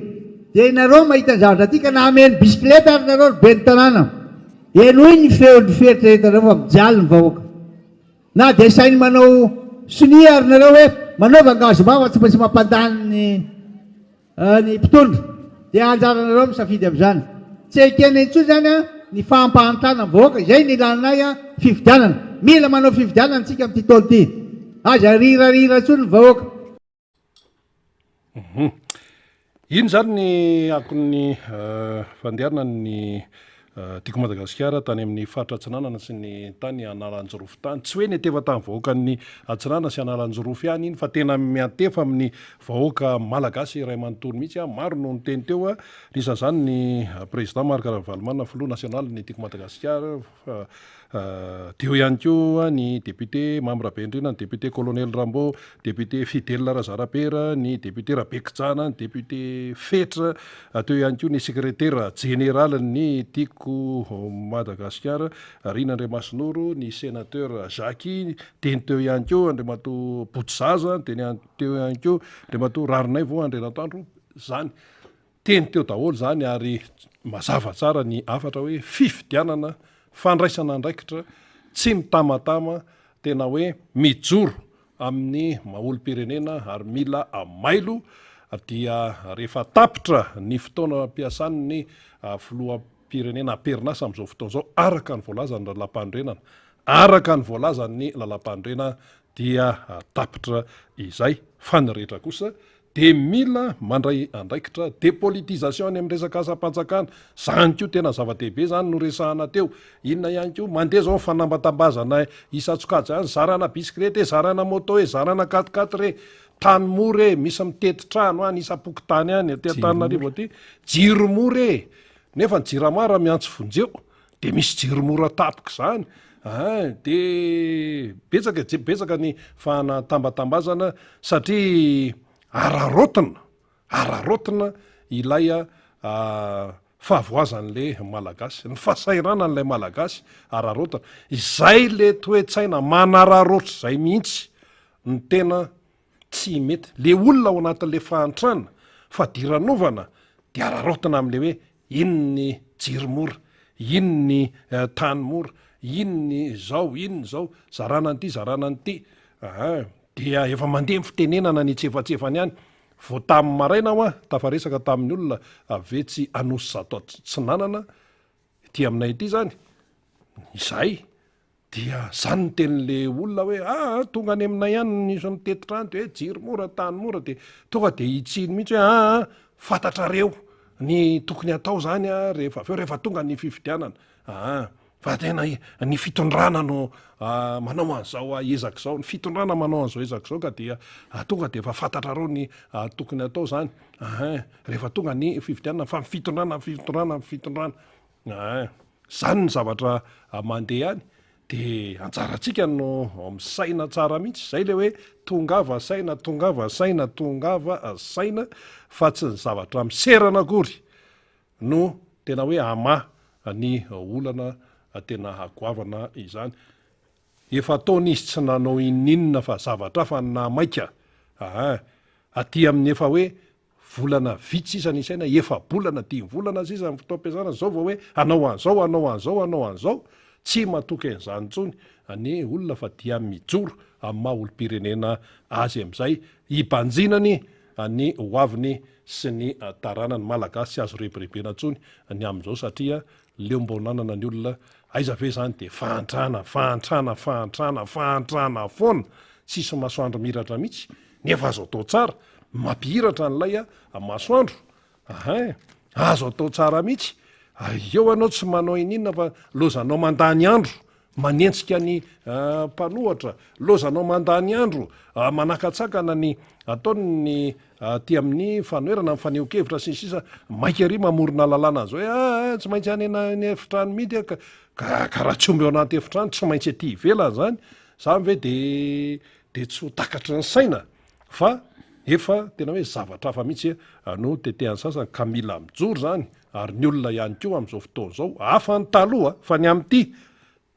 Dia ianareo mahita ny zavatra aty ka na hameno bisikileta ary nareo ry ben'ny tanàna. Henoy ny feon'ny fieritreretanareo fa mijaly ny vahoaka. Na dia asainy manao sonia ary nareo hoe manaova angazom-bava tsy maintsy mampandany ny ny mpitondra dia anjaranareo misafidy amin'izany. Tsy ekena intsony izany ny fahampahantrana ny vahoaka, izay no ilanay fifidianana. Mila manao fifidianana isika amin'ity taona ity. Aza rirarira intsony ny vahoaka. Iny izany ny akon'ny fandehanana ny Tiako Madagasikara tany amin'ny faritra Atsinanana sy ny tany Analanjirofo tany. Tsy hoe niantefa tamin'ny vahoakan'ny Atsinanana sy Analanjirofo ihany iny fa tena miantefa amin'ny vahoaka malagasy iray manontolo mihitsy. Maro no niteny teo, anisan'izany ny Président Marc Ravalomanana, filoha nasionalin'ny Tiako Madagasikara, Teo ihany koa ny député Mamy Rabendrina, ny député Colonel Rambo, député Fidèle Razarapera, ny député Rabekijana, ny député Fetra, teo ihany koa ny sekretera jeneralin'ny Tiako Madagasikara, Rina Andriamasinoro, ny sénateur Jacques, teny teo ihany koa Andriamatoa Botozaza, teny teo ihany koa Andriamatoa Raharinaivo Andrianatoandro, izany. Teny teo daholo izany ary mazava tsara ny hafatra hoe fifidianana, fandraisana andraikitra, tsy mitamatama, tena hoe mijoro amin'ny maha olom-pirenena ary mila mailo dia rehefa tapitra ny fotoana-piasan'ny filoham-pirenena am-perinasa amin'izao fotoana izao araka ny voalazan'ny lalàmpanorenana, araka ny voalazan'ny lalàmpanorenana dia tapitra izay fa ny rehetra kosa dia mila mandray andraikitra, dépolitisation any amin'ny resaka asam-panjakana, zany koa tena zava-dehibe zany no resahana teo, inona ihany koa, mandeha zao ny fanambatambazana isan-tsokajy any, zarana bisikileta e, zarana moto e, zarana quatre quatre e, tany mora e, misy mitety trano any isam-pokontany any aty Antananarivo aty, jiro mora e, nefa ny jirama raha miantso vonjeo de misy jiro mora tapoka izany ein, de betsaka e, betsaka ny fanatambatambazana satria araraotina, araraotina ilay fahavoazan'le malagasy, ny fahasahiranan'ilay malagasy araraotina, izay le toe-tsaina manararaotra izay mihitsy no tena tsy mety, le olona ao anatin'le fahantrana, fadiranovana de araraotina am'le hoe Iny ny jiro mora, iny ny tany mora, iny ny izao, iny ny izao, zarana an'ity, zarana an'ity. Aa dia efa mandeha ny fitenenana any antsefatsefany any. Vao tamin'ny maraina aho tafaresaka tamin'ny olona avy etsy Anosizato Atsinanana, ety aminay ety izany, izahay Dia zany ny tenin'le olona hoe aa tonga any aminay any nisy nitety trano de hoe jiro mora tany mora de tonga de hitsiny mihitsy hoe aa fantatrareo ny tokony hatao zany a rehefa avy eo rehefa tonga ny fifidianana aa fa tena ny fitondrana no manao an'izao ezaka izao ny fitondrana manao an'izao ezaka izao ka dia tonga de efa fantatrareo ny tokony hatao zany ahin rehefa tonga ny fifidianana fa ny fitondrana ny fitondrana ny fitondrana Aa zany ny zavatra mandeha any de anjarantsika no misaina tsara mihitsy, zay le hoe tongava saina, tongava saina, tongava saina fa tsy ny zavatra miserana akory no tena hoe hamaha ny olana tena goavana izany. Efa taona izy tsy nanao inoninona fa zavatra hafa no nahamaika aa aty amin'ny efa hoe Volana vitsy sisa ny isaina, efa-bolana, dimy volana sisa ny fotoam-piasana, zao vao hoe hanao an'izao, hanao an'izao, hanao an'izao, tsy matoky an'izany intsony ny olona fa dia mijoro amin'ny maha olom-pirenena azy amin'izay hibanjinany ny hoaviny sy ny taranany. Malagasy tsy azo rebirebena intsony ny amin'izao satria leom-baonanana ny olona, aiza ve izany dia fahantrana, fahantrana, fahantrana, fahantrana foana, tsisy masoandro mihiratra mihitsy. Nefa azo atao tsara mampihiratra an'ilay masoandro ahay, azo atao tsara mihitsy, eo ianao tsy manao ininona fa lozanao mandany andro manenjika ny mpanohatra, lozanao mandany andro manakatsakana ny ataon'ny aty amin'ny fanoherana, ny fanehoan-kevitra sy ny sisa, maika ery mamorona lalàna an'izao hoe aa tsy maintsy any anaty efitrano mihitsy aho ka, ka raha tsy omby ao anaty efitrano tsy maintsy aty ivelany zany, zany ve de dia tsy ho takatry ny saina fa efa tena hoe zavatra hafa mihitsy no tetehan'ny sasany ka mila mijoro izany ary ny olona ihany koa amin'izao fotoana izao hafa ny taloha fa ny amin'ity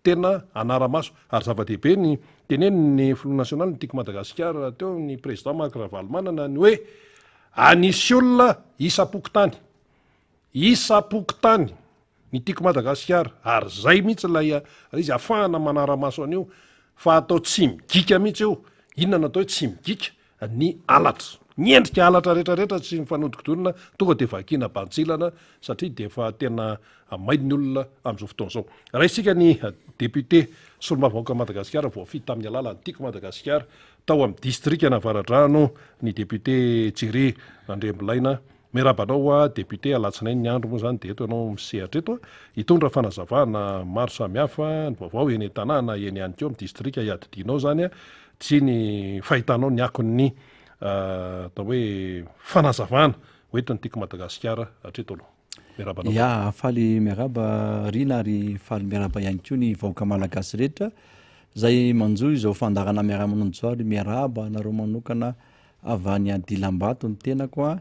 tena hanara-maso ary zava-dehibe ny tenenin'ny filoha nasionaly ny Tiako Madagasikara teo ny président Marc Ravalomanana ny hoe anisy olona isam-pokontany isam-pokontany Ny Tiako Madagasikara, ary zay mihitsy ilay izy afahana manara-maso an'io fa atao tsy migika mihitsy io, inona no atao hoe tsy migika? Ny halatra, ny endrika halatra rehetra rehetra tsy mifanodikodinina tonga dia vakiana bantsilana satria dia efa tena may ny olona amin'izao fotoana izao. Raisika ny député solombavambahoakan'i Madagasikara voafidy tamin'ny alalan'ny Tiako Madagasikara. tao amin'ny distrikan'Avaradrano ny député Jerry Randriambilaina. Miarahaba anao député, alatsinainy ny andro moa izany dia eto ianao misehatra eto hitondra fanazavana maro samihafa, ny vaovao eny an-tanàna, eny ihany koa amin'ny distrika iadidianao izany sy ny fahitanao ny akon'ny atao hoe fanazavana hoentin'ny Tiako Madagasikara hatreto aloha. Miarahaba anao. Ya, faly miarahaba Rina ary faly miarahaba ihany koa ny vahoaka malagasy rehetra izay manjohy izao fandaharana miara-manonja izao ary miarahaba anareo manokana avy any Adilambato ny tenako a,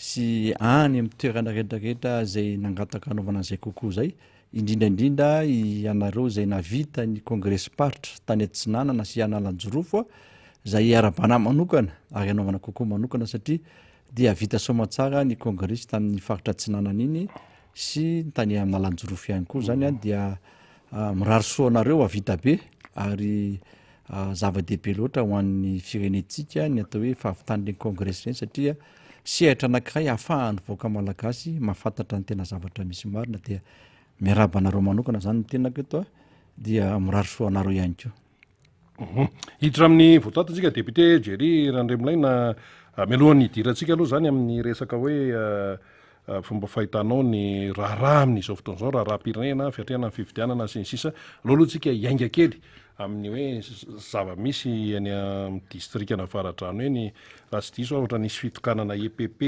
sy any amin'ny toerana rehetra rehetra izay nangataka hanaovana an'izay kokoa izay, indrindra indrindra ianareo izay nahavita ny kongresim-paritra tany Atsinanana sy Analanjirofo a, izay iarabana manokana ary hanaovana kokoa manokana satria dia vita soamatsara ny kongresy tamin'ny faritra Atsinanana iny sy tany Analanjirofo ihany koa zany a, dia mirary soa anareo havita be ary Zava-dehibe loatra ho an'ny firenentsika ny atao hoe fahavitan'ireny kongresy ireny satria sehatra anankiray ahafahan'ny vahoaka malagasy mahafantatra ny tena zavatra misy marina dia miarahaba anareo manokana zany ny tenako eto a dia mirary soa anareo ihany koa. Mhm. Hiditra amin'ny votoaty tsika député Jerry Randriamilaina mialohan'ny hidirantsika aloha zany amin'ny resaka hoe Fomba fahitanao ny raharaha amin'izao fotoana izao, raharaham-pirenena, fiatrehana ny fifidianana sy ny sisa. Aleo aloha tsika hiainga kely amin'ny hoe zava-misy eny amin'ny distrikan'Avaradrano eny, raha tsy diso aho ohatra nisy fitokanana EPP,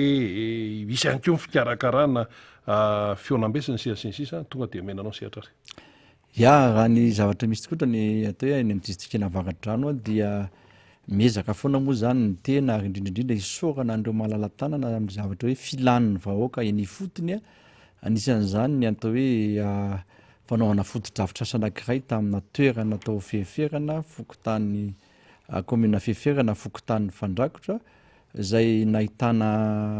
hisy ihany koa ny fikarakarana fihaonambe sy ny sisa sy ny sisa, tonga dia omena anao ny sehatra ary. Ya, raha ny zavatra misy tokoa ny atao hoe any amin'ny distrikan'Avaradrano dia miezaka foana moa zany ny tena ary indrindra indrindra isaorana an'ireo malala-tanana amin'ny zavatra hoe filan'ny vahoaka eny ifotony a, anisan'izany ny atao hoe fanaovana fotodrafitrasa anankiray tamina toerana atao Feferana, fokontany kaominina Feferana, fokontany Fandrakotra izay nahitana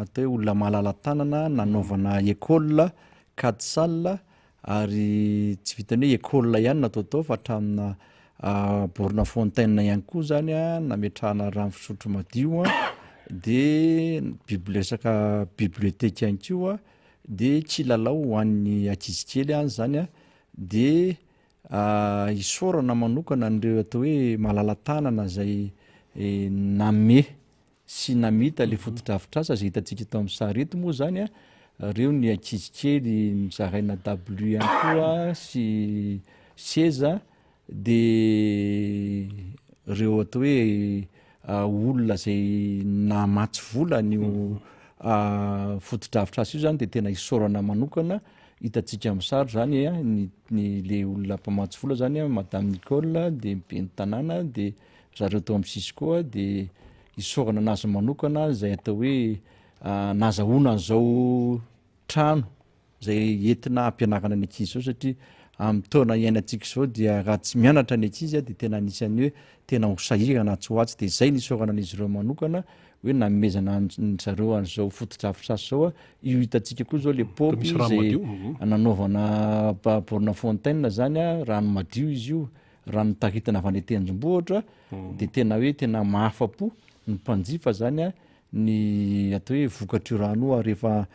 atao hoe olona malala-tanana nanaovana école, quatre salles Ary tsy vitan'ny hoe école ihany no atao tao fa hatraminà borne fontaine ihany koa zany a, nametrahana rano fisotro madio a, de bibli- resaka bibliothèque ihany koa, de kilalao ho an'ny ankizy kely any zany a, de isaorana manokana an'ireo atao hoe malala-tanana zay nanome sy namita le fotodrafitrasa zay hitantsika eto amin'ny sary eto moa zany a, reo ny ankizy kely nozaraina dabilio ihany koa sy seza de reo atao hoe olona zay namatsy vola an'io fotodrafitrasa io zany de tena isaorana manokana, hitantsika amin'ny sary zany a ny ny le olona mpamatsy vola zany a madame Nicole de ny ben'ny tanàna de zareo tao amin'ny Cisco dia isaorana anazy manokana izay atao hoe nazahoana an'izao trano izay entina hampianarana ny ankizy izao satria amin'ny taona iainantsika izao dia raha tsy mianatra ny ankizy dia tena anisan'ny hoe tena ho sahirana atsy ho atsy dia izay ny isaorana an'izy ireo manokana hoe nanomezana an zareo an'izao fotodrafitrasa izao a io hitantsika koa izao le paompy izay nanaovana borne fontaine zany a rano madio izy io Raha ny taritana avy any an-tendrombohitra dia tena hoe tena mahafa-po ny mpanjifa zany a ny atao hoe vokatr'io rano io ary efa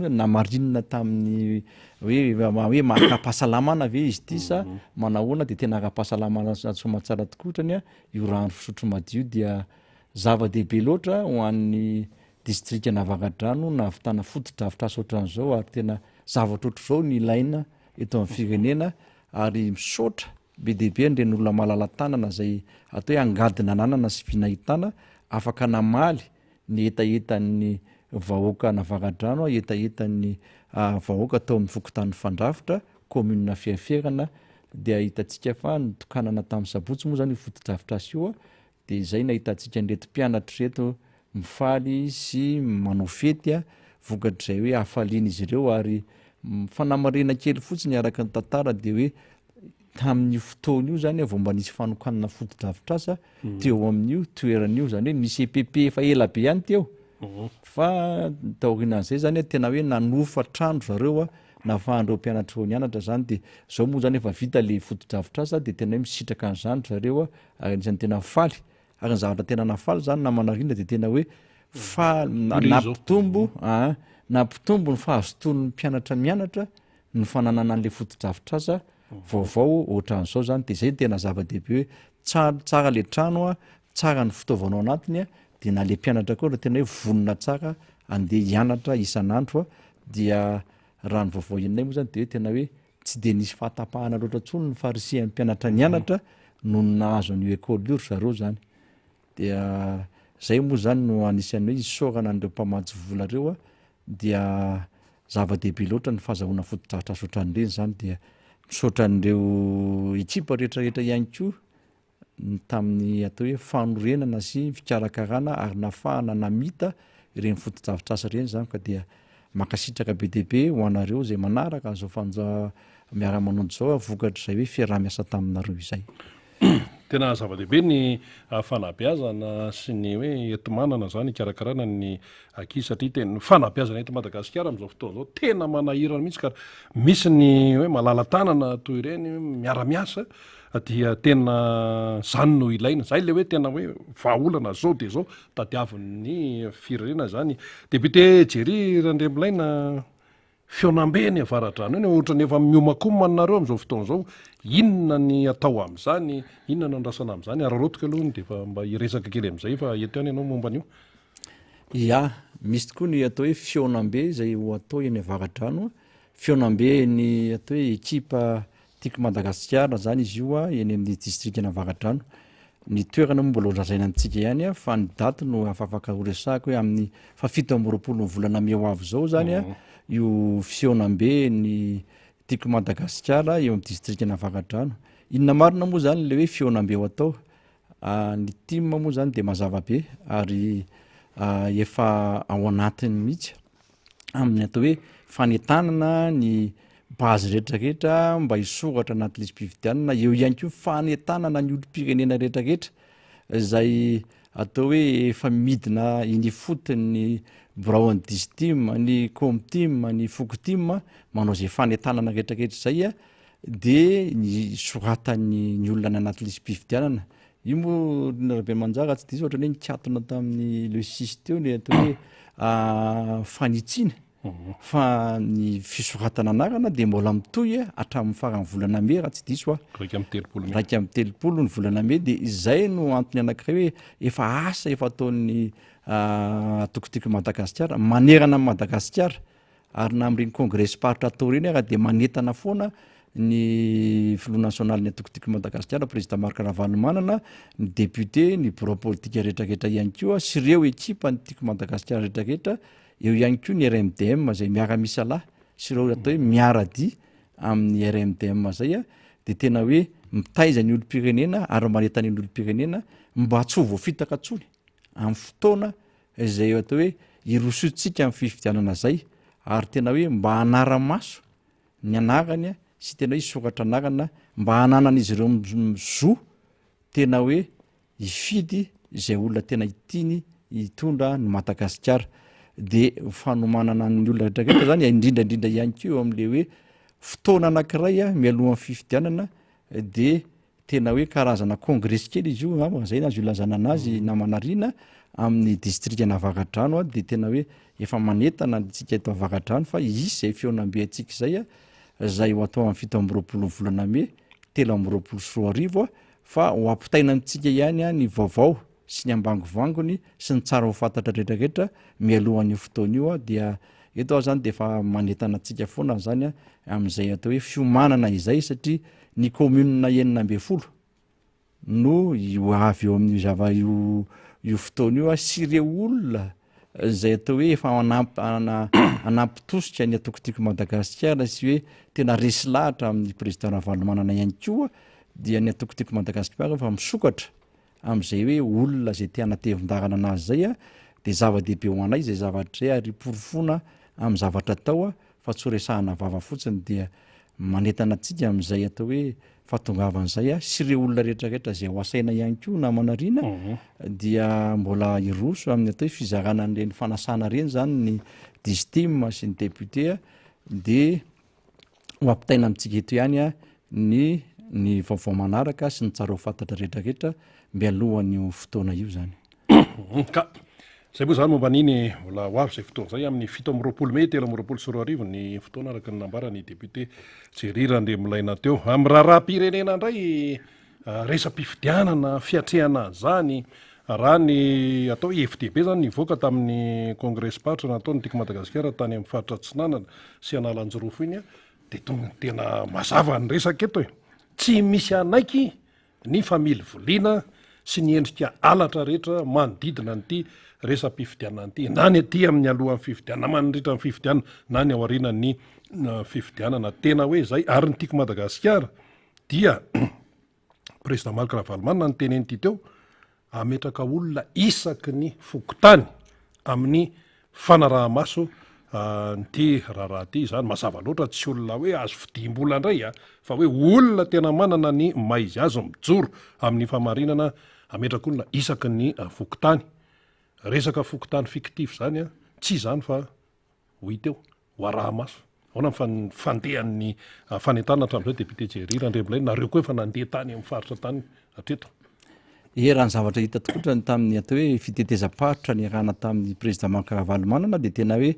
namarinina tamin'ny hoe hoe ara-pahasalamana ve izy ity sa manahoana dia tena ara-pahasalamana soamantsara tokoa otrany a io rano fisotro madio dia zava-dehibe loatra ho an'ny distrikan'Avaradrano nahavitana fotodrafitrasa ohatran'izao ary tena zavatra ohatr'izao no ilaina eto amin'ny firenena ary misaotra be dia be an'ireny olona malala-tanana izay atao hoe angady nananana sy vy nahitana afaka namaly ny hetahetan'ny vahoaka an'Avaradrano, hetahetan'ny vahoaka tao amin'ny fokontany Fandrafitra, commune Fiaferana, dia hitantsika fa nitokanana tamin'ny sabotsy moa izany io fotodrafitrasa io Dia izay nahitantsika an'ireto mpianatra ireto mifaly sy manao fety vokatr'izay hoe hafalian'izy ireo ary fanamarihana kely fotsiny araka ny tantara dia hoe tamin'io fotoana io zany vao mba nisy fanokanana fotodrafitrasa teo amin'io toerana io, zany hoe nisy EPP efa ela be ihany teo fa taorianan'izay zany tena hoe nanofa trano zareo a nahafahan'ireo mpianatra ireo nianatra zany dia zao moa zany efa vita le fotodrafitrasa dia tena hoe misitraka an'izany zareo a Ary anisan'ny tena faly, ary ny zavatra tena nahafaly zany namana Rindra dia tena hoe fa nampitombo aa nampitombo ny fahazotoan'ny mpianatra mianatra ny fananana an'le fotodrafitrasa vaovao ohatran'izao zany de zay no tena zava-dehibe hoe. Tsara tsara le trano a, tsara ny fitaovana ao anatiny a, de na le mpianatra koa raha tena hoe vonona tsara andeha hianatra isan'andro a, dia raha ny vaovao henonay moa zany de hoe tena hoe tsy de nisy fahatapahana loatra intsony ny farisihan'ny mpianatra nianatra nony nahazo an'io école io ry zareo zany. Dia zay moa zany no anisan'ny hoe isaorana an'ireo mpamatsy vola reo a, dia zava-dehibe loatra ny fahazahoana fotodrafitrasa ohatran'ireny zany dia misaotra an'ireo ekipa rehetrarehetra ihany koa ny tamin'ny atao hoe fanorenana sy fikarakarana ary nafahana namita ireny fotodrafitrasa ireny zany ka dia mankasitraka be dia be ho anareo izay manaraka an'izao fanja miara-manonja izao vokatr'izay hoe fiaraha-miasa taminareo izay. Tena zava-dehibe ny fanabeazana sy ny hoe enti-manana izany hikarakarana ny ankizy satria tena ny fanabeazana eto Madagasikara amin'izao fotoana izao tena manahirana mihitsy ka misy ny hoe malala-tanana toy ireny miara-miasa dia tena izany no ilaina. Izay ilay hoe tena hoe vahaolana izao dia izao tadiavin'ny firenena izany. Député Jerry Randriamilaina. Fihaonambe eny Avaradrano eny, ohatran'ny efa miomakomana nareo amin'izao fotoana izao, inona ny atao amin'izany, inona no andrasana amin'izany, araraotiko aloha dia efa mba hiresaka kely amin'izay fa eto ihany ianao momba an'io. Ya, misy tokoa ny atao hoe fihaonambe izay ho atao eny Avaradrano, fihaonambe ny atao hoe ekipa Tiako Madagasikara zany izy io a, eny amin'ny distrikan'Avaradrano. Ny toerana moa mbola ho lazaina amintsika ihany a, fa ny daty no afafaka ho resahako hoe amin'ny fahafito amby roapolo ny volana mey ho avy izao zany a, io fihaonambe ny Tiako Madagasikara eo amin'ny distrikan'Avaradrano. Inona marina moa zany le hoe fihaonambe ho atao? Ny tim moa zany de mazava be ary efa ao anatiny mihitsy amin'ny atao hoe fanentanana ny base rehetrarehetra mba hisoratra anaty lisi-pifidianana, eo ihany koa fanentanana ny olom-pirenena rehetrarehetra izay atao hoe efa midina eny ifotony ny biraon'ny distim, ny comtim, ny fokotim manao izay fanentanana rehetrarehetra izay de ny soratan'ny ny olona any anaty lisi-pifidianana. Io moa Rina Rabemanjara tsy diso ohatran'ny hoe nikatona tamin'ny le six teo ny atao hoe fanitsiana fa ny fisoratana anarana dia mbola mitohy hatramin'ny faran'ny volana mey raha tsy diso aho. 31 mey. 31 ny volana mey dia izay no antony anankiray hoe efa asa efa ataon'ny antoko Tiako i Madagasikara manerana an'i Madagasikara Ary na amin'ireny kongresim-paritra atao ireny ara dia manentana foana ny filoha nasionalin'ny antoko Tiako i Madagasikara, Prezida Marc Ravalomanana, ny député, ny birao politika rehetrarehetra ihany koa sy ireo ekipan'ny Tiako i Madagasikara rehetrarehetra, eo ihany koa ny RMDM izay miara-misalahy sy ireo atao hoe miara-dia amin'ny RMDM izay dia tena hoe mitaiza ny olom-pirenena ary manentana ny olom-pirenena mba tsy ho voafitaka intsony amin'ny fotoana izay atao hoe hirosoantsika amin'ny fifidianana izay ary tena hoe mba hanara-maso ny anarany sy tena hoe hisoratra anarana mba hananan'izy ireo zo tena hoe hifidy izay olona tena tiany hitondra ny Madagasikara. De fanomanana ny olona rehetrarehetra zany, indrindra indrindra ihany koa eo amin'le hoe fotoana anankiray mialohan'ny fifidianana de Tena hoe karazana kongresy kely izy io angamba, zay no azo ilazana anazy namana Rina, amin'ny distrikan'Avaradrano dia tena hoe efa manentana antsika eto Avaradrano fa hisy izay fihaonambe antsika izay, izay ho atao amin'ny 27 ny volana mey 2023 fa ho ampitaina amintsika ihany ny vaovao sy ny ambangovangony sy ny tsara ho fantatra rehetra rehetra mialohan'io fotoana io dia eto aho zany dia efa manentana antsika foana zany amin'izay atao hoe fiomanana izay satria ny commune 16 no ho avy eo amin'io zava io io fotoana io sy ireo olona izay atao hoe efa hanampy hanampy tosika ny antoko Tiako Madagasikara sy hoe tena resy lahatra amin'ny président Ravalomanana ihany koa dia ny antoko Tiako Madagasikara efa misokatra amin'izay hoe olona izay te hanatevin-dalana anazy izay a, dia zava-dehibe ho anay izay zavatra izay ary porofoina amin'ny zavatra atao a, fa tsy ho resahana vava fotsiny dia manentana antsika amin'izay atao hoe fahatongavana izay a, sy ireo olona rehetrarehetra izay ho asaina ihany koa namana Rina dia mbola hiroso amin'ny atao hoe fizarana an'ireny fanasana ireny izany ny distim sy ny député a, dia ho ampitaina amintsika eto ihany ny ny vaovao manaraka sy ny tsara ho fantatra rehetrarehetra mialohan'io fotoana io zany. Ka zay moa zany momba an'iny, mbola ho avy izay fotoana izay amin'ny 27 mey 2023 ny fotoana araka ny nambaran'ny député Jerry Randriamilaina teo. Amin'ny raharaham-pirenena indray. Resa-pifidianana, fiatrehana an'izany, raha ny atao hoe hevi-dehibe izany nivoaka tamin'ny kongresim-paritra nataon'ny Tiako Madagasikara tany amin'ny faritra Atsinanana sy Analanjirofo iny dia tonga tena mazava ny resaka eto e. Tsy misy hanaiky ny familivoliana sy ny endrika halatra rehetra manodidina an'ity resa-pifidianana ity, na ny aty amin'ny alohan'ny fifidianana, mandritra ny fifidianana, na ny aorianan'ny fifidianana. Tena hoe izay, ary ny Tiako Madagasikara dia Président Marc Ravalomanana niteny an'ity teo, hametraka olona isaky ny fokontany amin'ny fanaraha-maso an'ity raharaha ity izany. Mazava loatra tsy olona hoe azo fidiam-bola indray a, fa hoe olona tena manana ny maha izy azy mijoro amin'ny fahamarinana hametraka olona isaky ny fokontany. Resaka fokontany fictif izany a, tsy izany fa ho hita eo. Ho araha-maso. Ahoana ny fan- fandehan'ny fanentanana hatramin'izao Député Jerry Randriambolay? Nareo koa efa nandeha tany amin'ny faritra tany hatreto. Ie, raha ny zavatra hita tokoa ny tamin'ny atao hoe fitetezam-paritra niarahana tamin'ny Président Marc Ravalomanana dia tena hoe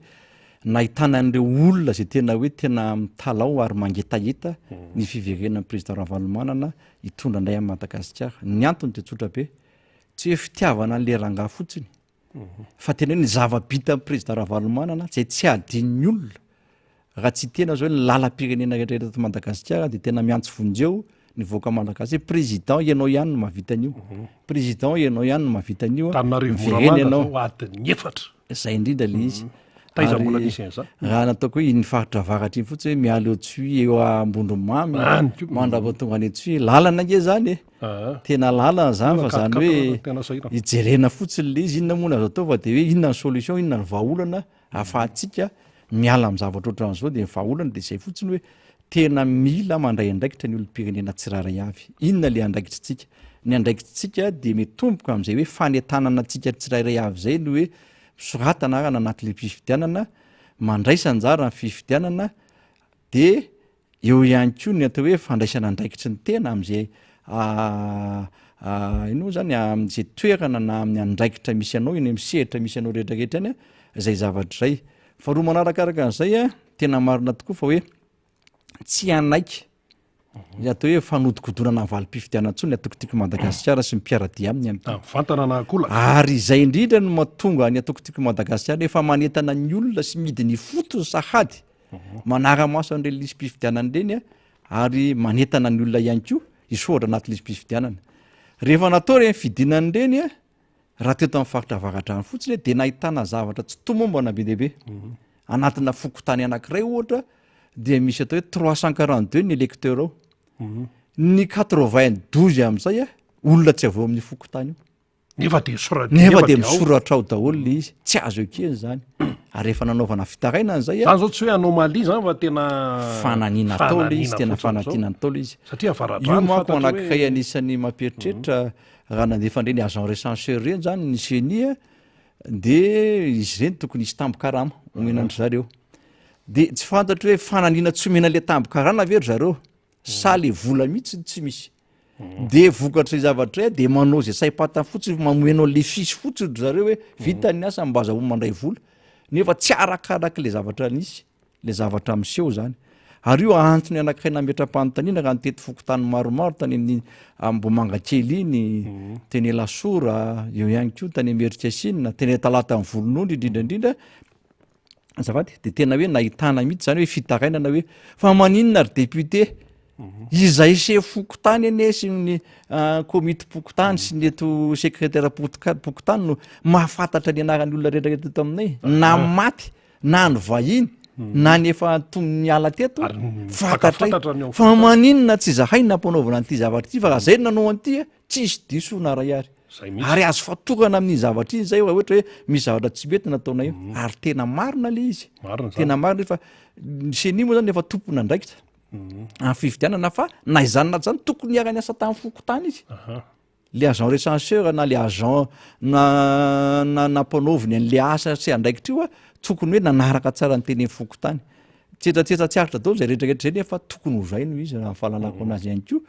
nahitana an'ireo olona izay tena hoe tena mitalaho ary mangetaheta ny fiverenan'ny Président Ravalomanana hitondra indray an'i Madagasikara. Ny antony dia tsotra be, tsy hoe fitiavana an'ilay rangahy fotsiny Fa tena hoe ny zava-bitan'ny président Ravalomanana izay tsy adin'ny olona raha tsy tena zao ny lalam-pirenena rehetra eto Madagasikara dia tena miantso vonjeo ny vahoaka malagasy hoe président ianao ihany no mahavita an'io mhm. président ianao ihany no mahavita an'io miverena ianao adiny efatra zay indrindra le izy mhm. Taiza mbola nisy an'izany? Raha nataoko hoe iny faritra avaratra iny fotsiny hoe miala eo Tsoy eo Ambondromamy mandrapa tonga any Tsoy, lalana ange zany e. Tena lalana zany fa zany hoe hijerena fotsiny le izy inona moa no azo atao fa de hoe inona ny solution, inona ny vahaolana ahafahantsika miala amin'ny zavatra ohatran'izao de ny vahaolana de zay fotsiny hoe tena mila mandray andraikitra ny olom-pirenena tsirairay avy. Inona le andraikitritsika? Ny andraikitritsika de mitomboka amin'izay hoe fanentanana antsika tsirairay avy zay ny hoe Misorata anarana anaty liam-pifidianana, mandraisa anjara amin'ny fifidianana, dia eo ihany koa ny atao hoe fandraisana andraikitry ny tena amin'izay inona moa zany, amin'izay toerana na amin'ny andraikitra misy anao eny amin'ny sehatra misy anao rehetrarehetra any izay zavatra izay. Faharoa manarakaraka an'izay, tena marina tokoa fa hoe tsy hanaiky ny atao hoe fanodikodonana ny valim-pifidianana intsony ny antoko Tiako Madagasikara sy ny mpiara-dia aminy ihany koa. Mivantana na ankolaka. Ary izay indrindra no mahatonga ny antoko Tiako Madagasikara efa manentana ny olona sy midina ifotony sahady mhm. manara-maso an'ireny lisi-pifidianana ireny ary manentana ny olona ihany koa hisoratra anaty lisi-pifidianana. Rehefa natao ireny fidinana ireny Raha teto amin'ny faritra Avaradrano fotsiny dia nahitana zavatra tsy tomombana be dia be. Mhm. Anatina fokontany anankiray ohatra dia misy atao hoe 342 ny électeur ao. Mhm. Ny 92 amin'izay a, olona tsy avy ao amin'ny fokontany io. Nefa dia misoratra nefa dia misoratra ao daholo le izy. Tsy azo ekena izany. Ary efa nanaovana fitarainana izay a. Zany zao tsy hoe anomalie zany fa tena fananiana atao le izy, tena fanatiana atao le izy. Satria Avaradrano Io manko anankiray anisan'ny mampieritreritra Raha nandefa an'ireny agent recenseur ireny zany ny ceni de izy ireny tokony hisy tambin-karama omena an-dry zareo. De tsy fantatro hoe fananiana tsy omena le tambin-karama ve ry zareo sa le vola mihitsy no tsy misy. De vokatr'izay zavatra izay de manao izay saim-pantany fotsiny, mameno an'le fiche fotsiny ry zareo hoe vita ny asa mba azahoany mandray vola nefa tsy arakarak'le zavatra nisy. le zavatra miseho zany. Ary io antony anankiray nametra-panontaniana raha nitety fokontany maromaro tany amin'ny Ambohimangakely iny, mhm. teny Alasora, eo ihany koa tany Imerintsiasina, teny Talatan'ny Volonondry indrindra indrindra, azafady, de tena hoe nahitana mihitsy zany hoe fitarainana hoe fa maninona ry député mhm. izay sefo fokontany anie sy ny ah, komitim-pokontany sy ny eto sekretera pokontany no mahafantatra ny anaran'ny olona rehetrarehetra eto aminay na maty na ny vahiny na ny efa tony niala teto fantatray fa maninona tsy zahay nampanaovana an'ity zavatra ity fa raha zay no nanao an'ity a tsisy diso na ray ary ary azo fatorana amin'iny zavatra iny zay raha ohatra hoe misy zavatra tsy mety nataonay io mhm. ary tena marina le izy tena marina fa ny ceni moa zany efa tompon'andraikitra mhm. amin'ny fifidianana fa na izany na zany tokony hiara-niasa tamin'ny fokontany izy Le agent recenseur na le agent na na nampanaoviny an'le asa sy andraikitra io a, tokony hoe nanaraka tsara ny teny fokontany. Tsetsatsetsa tsy aritra daholo zay rehetrarehetra zay nefa tokony ho zay no izy raha ny fahalalako anazy ihany koa.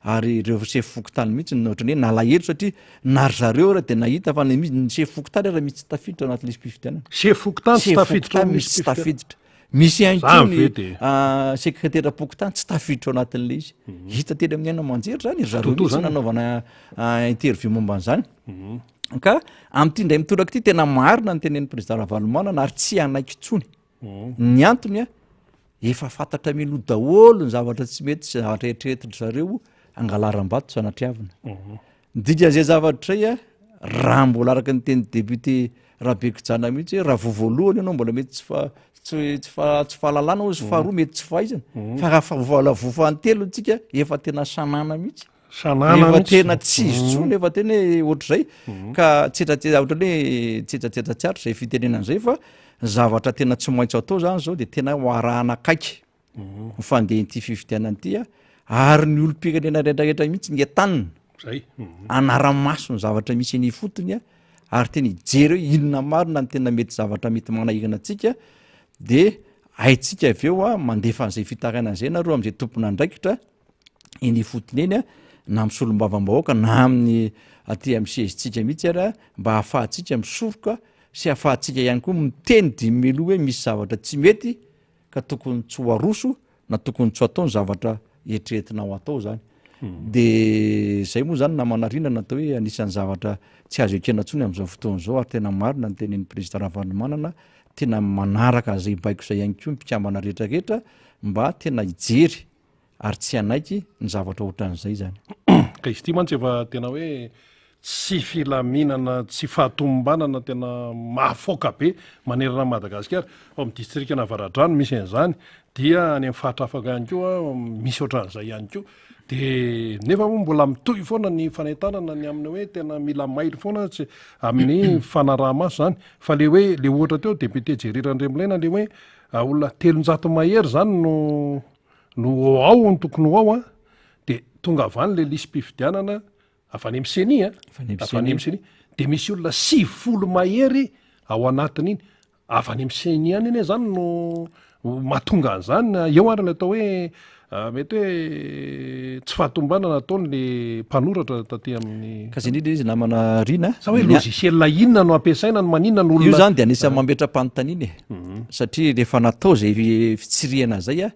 Ary ireo sefo fokontany mihitsy no ohatran'ny hoe nalahelo satria na ry zareo ara dia nahita fa ny ny sefo fokontany ara misy tsy tafiditra ao anaty lisi-pifidianana. Sefo fokontany tsy Sefo tafiditra ao fokontany amin'ny misy tsy lisi-pifidianana. tafiditra. Misy ihany koa Zany ny ve de. sekreteram-pokontany tsy tafiditra ao anatin'ilay izy. Hita teny amin'ny haino aman-jery zany, ry zareo Toto mihitsy zany. nanaovana interview momba an'izany. Ka amin'ity indray mitoraka ity tena marina ny tenenin'ny président Ravalomanana ary tsy hanaiky intsony. Ny antony a, efa fantatra mialoha daholo ny zavatra tsy mety sy zavatra eritreretin-dry zareo hangalaram-bato sanatriavina. Ny dikan'izay zavatra izay a, raha mbola araka ny tenin'ny député Rabekojana mihitsy hoe raha vao voalohany ianao mbola mety tsy fa- tsy tsy fa- tsy fahalalana hozy, faharoa mety tsy fahaizana, fa raha fa- vola voa fahatelo tsika efa tena sanana mihitsy. Sanana Efa mihitsy. tena tsy izy intsony, efa tena hoe ohatr'izay. Ka tsetsatsetsa ohatran'ny hoe tsetsatsetsa tsy aritra izay fitenenana izay fa ny zavatra tena tsy maintsy atao zany zao de tena ho arahana akaiky ny fandehan'ity fifidianana ity a, ary ny olom-pirenena rehetrarehetra mihitsy ny entanina Zay. hanara-maso ny zavatra misy eny ifotony a, ary tena hijery hoe inona marina ny tena mety zavatra mety manahirana antsika de haintsika avy eo a mandefa an'izay fitarainana izay nareo am'izay tompon'andraikitra eny ifotony eny a, na amin'ny solombavambahoaka na amin'ny aty amin'ny siège-tsika mihitsy ary a, mba ahafahantsika misoroka sy ahafahantsika ihany koa miteny dimy mialoha hoe misy zavatra tsy mety ka tokony tsy ho aroso na tokony tsy ho atao ny zavatra eritreretina ho atao zany. De zay moa zany namana Rina no atao hoe anisan'ny zavatra tsy azo ekena intsony amin'izao fotoana izao ary tena marina ny tenenin'ny président Ravalomanana, tena manaraka an'izay baiko izay ihany koa ny mpikambana rehetrarehetra mba tena hijery ary tsy hanaiky ny zavatra ohatran'izay zany. Ka izy ity mantsy efa tena hoe tsy filaminana, tsy fahatomombanana tena mahafaoka be manerana an'i Madagasikara. Ao amin'ny distrikan'Avaradrano misy an'izany, dia any amin'ny faritra hafa ihany koa misy ohatran'izay ihany koa. Dia nefa moa mbola mitohy foana ny fanentanana ny amin'ny hoe tena mila mailo foana tsy amin'ny fanaraha-maso izany. Fa le hoe le ohatra teo député Jerry Randriamilaina le hoe olona 300 mahery izany no no ho ao no tokony ho ao an, de tonga avy any le lisi-pifidianana avy any amin'ny CENI an, Avy any amin'ny avy any amin'ny CENI. CENI, de misy olona 90 mahery ao anatin'iny, avy any amin'ny CENI any anie zany no mahatonga an'izany, na eo ary ilay atao hoe mety hoe tsy fahatomombanana ataon'le mpanoratra taty amin'ny. Ka zay indrindra izy namana Rina. Sa hoe logiciel inona no ampiasaina no maninona no olona. Io zany de anisan'ny mametra-panontaniana e, satria rehefa natao zay fitsirihana zay a,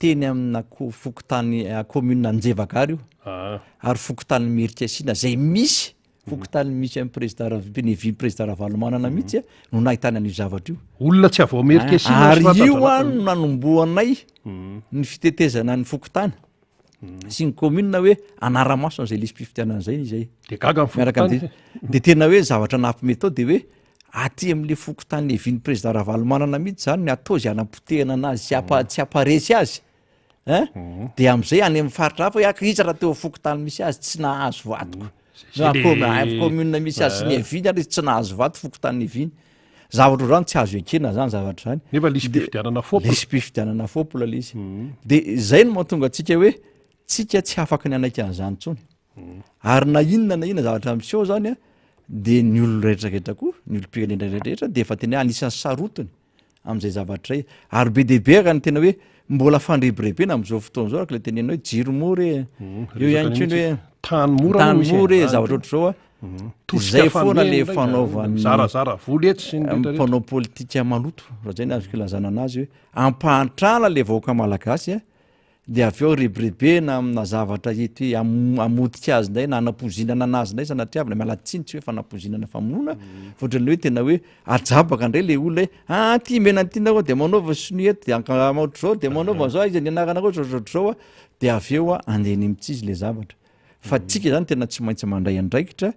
teny amina ko- fokontany commune Anjeva-Gara io, ary fokontany Imerintsiasina zay misy fokontany misy an'i président Rav- ny président Ravalomanana mihitsy a, no nahitana an'io zavatra io. Olona tsy avy ao Imerintsiasina Ary sy io a fantatrana. no nanombohanay ny fitetezana ny fokontany sy ny commune hoe hanara-maso an'izay lisi-pifidianana izay izay. De gaga ny Miaraka fokontany. amin'izay. De tena hoe zavatra nampime tao de hoe aty amin'le fokontany niavian'ny président Ravalomanana mihitsy zany ny atao izay hanapotehana anazy sy hampa- tsy hamparesy azy. Hein? De am'izay any amin'ny faritra hafa hoe aka iza raha teo amin'ny fokontany misy azy tsy nahazo vato ko. Zay Na le- commune, amin'ny commune misy azy sy niaviany ary izy tsy nahazo vato fokontany niaviany. Zavatra ohatr'izany tsy azo ekena zany zavatra zany. Nefa lisi-pifidianana fôpla. Lisi-pifidianana fôpla le izy. De zay no mahatonga antsika hoe tsika tsy afaka ny hanaiky an'izany intsony. Ary na inona na inona zavatra miseho zany a, de ny olona rehetrarehetra koa, ny olom-pirenena rehetrarehetra de efa tena hoe anisan'ny sarotiny am'zay zavatra zay. Ary be dia be raha ny tena hoe mbola fandrebirebena am'zao fotoana zao araka le tenenina hoe jiro mora e, eo ihany koa ny hoe Tany mora tany moa misy mora e, an'izany zavatra koa. ohatr'izao a. Tosika Zay foana le fameno indray, fanaovan'ny mizarazara vola etsy sy ny rehetrarehetra. mpanao politika maloto, raha zay ny azoko ilazana anazy hoe ampahantrana le vahoaka malagasy a, de avy eo rebirebena amina zavatra hety hoe hamotika azy indray na hanapoizinana anazy indray sanatriavina, miala tsiny tsy hoe fanapoizinana famonoana fa ohatran'ny hoe tena hoe ajabaka indray le olona hoe ah ty mena an'ity nareo de manaova sonia eto de anka- ohatr'izao de manaova an'izao aiza ny anaranareo ohatrohatr'izao a, de avy eo a andeha eny amin'ny tsizy le zavatra fa tsika zany tena tsy maintsy mandray andraikitra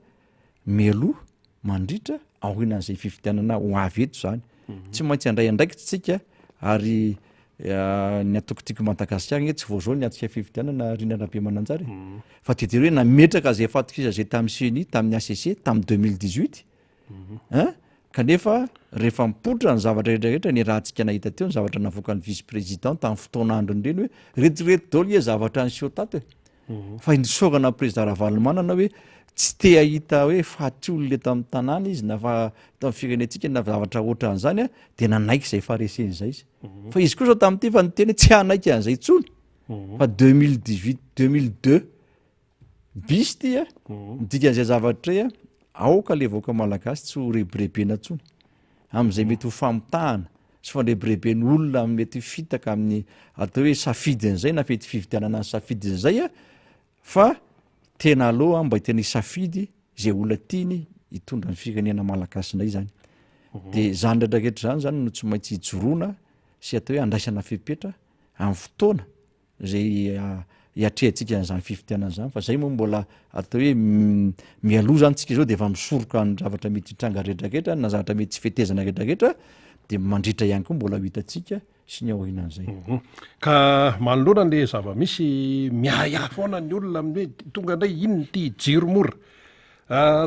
mialoha mandritra aorianan'izay fifidianana ho avy eto zany. Tsy maintsy handray andraikitra tsika ary ny antoko Tiako Madagasikara anie tsy vao zao niatrika fifidianana Rina Rabemananjara e. Fa de jereo hoe nametraka zay fatokisana zay tamin'ny CENI, tamin'ny HCC tamin'ny 2018 hein, kanefa rehefa mipoitra ny zavatra rehetra rehetra niarahantsika nahita teo ny zavatra navoakan'ny vice président tamin'ny fotoana androny ireny hoe reto reto daholo nge zavatra niseho tato e. Fa nisaorana ny président Ravalomanana hoe tsy te hahita hoe faty olona eto amin'ny tanàna izy na fa eto amin'ny firenentsika na zavatra ohatran'izany a, de nanaiky izay fahareseny izay izy. Fa izy kosa tamin'ity fa niteny hoe tsy hanaiky an'izay intsony fa 2018, 2002 bis ity a, ny dikan'izay zavatra izay a, aoka le vahoaka malagasy tsy ho rebirebena intsony amin'izay mety ho famitahana. sy fandrebireben'ny olona amin'ny mety ho fitaka amin'ny atao hoe safidin'izay na fety fividianana ny safidin'izay a, fa tena aleo mba tena hisafidy izay olona tiany hitondra ny firenena malagasy indray zany. De zany retraretra zany zany no tsy maintsy hijoroana sy atao hoe andraisana fepetra amin'ny fotoana zay hiatrehantsika an'izany fifidianana zany fa zay moa mbola atao hoe mialoha zany tsika zao de efa misoroka ny zavatra mety hitranga retraretra na zavatra mety tsy fetezana retraretra de mandritra ihany koa mbola ho hitantsika sy ny aorianan'izay. Mhm. Ka manoloana le zava-misy miahiahy foana ny olona amin'ny hoe tonga indray inona ity jiro mora,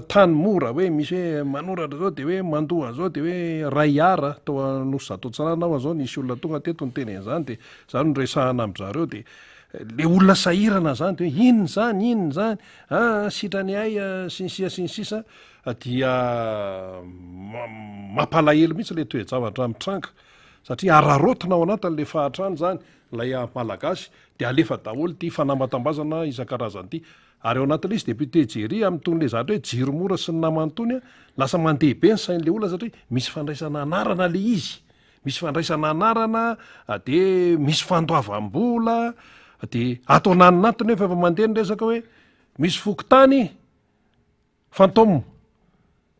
tany mora hoe misy hoe manoratra zao de hoe mandoa an'izao de hoe ray ara tao Anosizato Antsiranana aho zao nisy olona tonga teto niteny an'izany de za no niresahana amin-dry zareo de le olona sahirana zany de hoe inona izany inona izany ah sitrany hay sy ny sisa sy ny sisa dia mampalahelo mihitsy le toe-javatra mitranga satria araraotina ao anatin'le fahatrana zany ilay malagasy de alefa daholo ity fanambatambazana isan-karazany ity Ary ao anatin'ilay izy député Jerry amin'itony le zatra hoe jiro mora sy ny namany itony an, lasa mandeha be ny sain'ilay olona satria misy fandraisana anarana le izy, misy fandraisana anarana de misy fandoavam-bola de ato ananona ato nefa efa mandeha ny resaka hoe misy fokontany fantôme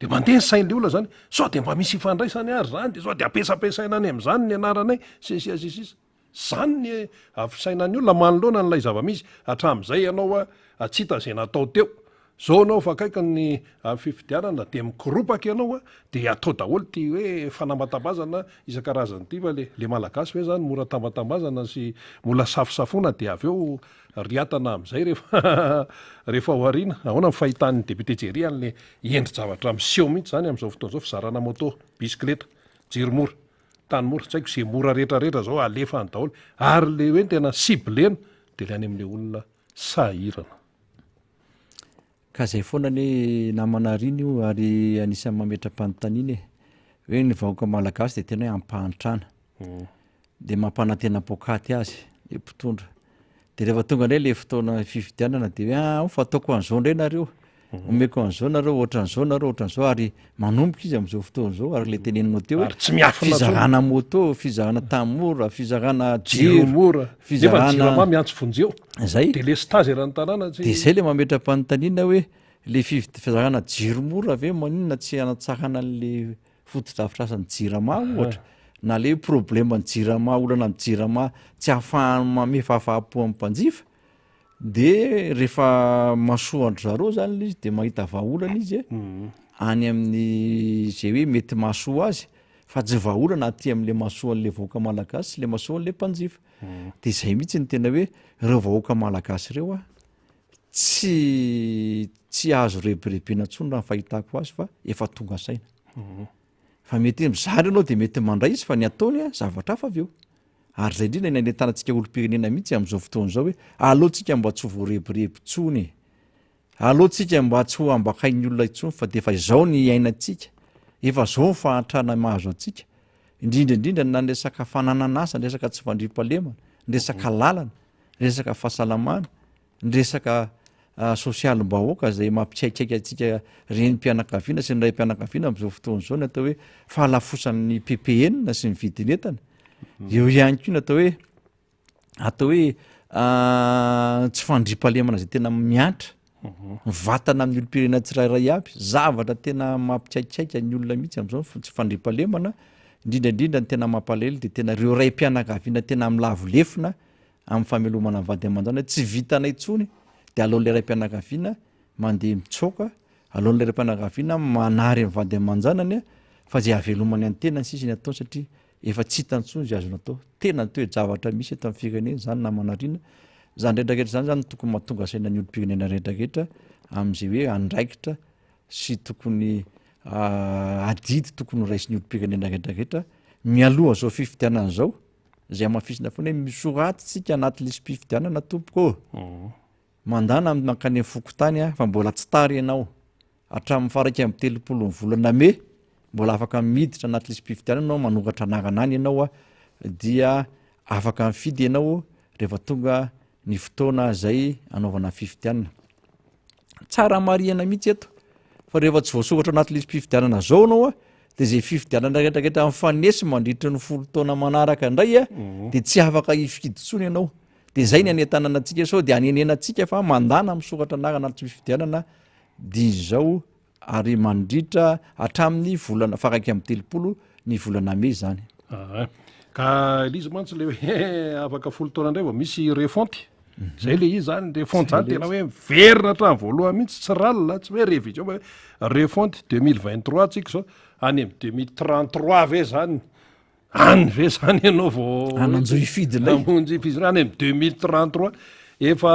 de mandeha ny sain'ilay olona zany, sao de mba misy ifandraisany ary zany de sao de ampiasampiasaina any amin'izany ny anaranay sy ny sisa sy ny sisa. Zany ny fisainan'ny olona manoloana an'ilay zava-misy hatramin'izay ianao a tsy hita izay natao teo. Zao ianao efa akaiky ny fifidianana dia mikoropaka ianao a dia atao daholo ity hoe fanambatambazana isan-karazany ity fa le le malagasy ve zany mora tambatambazana sy mbola safosafoana dia avy eo riatana amin'izay rehefa rehefa ao aoriana. Ahoana ny fahitan'ny député Jerry an'le endri-javatra miseho mihitsy zany amin'izao fotoana izao fizarana moto, bisikileta, jiro mora. Tany mora, tsy haiko ze mora rehetra rehetra zao alefa any daholo ary le hoe tena ciblena de le any amle olona sahirana. Ka zay foana anie namana Rina io ary anisan'ny mametra-panontaniana e, hoe ny vahoaka malagasy de tena hoe ampahantrana, de mampanantena poakaty azy le mpitondra, De rehefa tonga indray le fotoana fifidianana de hoe ah, fa ataoko an'izao indray nareo, mhm. omeko an'izao nareo, ohatran'izao nareo, ohatran'izao ary manomboka izy amin'izao fotoana izao ary le teneninao teo hoe tsy miafina fizarana moto, fizarana tany mora, fizarana jiro mora, fizarana jirama miantso vonjeo. Zay. Delestazy eran'ny tanàna tsy. De zay le mametra-panontaniana hoe le fizarana jiro mora ve maninona tsy hanatsarana an'le fotodrafitrasan'ny jirama ohatra na le hoe problème ny jirama olana ny jirama tsy ahafahany mamehy fahafahampo amin'ny mpanjifa de rehefa masoandry zareo zany le izy de mahita vahaolana izy e mhm. any amin'ny zay hoe mety mahasoa azy fa tsy vahaolana aty am'le mahasoan'le vahoaka malagasy sy le mahasoan'le mpanjifa mhm. de zay mihitsy ny tena hoe ireo vahoaka malagasy ireo a Tsy tsy azo rebirebena intsony raha ny fahitako azy fa efa tonga saina. Fa mety hoe mizara ianao de mety mandray izy fa ny ataony a zavatra hafa avy eo. Ary zay indrindra ny anentanantsika olom-pirenena mihitsy amin'izao fotoana izao hoe aleo tsika mba tsy ho voarebireby intsony e. Aleo tsika mba tsy ho ambakain'ny olona intsony fa de efa izao ny iainantsika, efa izao ny fahantrana mahazo antsika. Indrindra indrindra na ny resaka fananan'asa, ny resaka tsy fandriampahalemana, ny resaka lalana, ny resaka fahasalamana, ny resaka sosialim-bahoaka izay mampikaikaika antsika renim-pianakaviana sy ny raim-pianakaviana amin'izao fotoana izao ny atao hoe fahalafosan'ny PPN sy ny vidin'entana. Eo ihany koa ny atao hoe atao hoe tsy fandriampahalemana izay tena miantra mivantana amin'ny olom-pirenena tsirairay avy, zavatra tena mampikaikaika ny olona mihitsy amin'izao ny tsy fandriampahalemana, indrindra indrindra ny tena mampalahelo dia tena ireo raim-pianakaviana tena milavo lefona amin'ny famelomana ny vady aman-janany hoe tsy vitanay intsony dia aleon'ilay raim-pianakaviana mandeha mitsoaka, aleon'ilay raim-pianakaviana manary ny vady aman-janany fa izay havelomany ny tenany sisa ny ataony satria efa tsy hita intsony izay azony atao. Tena ny toe-javatra misy eto amin'ny firenena izany namana Rina, izany rehetra rehetra izany zany no tokony mahatonga saina ny olom-pirenena rehetra rehetra amin'izay hoe andraikitra sy tokony adidy tokony ho raisin'ny olom-pirenena rehetra rehetra mialoha izao fifidianana izao. Izay hamafisina foana hoe misoraty tsika anaty lisi-pifidianana tompoko ô. Mhm. Mandana mankany amin'ny fokontany a, fa mbola tsy tara ianao. Hatramin'ny faha 31 ny volana mey, mbola afaka miditra anaty lisi-pifidianana ianao, manoratra anarana any ianao a, dia afaka mifidy ianao rehefa tonga ny fotoana izay anaovana fifidianana. Tsara marihana mihitsy eto fa rehefa tsy voasoratra anaty lisi-pifidianana zao ianao a, de zay fifidianana rehetrarehetra mifanesy mandritry ny folo taona manaraka indray a de tsy afaka hifidy intsony ianao. De zay ny anentanana antsika sao de anenena antsika fa mandana misoratra anarana amin'ny fifidianana de izao ary mandritra hatramin'ny volana faha 31 ny volana mey izany. Aa ka ilay izy mantsy le hoe afaka folo taona indray vao misy refonte, zay le izy zany, refonte zany tena hoe miverina hatramin'ny voalohany mihitsy, tsy ralina, tsy hoe révision fa hoe refonte 2023 tsika zao, any amin'ny 2033 ve zany Any ve zany ianao vao Hananjo hifidy indray? Hamonjy hifidy indray any amin'ny 2033. Efa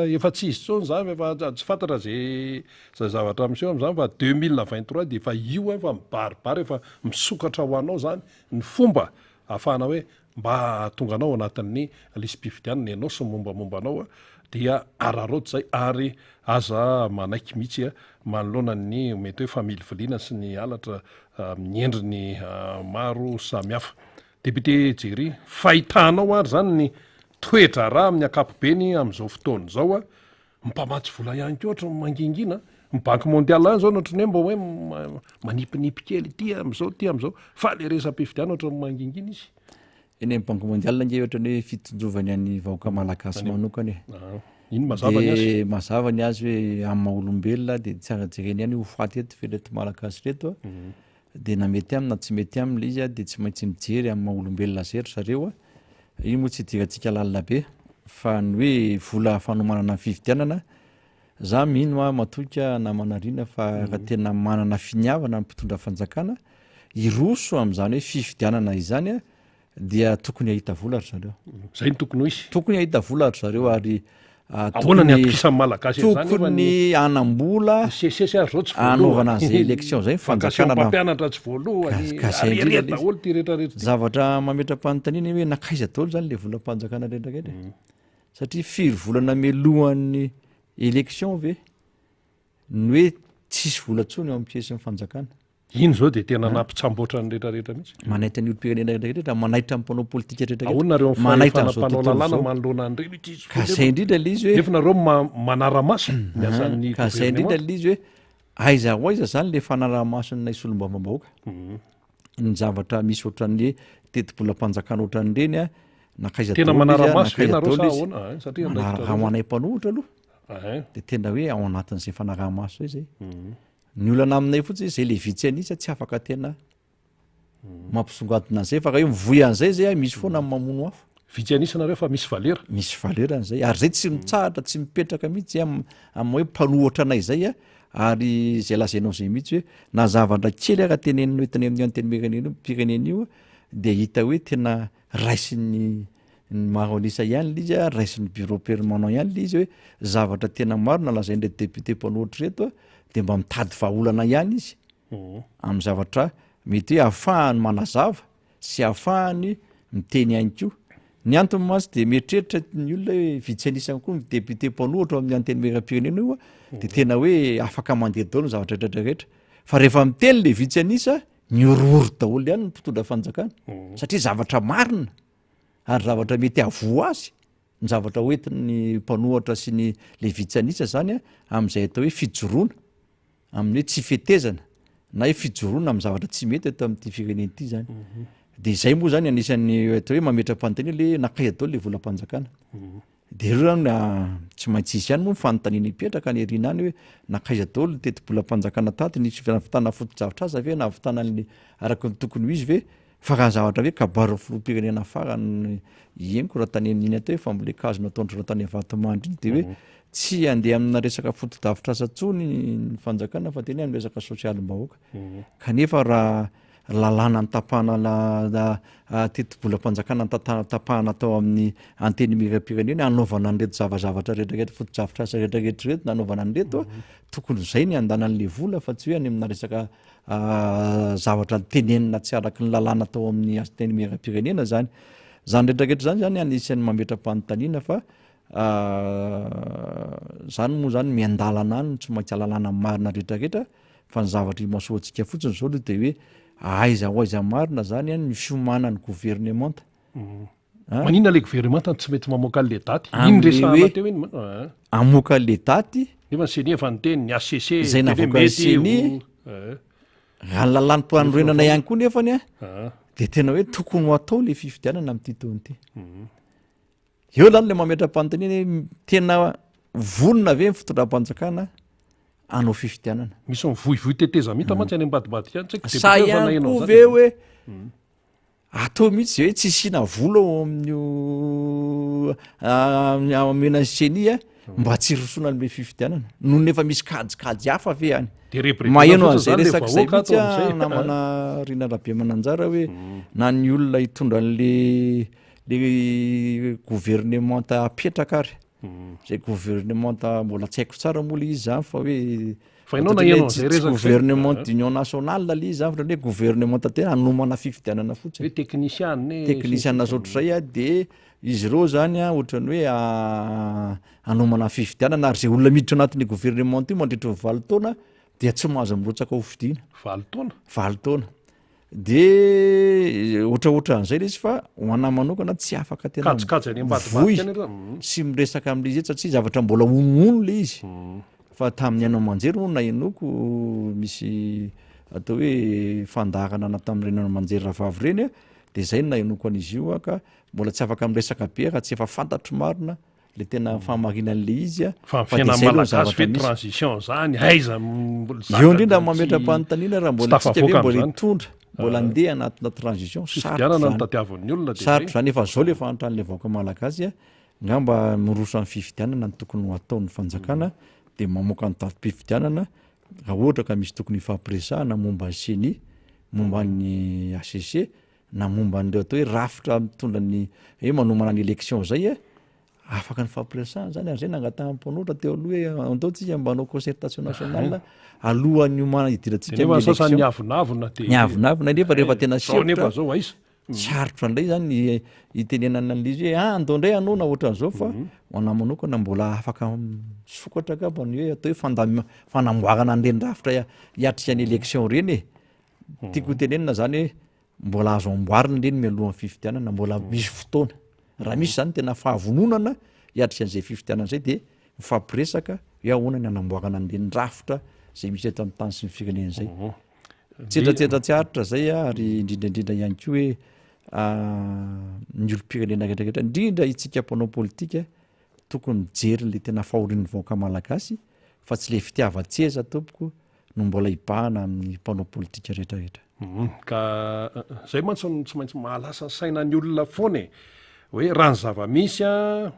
efa tsy izy intsony zany fa efa tsy fantatra zay zay zavatra miseho amin'izany fa 2023 dia efa io efa mibaribary efa misokatra ho anao zany ny fomba ahafahana hoe mba hahatonga anao ao anatin'ny lisi-pifidianana ianao sy ny mombamomba anao dia araraoty zay ary aza manaiky mihitsy manoloana ny mety hoe familiviliana sy ny halatra amin'ny endriny maro samihafa. Député Jerry, fahitanao ary izany ny toe-draharaha amin'ny ankapobeny amin'izao fotoana izao, ny mpamatsy vola ihany koa ohatran'ny mangingina, ny banque mondiale any izao no ohatran'ny hoe mba hoe manipinipy kely ity amin'izao ity amin'izao, fa ilay resa-pifidianana ohatran'ny mangingina izy. Eny amin'ny Banque mondiale ange ohatran'ny hoe fitsinjovany an'ny vahoaka malagasy manokana e. Ah, iny mazava ny azy. Dia mazava ny azy hoe amin'ny maha olombelona dia tsara jerena ihany ho faty eto ve ireto malagasy ireto a. Mhm. Dia na mety aminy na tsy mety aminy ilay izy a, dia tsy maintsy mijery amin'ny maha olombelona azy ry zareo a. Io moa tsy idirantsika lalina be fa ny hoe vola fanomanana ny fifidianana, za mino aho matoky aho namana Rina fa raha tena manana finiavana ny mpitondra fanjakana hiroso amin'izany hoe fifidianana izany a, dia tokony hahita vola ry zareo. Zay no tokony ho izy. Tokony hahita vola ry zareo ary Ahoana ny atokisan'ny Malagasy an'izany nefa ny tokony hanam-bola ny SECES ary zao tsy voaloha. hanaovana an'izay élection zay ny Vacation fanjakana na mpampianatra tsy voaloha, Ka- ny ka zay arriéré indrindra le izy. daholo ity rehetrarehetra ity. Zavatra mametra-panontaniana hoe nankaiza daholo zany le volam-panjakana rehetrarehetra e? Satria firy volana mialohan'ny élection ve ny hoe tsisy vola intsony ao amin'ny caisse-n'ny fanjakana? Iny izao dia tena nampitsamboatra ny rehetrarehetra mihitsy. Manaitra ny olom-pirenena rehetrarehetra, manaitra ny mpanao politika rehetrarehetra. Ahoana nareo amin'ny Manaitra fahefana an'izao mpanao tontolo lalàna izao. manoloana an'ireny ity izy Ka izay indrindra ilay izy hoe Nefa nareo manara-maso ny asan'ny Ka izay indrindra governemanta. ilay izy hoe aiza ho aiza izany ilay fanaraha-mason'ilay solombavambahoaka. Ny zavatra misy ohatran'ny tetibolam-panjakana ohatran'ireny a, nankaiza Tena daholo izy a, manara-maso ve nankaiza nareo daholo sa izy. ahoana? Ein, satria Manara- andraikitra raha ho nareo anay mpanohitra aloha Ein. dia tena hoe ao anatin'izay fanaraha-maso izay izay. Ny olana aminay fotsiny zay le vitsy an'isa tsy afaka tena mampisongadina an'izay fa raha hoe mivoy an'izay zay a misy foana ny mamono afo. Vitsy an'isa nareo fa misy valera. Misy valera an'izay ary zay tsy mitsahatra tsy mipetraka mihitsy zay am- am hoe mpanohatra anay zay a ary zay lazainao zay mihitsy hoe na zavatra kely ara teneninao entina amin'io antenimieran'io-pirenena io a de hita hoe tena raisin'ny ny maro an'isa ihany le izy a, raisin'ny bureau permanent ihany le izy hoe zavatra tena marina lazain'ireto député mpanohitra ireto a, de mba mitady vahaolana ihany izy amin'ny zavatra mety hoe ahafahany manazava sy ahafahany miteny ihany koa. Ny antony mantsy de mieritreritra ny olona hoe vitsy an'isa koa ny député mpanohitra ao amin'ny antenimierampirenena io a, de tena hoe afaka mandeha daholo ny zavatra rehetra rehetra, fa rehefa miteny le vitsy an'isa Mihorohoro daholo ihany ny mpitondra fanjakana satria zavatra marina ary zavatra mety hahavoa azy ny zavatra hoentin'ny mpanohatra sy ny le vitsy an'isa zany a amin'izay atao hoe fijoroana amin'ny hoe tsy fetezana na hoe fijoroana amin'ny zavatra tsy mety eto amin'ity firenena ity zany. De izay moa zany anisan'ny atao hoe mametra-panontaniana le nankaiza daholo le volam-panjakana. De ireo zany tsy maintsy hisy ihany moa ny fanontaniana hipetraka any aoriana any hoe nankaiza daholo ny tetibolam-panjakana tato, nisy nahavitana foto-drafitrasa ve, nahavitana an'le araka ny tokony ho izy ve? Fa raha zavatra hoe kabarin'ny filoham-pirenena farany henoko raha tany amin'iny atao hoe fambolen-kazo nataon-dry zareo tany Vatomandry iny de hoe tsy handeha amina resaka foto-drafitrasa intsony ny fanjakana fa tena hoe amin'ny resaka sosialim-bahoaka. Kanefa raha lalàna notapahana la tetibolam-panjakana tapahana tao amin'ny antenimierampirenena hanaovana an'ireto zavazavatra rehetrarehetra fotodrafitrasa rehetrarehetra ireto nanaovana an'ireto a, tokony izay ny handanan'le vola fa tsy hoe any amina resaka zavatra tenenina tsy araky ny lalàna tao amin'ny antenimierampirenena zany. Zany rehetrarehetra zany zany anisan'ny mametra-panontaniana fa zany moa zany miandalana any no tsy maintsy alalàna ny marina rehetrarehetra Fa ny zavatra imasoantsika fotsiny zao aloha de hoe aiza ho aiza marina zany an ny fiomanan'ny governemanta. An? Maninona le governemanta no tsy mety mamoaka an'le daty? Iny Amle resahana hoe teo iny ma- an. hamoaka an'le daty. Nefa ny CENI efa niteny, ny HCC Izay niteny hoe navoakan'ny mety CENI. ho eh. Raha ny lalàm-panorenana ihany koa nefany a, dia tena hoe tokony ho atao le fifidianana amin'ity taona ity. Eo zany le mametra-panontaniana hoe tena vonona ve ny fitondram-panjakana hanao fifidianana? Misy mivoivoy tetezamita mantsy any ambadibadika any, tsy haiko Sa député fa ihany naheno koa an'izany ve izy. hoe atao mihitsy zay hoe tsy isiana vola ao amin'io omena ny CENI a, mba tsy hirosoana amin'ilay fifidianana noho ny efa misy kajikajy hafa ve any? Dia rebirebena Maheno fotsiny an'izay zany le resaka izay vahoaka ato mihitsy aho amin'izay. namana Rina Rabemananjara hoe na ny olona hitondra an'le le gouvernemanta apetraka ary zay gouvernemanta mbola tsy haiko tsara moa le izy zany fa hoe Fa ianao ohatran'ny naheno hoe tsy an'izay tsy resaka izay? gouvernement d'union nationale le izy zany fa ohatran'ny hoe gouvernemanta tena hanomana fifidianana fotsiny. Hoe teknisiana e, Teknisiana sy ny sisa. ohatr'izay a, de izy ireo zany a ohatran'ny hoe hanomana fifidianana ary zay olona miditra anatin'io gouvernemanta io mandritry ny valo taona dia tsy mahazo mirotsaka ho fidiana. Valo taona? Valo taona. De ohatraohatran'izay le izy fa ho anah manokana tsy afaka tena Kajikajy any ambadimbadika mivoy any aloha. Mm. sy miresaka amin'le izy eto satria zavatra mbola honohono le izy Mm. fa tamin'ny haino aman-jery moa nahenoako misy atao hoe fandaharana na tamin'ireny haino aman-jery rahavavy ireny a de zay no nahenoako an'izy io a ka mbola tsy afaka miresaka be raha tsy efa fantatro marina le tena fahamarinan'le izy a Fa ny fa de fiainan'ny zay aloha ny Malagasy zavatra ve misy. transition zany aiza mbola Eo zaka indrindra tsy mametra-panontaniana raha tsy mbola tsika ve tafavoaka mbola amin'izany. hitondra mbola andeha anatina transition sarotra Fifidianana no zany. tadiavin'ny olona dia Sarotra zay. zany efa zao le fahantran'le vahoaka malagasy a ngamba miroso amin'ny fifidianana ny tokony ho ataon'ny fanjakana de mamoaka ny datim-pifidianana raha ohatra ka misy tokony hifampiresahana momba ny CENI momba ny HCC na momba an'ireo atao hoe rafitra mitondra ny hoe manomana ny élection zay a Afaka nifampiresahana zany ary zay nangatahan'ny mpanoratra teo aloha hoe andao tsika mba hanao concertation nationale alohan'ny homana hidirantsika Nefa amin'ny ny sasany élection. miavonavona de Miavonavona nefa rehefa tena Zao nefa sepotra, zao aiza? sarotra indray zany ny hitenenana an'ilay izy hoe ah andao indray hanao na ohatran'izao fa ho anah manokana mbola afaka misokatra angamba ny hoe atao hoe fandam- fanamboarana an'ireny rafitra hiatrika ny élection ireny e. Tiako hotenenina zany hoe Mbola azo amboarina ireny mialohan'ny fifidianana, mbola misy fotoana. Raha misy izany tena fahavononana hiatrika an'izay fifidianana izay dia mifampiresaka hoe ahoana ny hanamboarana an'ireny rafitra izay misy eto amin'ny tany sy ny firenena izay. Tsentratsentra tsy aritra izay ary indrindra indrindra ihany koa hoe ny olom-pirenena rehetra rehetra, indrindra isika mpanao politika tokony mijery an'ilay tena fahorian'ny vahoaka malagasy fa tsy ilay fitiavan-tseza tompoko no mbola hibahana amin'ny mpanao politika rehetra rehetra. Hum, ka zay mantsy no tsy maintsy mahalasa saina ny olona foana e! Hoe raha ny zava-misy an,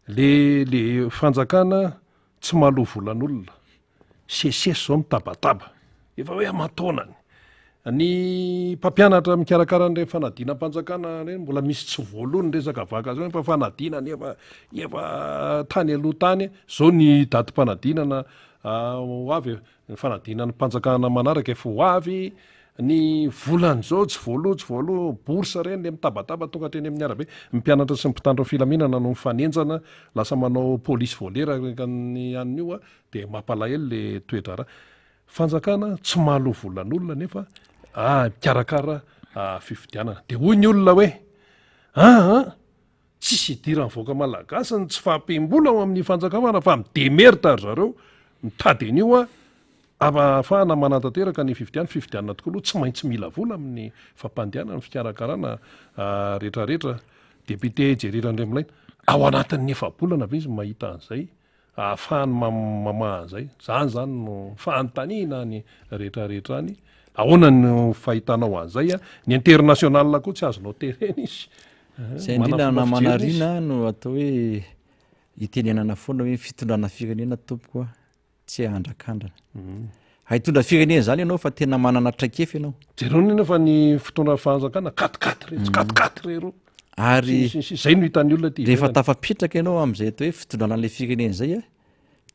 le le fanjakana tsy mahaloa volan'olona, sesesy zao mitabataba, efa hoe aman-taonany. Ny mpampianatra mikarakara an'ireny fanadinam-panjakana ireny mbola misy tsy voaloa ny resaka vacation fa fanadinana efa efa tany aloha tany, zao ny datim-panadinana ho avy e, ny fanadinan'ny mpanjakana manaraka efa ho avy, ny volan'izao tsy voaloa tsy voaloa, bourse ireny le mitabataba tonga hatreny amin'ny arabe, ny mpianatra sy ny mpitandro ny filaminana no mifanenjana, lasa manao police volera araka ny an'io dia mampalahelo le toe-draharaha. Fanjakana tsy mahaloa volan'olona nefa mikarakara fifidianana. Dia hoy ny olona hoe, aa Tsisy idiran'ny vahoaka malagasy ny tsy fahampiam-bola ao amin'ny fanjakana fa mi-demerde ry zareo mitady an'io ahafahana manatanteraka ny fifidianana. Fifidianana tokoa aloha tsy maintsy mila vola amin'ny fampandehanana ny fikarakarana rehetrarehetra. Député Jerry Randriamilaina, ao anatin'ny efa-bolana ve izy mahita an'izay? ahafahany mamaha an'izay. Zany zany no fanontaniana any rehetra rehetra any. Ahoana no fahitanao an'izay a? Ny international koa tsy azonao terena izy. Zay indrindra namana Rina no atao hoe itenenana foana hoe fitondrana firenena tompoko a tsy ahandrakandrana. Hitondra firenena zany ianao fa tena manana traikefa ianao. Jereo anie fa ny fitondra fanjakana katikaty re, tsy katikaty re ro. Ary Sy ny sisa, zay no hitan'ny olona aty rehefa ivelany. tafapetraka ianao amin'izay atao hoe fitondrana an'ilay firenena izay a,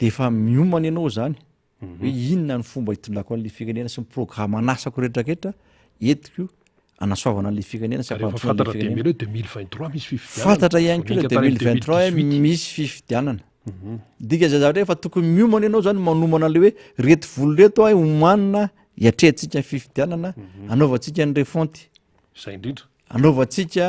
de efa miomana ianao zany hoe inona ny fomba hitondrako an'ilay firenena sy ny programan'asako rehetrarehetra entiko anasoavana an'ilay firenena sy Ary efa ampandrosoana an'ilay fantatra firenena. dia 2023 misy fifidianana. Fantatra ihany koa Vao le mainka tany 2023 2018. misy fifidianana. Dikan'izay zavatra hoe efa tokony miomana ianao zany manomana an'le hoe reto vola reto aho homanina hiatrehantsika ny fifidianana, hanaovantsika ny refonte. Izay indrindra. Hanaovantsika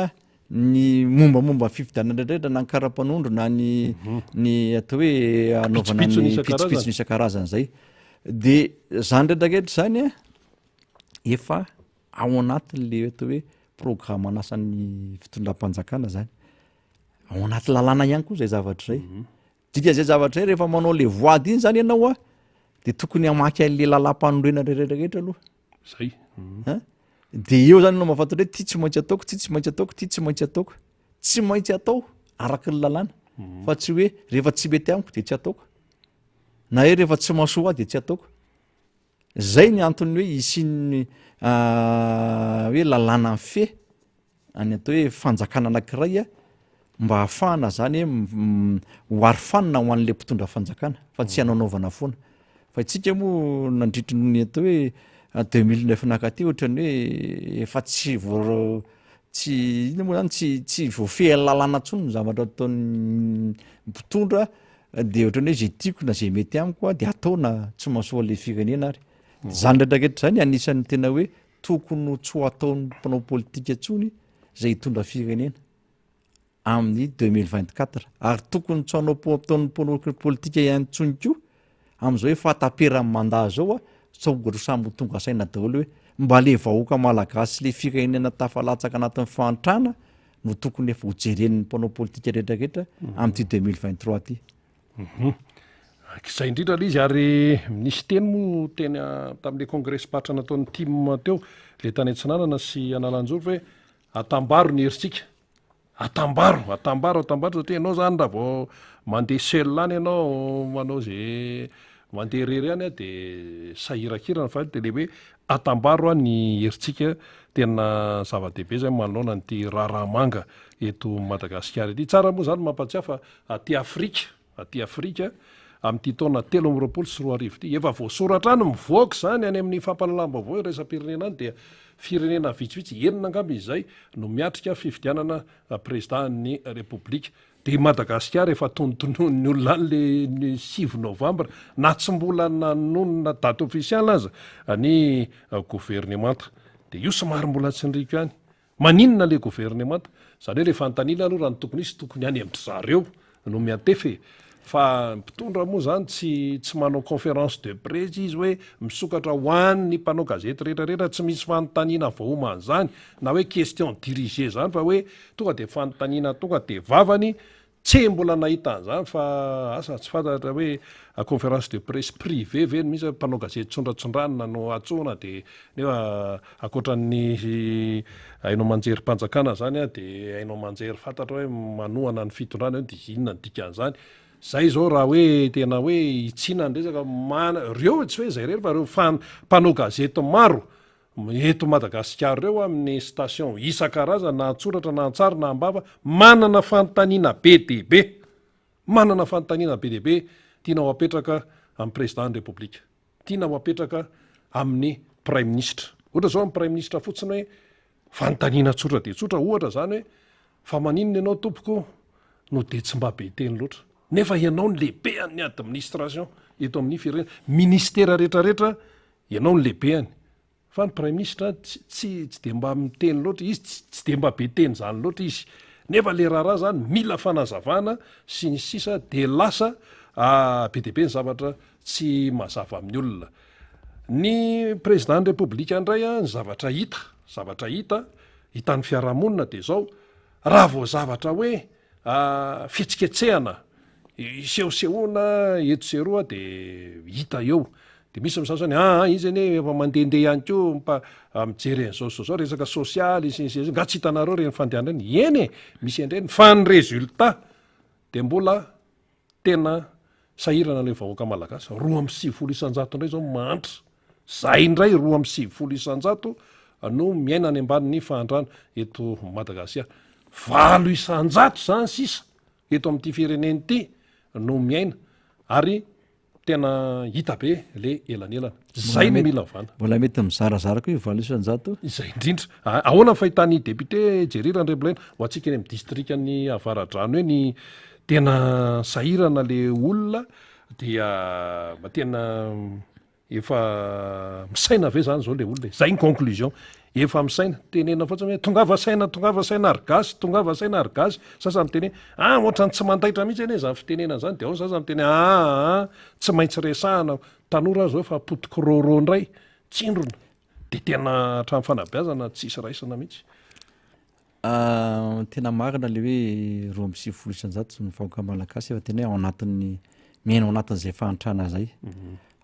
ny mombamomba ny fifidianana rehetrarehetra na ny kara-panondro na ny ny atao hoe hanaovana Pitsopitsony ny isan-karazany. pitsopitsony isan-karazany zay. De zany rehetrarehetra zany a. Efa ao anatin'le atao hoe programan'asan'ny fitondram-panjakana zany. Ao anaty lalàna ihany koa zay zavatra zay. Dikan'izay zavatra zay rehefa manao le voady iny zany ianao a, de tokony hamaky an'le lalàm-panorenana rehetrarehetra aloha. Zay. An? De eo zany ianao mahafantatra hoe ty tsy maintsy ataoko, ty tsy maintsy ataoko, ty tsy maintsy ataoko. Tsy maintsy atao araky ny lalàna fa tsy hoe rehefa tsy mety amiko de tsy ataoko. Na hoe rehefa tsy mahasoa ahy de tsy ataoko. Zay ny antony hoe hisian'ny hoe lalàna mifehy any atao hoe fanjakana anankiray a, mba hahafahana zany hoe ho arofanina ho an'le mpitondra fanjakana fa tsy hanaonaovana foana. Fa isika moa nandritry ny atao hoe 2009 nankaty ohatran'ny hoe efa tsy voa- tsy inona moa zany tsy tsy voafehin'ny lalàna intsony ny zavatra ataon'ny mpitondra de ohatran'ny hoe zay tiako na zay mety amiko a de atao na tsy mahasoa le firenena ary. Zany retraretra zany anisan'ny tena hoe tokony ho tsy ho ataon'ny mpanao politika intsony zay hitondra firenena amin'ny 2024 ary tokony tsy hanao po- ataon'ny mpanao politika ihany intsony koa amin'izao hoe fahataperan'ny mandat zao a, sao ho samy ho tonga saina daholo hoe mba le vahoaka malagasy sy le firenena tafalatsaka anatin'ny fahantrana no tokony efa ho jeren'ny mpanao politika rehetrarehetra amin'ity 2023 ity. Mhm. Izay indrindra ilay izy ary nisy teny moa teny tamin'ilay kongresim-paritra nataon'ny tim teo, ilay tany Atsinanana sy Analanjirofo hoe atambaro ny herintsika. Atambaro, atambaro, atambaro satria ianao zany raha vao mandeha seul any ianao manao ze mandeha irery any de sahirakirana fa de le hoe atambaro ny herintsika tena zava-dehibe zay manoloana an'ity raharaha manga eto Madagasikara ity. Tsara moa zany mampatsiahy fa aty Afrika, aty Afrika amin'ity taona 2023 ity, efa voasoratra any, mivoaka izany any amin'ny fampahalalam-baovao iraisam-pirenena any dia firenena vitsivitsy, enina angamba izy izay, no miatrika fifidianana prezidàn'ny Repoblika. Dia i Madagasikara efa tonotononin'ny olona any le ny sivy novambra, na tsy mbola nanonona date ofisialy aza ny governemanta. Dia io somary mbola tsindriako ihany. Maninona le governemanta? Izany hoe le fanontaniana aloha raha ny tokony hisy tokony any amin-dry zareo no miantefa e! Fa ny mpitondra moa izany tsy tsy manao conférence de presse izy hoe misokatra ho an'ny mpanao gazety rehetra rehetra, tsy misy fanontaniana voaomana izany na hoe question dirigée izany fa hoe tonga de fanontaniana tonga de vavany Tsy mbola nahita an'izany fa asa tsy fantatra hoe conférence de presse privée ve no misy mpanao gazety tsondratsondranina no antsoina de nefa ankoatran'ny haino aman-jerim-panjakana zany de haino aman-jery fantatra hoe manohana ny fitondrana eo de inona ny dikan'izany? Zay zao raha hoe tena hoe hitsiana ny resaka mana- reo tsy hoe zay irery fa reo fan- mpanao gazety maro Eto Madagasikara ireo amin'ny station isan-karazany na an-tsoratra na an-tsary na am-bava manana fanontaniana be dia be, manana fanontaniana be dia be tiana ho apetraka amin'ny Président ny Repoblika, tiana ho apetraka amin'ny Praiminisitra. Ohatra izao amin'ny Praiminisitra fotsiny hoe fanontaniana tsotra dia tsotra ohatra izany hoe fa maninona ianao tompoko no dia tsy mba be teny loatra nefa ianao no lehibean'ny administration eto amin'ny firenena, ministera rehetrarehetra Ianao no lehibehany. Fa ny praiminisitra tsy tsy tsy dia mba miteny loatra izy, tsy tsy dia mba be teny izany loatra izy. Nefa le raharaha zany mila fanazavana sy ny sisa de lasa be dia be ny zavatra tsy mazava amin'ny olona. Ny président ny repoblika indray an, ny zavatra hita, zavatra hita, hitan'ny fiarahamonina de zao, raha vao zavatra hoe fihetsiketsehana isehosehoana eto sy eroa de hita eo, de misy ny sasany aa izy anie efa mandehandeha ihany koa mpa mijery an'izao sy zao resaka sosialy sy ny sisa nga tsy hitanareo ireny fandehana ireny, eny e misy an'ireny fa ny résultat de mbola tena sahirana ilay vahoaka malagasy, 92% indray zao mahantra, zay indray 92% no miaina any ambanin'ny fahantrana eto Madagasikara, 8% zany sisa eto amin'ity firenena ity no miaina ary tena hita be le elanelana. Zay no mila ovana. Mbola mety mizarazara koa io 8%. Izay indrindra. Ahoana ny fahitan'ny député Jerry Randriambolena ho antsika eny amin'ny distrikan'i Avaradrano eny tena sahirana le olona dia mba tena Efa misaina ve zany zao le olona e? Zay ny conclusion. Efa misaina. Tenenina fotsiny hoe tongava saina, tongava saina ry gasy, tongava saina ry gasy. Sasany miteny hoe ah ohatran'ny tsy mandaitra mihitsy anie zany fitenenana zany. De ao ny sasany miteny hoe ah ah tsy maintsy resahana. Tanora zao efa potikirôrô ndray. Tsindrona. Dia tena hatramin'ny fanabeazana tsisy raisina mihitsy. Tena marina le hoe 92% ny vahoaka malagasy efa tena hoe ao anatin'ny miaina ao anatin'izay fahantrana zay.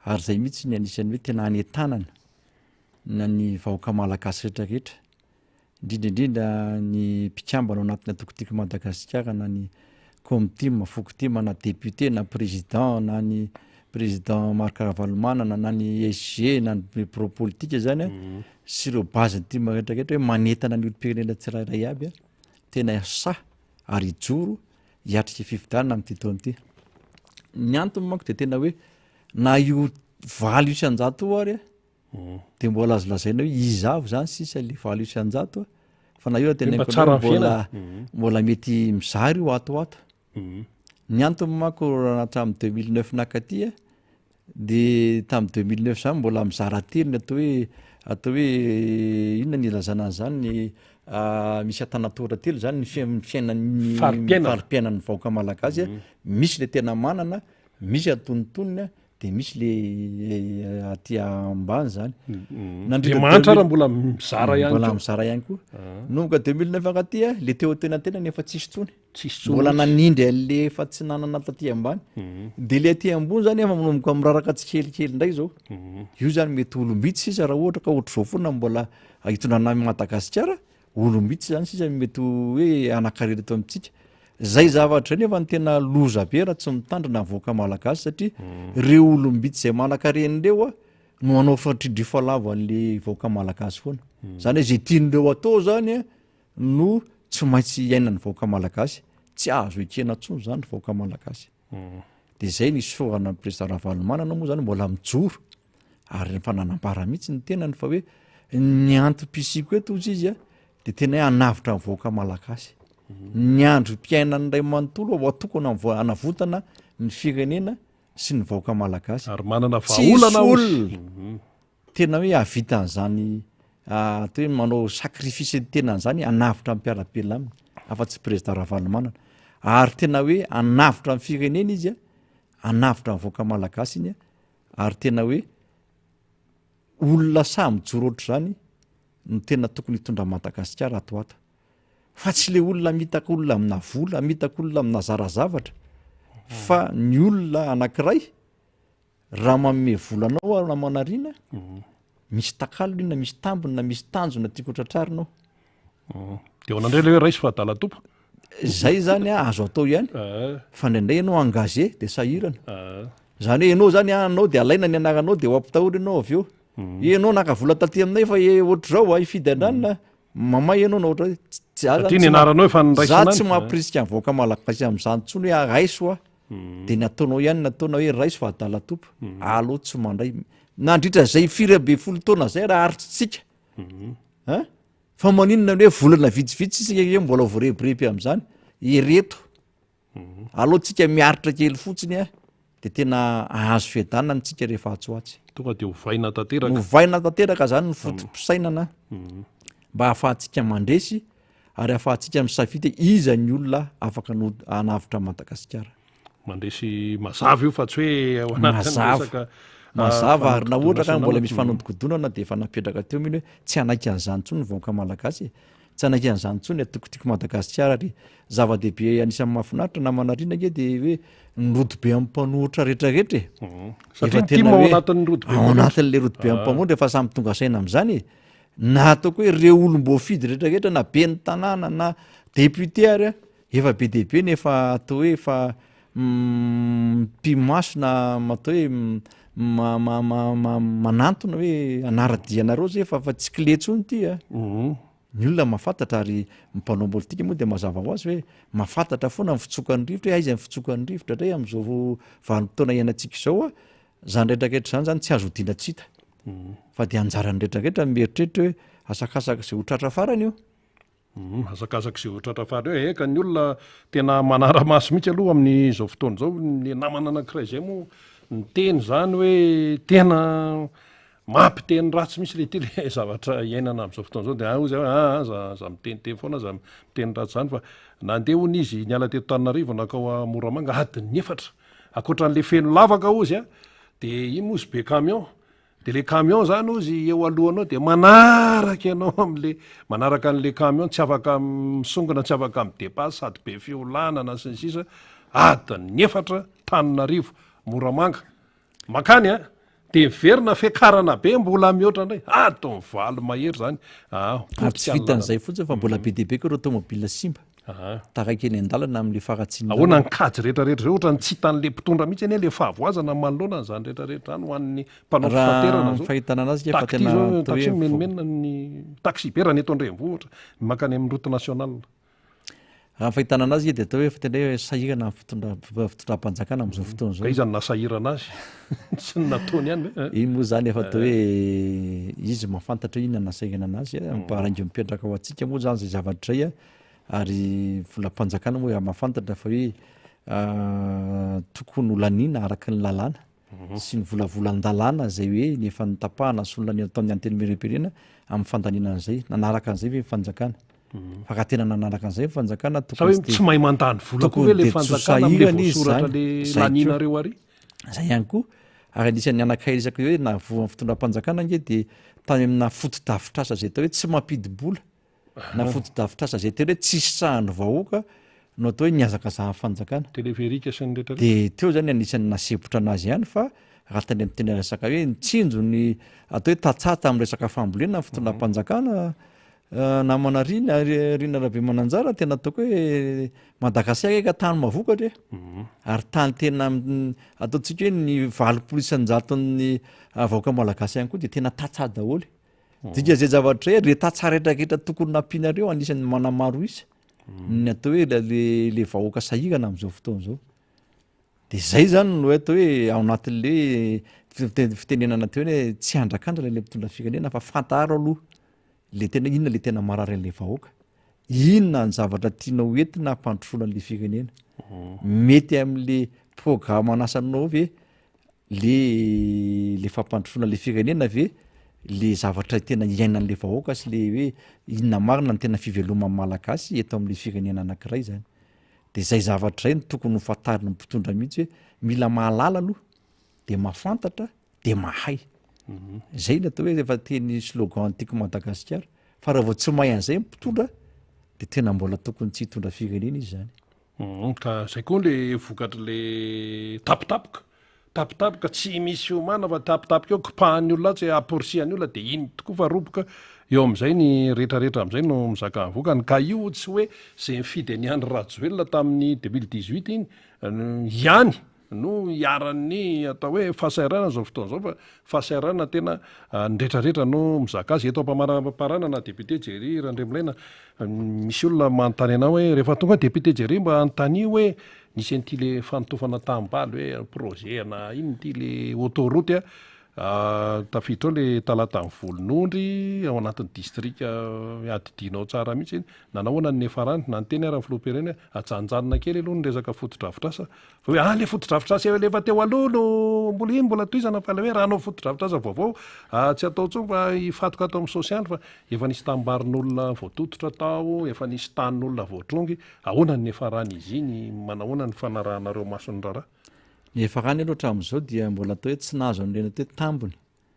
Ary zay mihitsy ny anisan'ny hoe tena anentanana na ny vahoaka malagasy rehetrarehetra, indrindra indrindra ny mpikambana ao anatin'ny antoko Tiako i Madagasikara na ny Komtim, Fokotim na député na président na ny président Marc Ravalomanana na ny SG na ny bureau politique zany a, sy ireo base ny tim rehetrarehetra hoe manentana ny olom-pirenena tsirairay aby a, tena sahy ary hijoro hiatrika fifidianana amin'ity taona ity. Ny antony manko de tena hoe na io 8% io ary a, de mbola azo lazaina hoe iza avy zany sisa le 8% a, fa na io ary teneniko Mba tsara anao ny mbola fiainana. mbola mety mizara io ato ho ato. Ny antony manko raha hatramin'ny 2009 nakaty a, de tamin'ny 2009 zany mbola mizara telo ny atao hoe atao hoe inona ny ilazana an'izany ny misy antanantohatra telo zany ny fia- ny fiainan'ny Fari-piainana. fari-piainan'ny vahoaka malagasy a, misy le tena manana, misy antonontonony a, de misy le aty ambany zany. De mahantra ary mbola mizara ihany Mbola koa. mizara ihany koa. Nomboka 2009 ankaty a, le teo antenantenany efa tsisy intsony. Tsisy intsony Mbola mihitsy. nanindry an'le efa tsy nanana taty ambany. De le aty ambony zany efa manomboka miraraka tsikelikely indray zao. Io zany mety olom-bitsy sisa raha ohatra ka ohatr'izao foana mbola hitondrana an'i Madagasikara, olom-bitsy zany sisa no mety hoe hanan-karena eto amintsika. Zay zavatra zay nefa no tena loza be raha tsy mitandrina ny vahoaka malagasy satria reo olom-bitsy zay manan-karena ireo a no hanao fatrindrifo lava an'le vahoaka malagasy foana. Zany hoe zay tian'ireo atao zany a no tsy maintsy iainan'ny vahoaka malagasy. Tsy azo ekena intsony zany ry vahoaka malagasy. De zay ny isaorana ny président Ravalomanana moa zany mbola mijoro ary efa nanambara mihitsy ny tenany fa hoe ny antom-pisiako eto hozy izy a de tena hoe hanavotra ny vahoaka malagasy. Ny androm-piainan'ny ray manontolo ao atokana hanavotana ny firenena sy ny vahoaka malagasy. Ary manana Tsisy vahaolana hozy. olona tena hoe hahavita an'izany atao hoe manao sacrifice ny tenany zany hanavotra ny mpiara-belona aminy afa-tsy président Ravalomanana. Ary tena hoe hanavotra ny firenena izy a, hanavotra ny vahoaka malagasy iny a, ary tena hoe olona sahy mijoro ohatr'izany no tena tokony hitondra an'i Madagasikara ato ho ato. Fa tsy le olona hamitaka olona amina vola, hamitaka olona amina zara zavatra, fa ny olona anankiray raha manome vola anao aho na manarina, misy takalony iny na misy tambiny na misy tanjona tiako ho tratrarina ao. De ao nandray le hoe raiso fa adala tompo. Zay zany a azo atao ihany fa indraindray ianao engagé de sahirana. Zany hoe ianao zany anao de alaina ny anaranao de ho ampitahorina ianao avy eo. Ianao naka vola taty aminay fa e ohatr'izao a hifidy andranona mamay ianao na ohatra hoe tsy- tsy- za zany Satria ny tsy ma- anaranao efa niraisina za tsy any. mampirisika ny vahoaka malagasy amin'izany intsony hoe raiso a de ny ataonao ihany ny ataonao hoe raiso fa adala tompo aleo tsy mandray nandritra zay 14 taona zay raha aritsitsika Hein? Fa maninona ny hoe volana vitsivitsy sisa io mbola voarebireby amin'izany? Ireto. Aleo tsika miaritra kely fotsiny a, de tena ahazo fiadanana tsika rehefa atsy ho atsy. Tonga de ovaina tanteraka. Ovaina tanteraka zany ny foto-pisainana mba ahafahantsika mandresy ary ahafahantsika misafidy hoe iza ny olona afaka hanavotra an'i Madagasikara. Mandresy mazava io fa tsy hoe ao anatin'ny Mazava. resaka Mazava ary na ohatra ka mbola misy fanodikodinana. fanodikodonana dia efa napetraka teo mino hoe tsy hanaiky an'izany intsony ny vahoaka malagasy e. Tsy hanaiky an'izany intsony ny antoko Tiako Madagasikara ary zava-dehibe anisan'ny mahafinaritra namana Rina ange dia hoe ny rodobe amin'ny mpanohitra rehetrarehetra e. Satria Efa ny tim tena ao hoe anatin'ny rodobe ao mpanohitra. anatin'ilay rodobe amin'ny mpanohitra efa samy tonga saina amin'izany e. Na ataoko hoe ireo olom-boafidy rehetrarehetra na ben'ny tanàna na député ary a, Efa be dia be ny efa atao hoe efa mipi-maso na atao hoe manantona hoe hanara-dia anareo zay fa fa tsy clé intsony ity a. Ny olona mahafantatra ary ny mpanao politika moa dia mazava ho azy hoe mahafantatra foana ny fitsokan'ny rivotra hoe aiza ny fitsokan'ny rivotra indray amin'izao vanim-potoana iainantsika izao a. Izany rehetrarehetra izany zany tsy azo odiana tsy hita fa dia anjaran'ny rehetrarehetra ny mieritreritra hoe asakasaka izay ho tratra farany io. Humm asakasaka izay ho tratra farany eo, eka ny olona tena manara-maso mihitsy aloha amin'izao fotoana izao, ny namana anankiray izay moa niteny izany hoe tena mampiteny ratsy mihitsy le ity le zavatra iainana amin'izao fotoana izao, de hoy izy hoe aa aza aza miteniteny foana, aza miteny ratsy izany fa nandeha hono izy niala teto Tananarivo nankao Moramanga adin'ny efatra, ankoatran'le feno lavaka hozy a, de iny moa izy be camion. De le camion zany ozy eo alohanao de manaraka ianao amle manaraka an'le camion tsy afaka misongona tsy afaka mi-depasse sady be fiolanana sy ny sisa adiny efatra Taninarivo Moramanga Mankany a! Dia miverina fiakarana be mbola mihoatra indray, adiny valo mahery izany ah, Ary tsy potika ny lalana. vitan'izay fotsiny fa mbola be dia be koa ireo tomobila simba taraiky eny an-dalana amin'ilay faharatsian'ny Ahoana lalana. ny kajy rehetra rehetra izay ohatran'ny tsy hitan'ilay mpitondra mihitsy anie ilay fahavoazana manoloana an'izany rehetra rehetra izany ho an'ny mpanao Raha fitaterana ny izao. fahitana anazy nge fa Taxi tena izao, atao taxi hoe vo- mimenomenona ny taxi be raha ny eto an-drenivohitra mankany amin'ny route nationale. Raha ny fahitana anazy dia atao hoe efa tena hoe sahirana ny fitondra- fitondram-panjakana amin'izao fotoana izao. Ka iza no nahasahirana azy? Tsy ny nataony ihany ve? Iny moa izany efa atao hoe izy mahafantatra hoe inona no nahasahirana anazy, mba raingo mipetraka ho antsika moa izany izay zavatra izay ary volam-panjakana moa mahafantatra fa hoe tokony ho laniana araka ny lalàna sy ny volavolan-dalàna izay hoe ny efa notapahana sy nolaniana tao amin'ny Antenimierampirenena amin'ny fandaniana an'izay. Nanaraka an'izay ve ny fanjakana? Fa raha tena nanaraka an'izay ny fanjakana Sa hoe tokony tsy mahay mandany vola koa ve tokony le dia tsy ho fanjakana amin'le sahirana izy voasoratra izany. le Izay koa. lanianareo ary? Izay ihany koa. Ary anisan'ny anankiray resaka hoe nahavoan'ny fitondram-panjakana ange dia tany amina fotodrafitrasa izay atao hoe tsy mampidi-bola na fotodrafitrasa izay tena hoe tsy sitrahan'ny vahoaka no atao hoe nihazakazahan'ny fanjakana. Téléphérique sy ny rehetra rehetra. Dia teo izany anisan'ny nasempotra anazy ihany fa raha tany amin'ny tena resaka hoe nitsinjo ny atao hoe tantsaha tamin'ny resaka fambolena ny fitondram-panjakana namana Rina, Rina Rabemananjara tena ataoko hoe Madagasikara eka tany mahavokatra e. Ary tany tena ataontsika hoe ny 80 isan-jaton'ny vahoaka malagasy ihany koa dia tena tantsaha daholo. Dika zay zavatra zay, re tantsaha rehetrarehetra tokony nampianareo anisan'ny manamaro isa ny atao hoe le le vahoaka sahirana amin'izao fotoana izao. De zay zany no atao hoe ao anatin'le fitenenana teo hoe tsy handrakandrana le mpitondra firenena fa fantaro aloha le tena inona le tena marary an'le vahoaka, inona ny zavatra tianao entina hampandrosoana an'le firenena, mety am'le programan'asanao ve le le fampandrosoana le firenena ve le zavatra tena iainan'le vahoaka sy le hoe inona marina ny tena fiveloman'ny malagasy eto amin'le firenena anankiray zany de zay zavatra zay no tokony ho fantarin'ny mpitondra mihitsy hoe mila mahalala aloha de mahafantatra de mahay mhm. zay ny atao hoe efa teny slogan tiako Madagasikara fa raha vao tsy mahay an'izay ny mpitondra de tena mbola tokony tsy hitondra firenena izy zany Humm ka zay koa le vokatry le tapitapoka, tapitapoka tsy misy fiomana fa tapitapoka eo kipahan'ny olona atsy amporisihan'ny olona de iny tokoa fa roboka eo amizay ny retraretra amizay no mizaka ny vokany ka io tsy hoe ze nifidy an'i Andry Rajoelina tamin'ny 2018 iny ihany no iharan'ny atao hoe fahasahiranana izao fotoana izao fa fahasahiranana tena ny retraretra no mizaka azy. Eto am-pamaramparanana député Jerry Randriamilaina, misy olona manontany anao hoe rehefa tonga député Jerry mba anontanio hoe nisy an'ity le fanotofana tanimbary hoe projet ana inona ity le autoroute a, tafiditra ao le Talatan'ny Volonondry ao anatin'ny distrika iadidianao tsara mihitsy, nanao ahoana ny niafarany? Na niteny ara ny filoham-pirenena hoe ajanonjanona kely aloha ny resaka fotodrafitrasa Fa hoe ah le fotodrafitrasa efa teo aloha no mbola iny mbola tohizana fa le hoe raha hanao fotodrafitrasa vaovao ah, tsy atao intsony fa hifatoka ato amin'ny sosialy fa efa nisy tanimbarin'olona voatototra tao, efa nisy tanin'olona voatrongy, ahoana ny niafaran'izy iny, manahoana ny fanarahanareo maso ny raharaha? Ny niafarany aloha hatramin'izao dia mbola atao hoe tsy nahazo an'ireny atao hoe tambiny.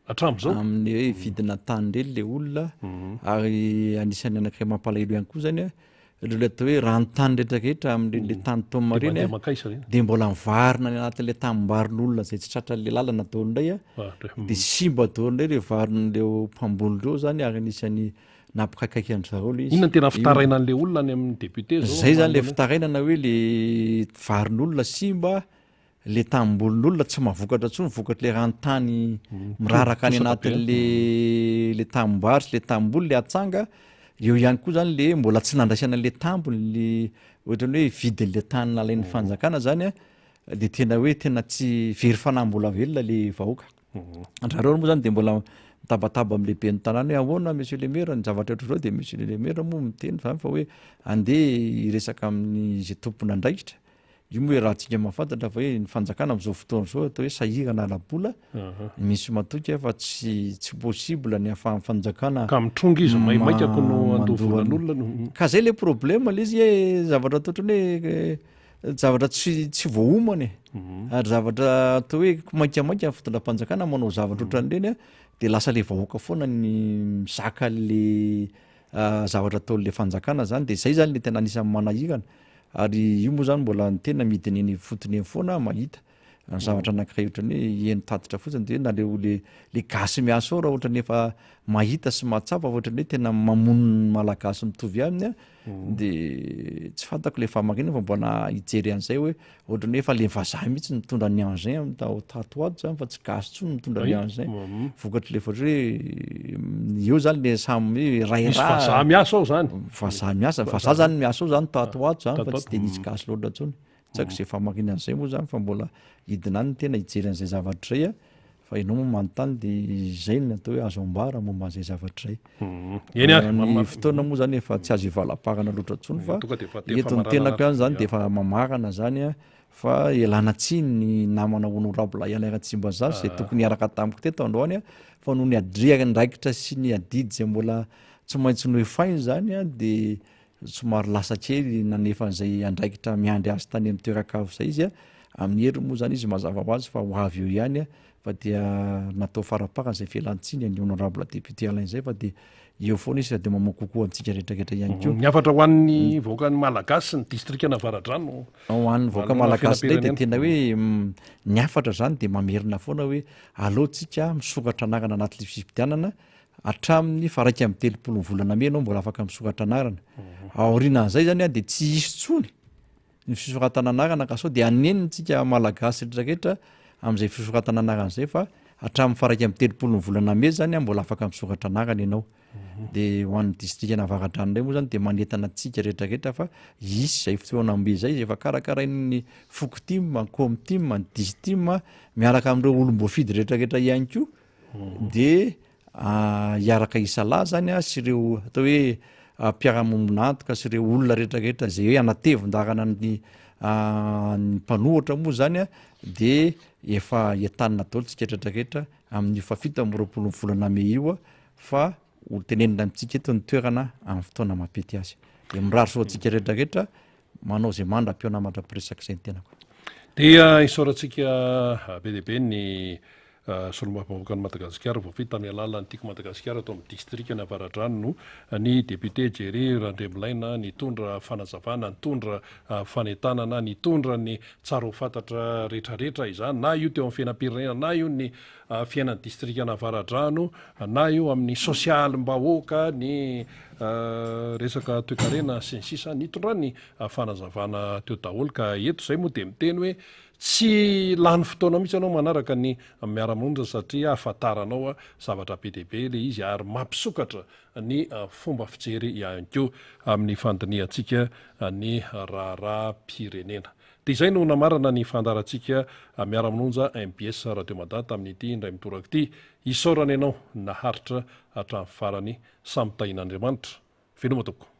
Hatramin'izao? Amin'ny hoe vidina tany ireny le olona ary anisan'ny anankiray mampalahelo ihany koa zany a, ireo le atao hoe ranontany rehetrarehetra amin'ireny le tany tôma Dia ireny mandeha a, mankaiza ireny? dia mbola mivarina any anatin'le tanimbarin'olona izay tsy tratran'le lalana daholo indray a, Ah, re. dia simba daholo indray ireo varin'ireo mpamboly ireo zany ary anisan'ny nampikaikaika an-dry zareo le izy. Inona no tena Io- fitarainan'le olona any amin'ny député zao? Zay zany le manoloana io? fitarainana hoe le varin'olona simba Le tanimbolin'olona tsy mahavokatra intsony vokatr'le ranontany miraraka any anatin'le le tanimbary sy le tanimboly le atsanga, eo ihany koa zany le mbola tsy nandraisana le tambiny le ohatran'ny hoe vidin'le tany nalain'ny fanjakana zany a de tena hoe tena tsy very fanahy mbola velona le vahoaka. Andrareo moa zany de mbola mitabataba am'le ben'ny tanàna hoe ahoana monsieur le maire ny zavatra ohatr'izao de monsieur le maire moa miteny zany fa hoe andeha hiresaka amin'ny zay tompon'andraikitra Io moa iarahantsika mahafantatra fa hoe ny fanjakana amin'izao fotoana izao atao hoe sahirana ara-bola, misy matoky fa tsy tsy possible ny ahafahan'ny fanjakana Ka mitrongy izy maimaika ko no handoa mandoa volan'olona no. Ka zay le problème le izy hoe zavatra atao ohatran'ny hoe zavatra tsy tsy voaomana e. Ary zavatra atao hoe maikamaika ny fitondram-panjakana manao zavatra ohatran'ireny a. de lasa le vahoaka foana ny mizaka an'le zavatra ataon'le fanjakana zany de zay zany le tena anisan'ny manahirana ary io moa zany mbola ny tena midina eny ifotony eny foana mahita ny zavatra anankiray ohatran'ny hoe heno tatitra fotsiny de hoe nareo le le gasy miasa ao raha ohatran'ny efa mahita sy mahatsapa fa ohatran'ny hoe tena mamono ny malagasy mitovy aminy a de tsy fantako le fahamarinana fa mbola hijery an'izay hoe ohatran'ny hoe efa le vazaha mihitsy mitondra ny engin am- tao tato ho ato zany fa tsy gasy intsony mitondra ny engin vokatry le fa ohatra hoe eo zany le samy hoe ray Misy ra vazaha miasa ao zany. Vazaha miasa, vazaha zany miasa ao zany tato ho ato zany Tato fa ho tsy ato. de nisy gasy loatra intsony. Tsy haiko izay fahamarinana izay moa zany fa mbola hidina any ny tena hijery an'izay zavatra izay a, fa ianao moa manontany de izay no atao hoe azo ambara momba an'izay zavatra izay. Eny ary, Ny fotoana moa zany efa tsy azo ivalaparana loatra intsony fa Tonga de efa te eto ny famaranana tenako ihany zany ary. de efa mamarana zany a, fa ialana tsiny ny namana honorable Alain Ratsimbazafy izay tokony hiaraka tamiko teto androany a, fa noho ny adriandraikitra sy ny adidy izay mbola tsy maintsy noefainy zany a de Somary lasa kely nanefa an'izay andraikitra miandry azy tany amin'ny toeran-kavo izay izy a, amin'ny heriny moa izany izy mazava ho azy fa ho avy eo ihany a, fa dia natao faraparany izay fialan-tsiny an'i honorable député Alain izay fa dia eo foana izy fa dia mamoa kokoa antsika rehetrarehetra ihany koa. Ny hafatra ho an'ny vahoakan'ny Malagasy sy ny distrikan'Avaradrano Ho an'ny vahoaka manoloana ny malagasy indray dia fiainam-pirenena. tena hoe ny hafatra izany dia mamerina foana hoe aleo tsika misoratra anarana anaty lisi-pifidianana Hatramin'ny faha 31 ny volana mey ianao mbola afaka misoratra anarana. Aorianan'izay zany dia tsy hisy intsony ny fisoratana anarana ka sao dia hanenina isika Malagasy rehetra rehetra amin'izay fisoratana anarana izay fa hatramin'ny faha 31 ny volana mey zany mbola afaka misoratra anarana ianao. Dia ho an'ny distrikan'Avaradrano indray moa zany dia manentana antsika rehetra rehetra fa hisy izay fihaonambe izay izay efa karakarain'ny Fokotim, Komtim, ny Distim miaraka amin'ireo olom-boafidy rehetra rehetra ihany koa de hiaraka hisalahy zany a sy ireo atao hoe mpiara-mombon'antoka sy ireo olona rehetrarehetra zay hoe hanatevin-dalana ny ny mpanohitra moa zany a de efa entanina daholo tsika rehetrarehetra amin'io fahafito amby roapolo ny volana mey io a fa ho tenenina amintsika eto ny toerana amin'ny fotoana mampety azy de mirary soa antsika rehetrarehetra manao izay mandra-pihaona mandra-piresaka izay ny tenako. Dia isaorantsika be dia be ny Solombavambahoakan'i Madagasikara voafidy tamin'ny alalan'ny Tiako Madagasikara tao amin'ny distrikan'i Avaradrano ny député Jerry Randriamilaina nitondra fanazavana, nitondra fanentanana, nitondra ny tsara ho fantatra rehetrarehetra izany na io teo amin'ny fiainam-pirenena na io ny fiainan'ny distrikan'Avaradrano na io amin'ny sosialim-bahoaka, ny resaka toekarena sy ny sisa Nitondrany fanazavana teo daholo ka eto izay moa dia miteny hoe Tsy lany fotoana mihitsy ianao manaraka ny miara-monja satria ahafantaranao zavatra be dia be ilay izy ary mampisokatra ny fomba fijery ihany koa amin'ny fandinihantsika ny raharaham-pirenena. Dia izay no namarana ny fandaharantsika miara-monja mbs Radio Mada tamin'ity indray mitoraka ity. Isaorana ianao naharitra hatramin'ny farany. Samy tahian'Andriamanitra. Veloma tompoko.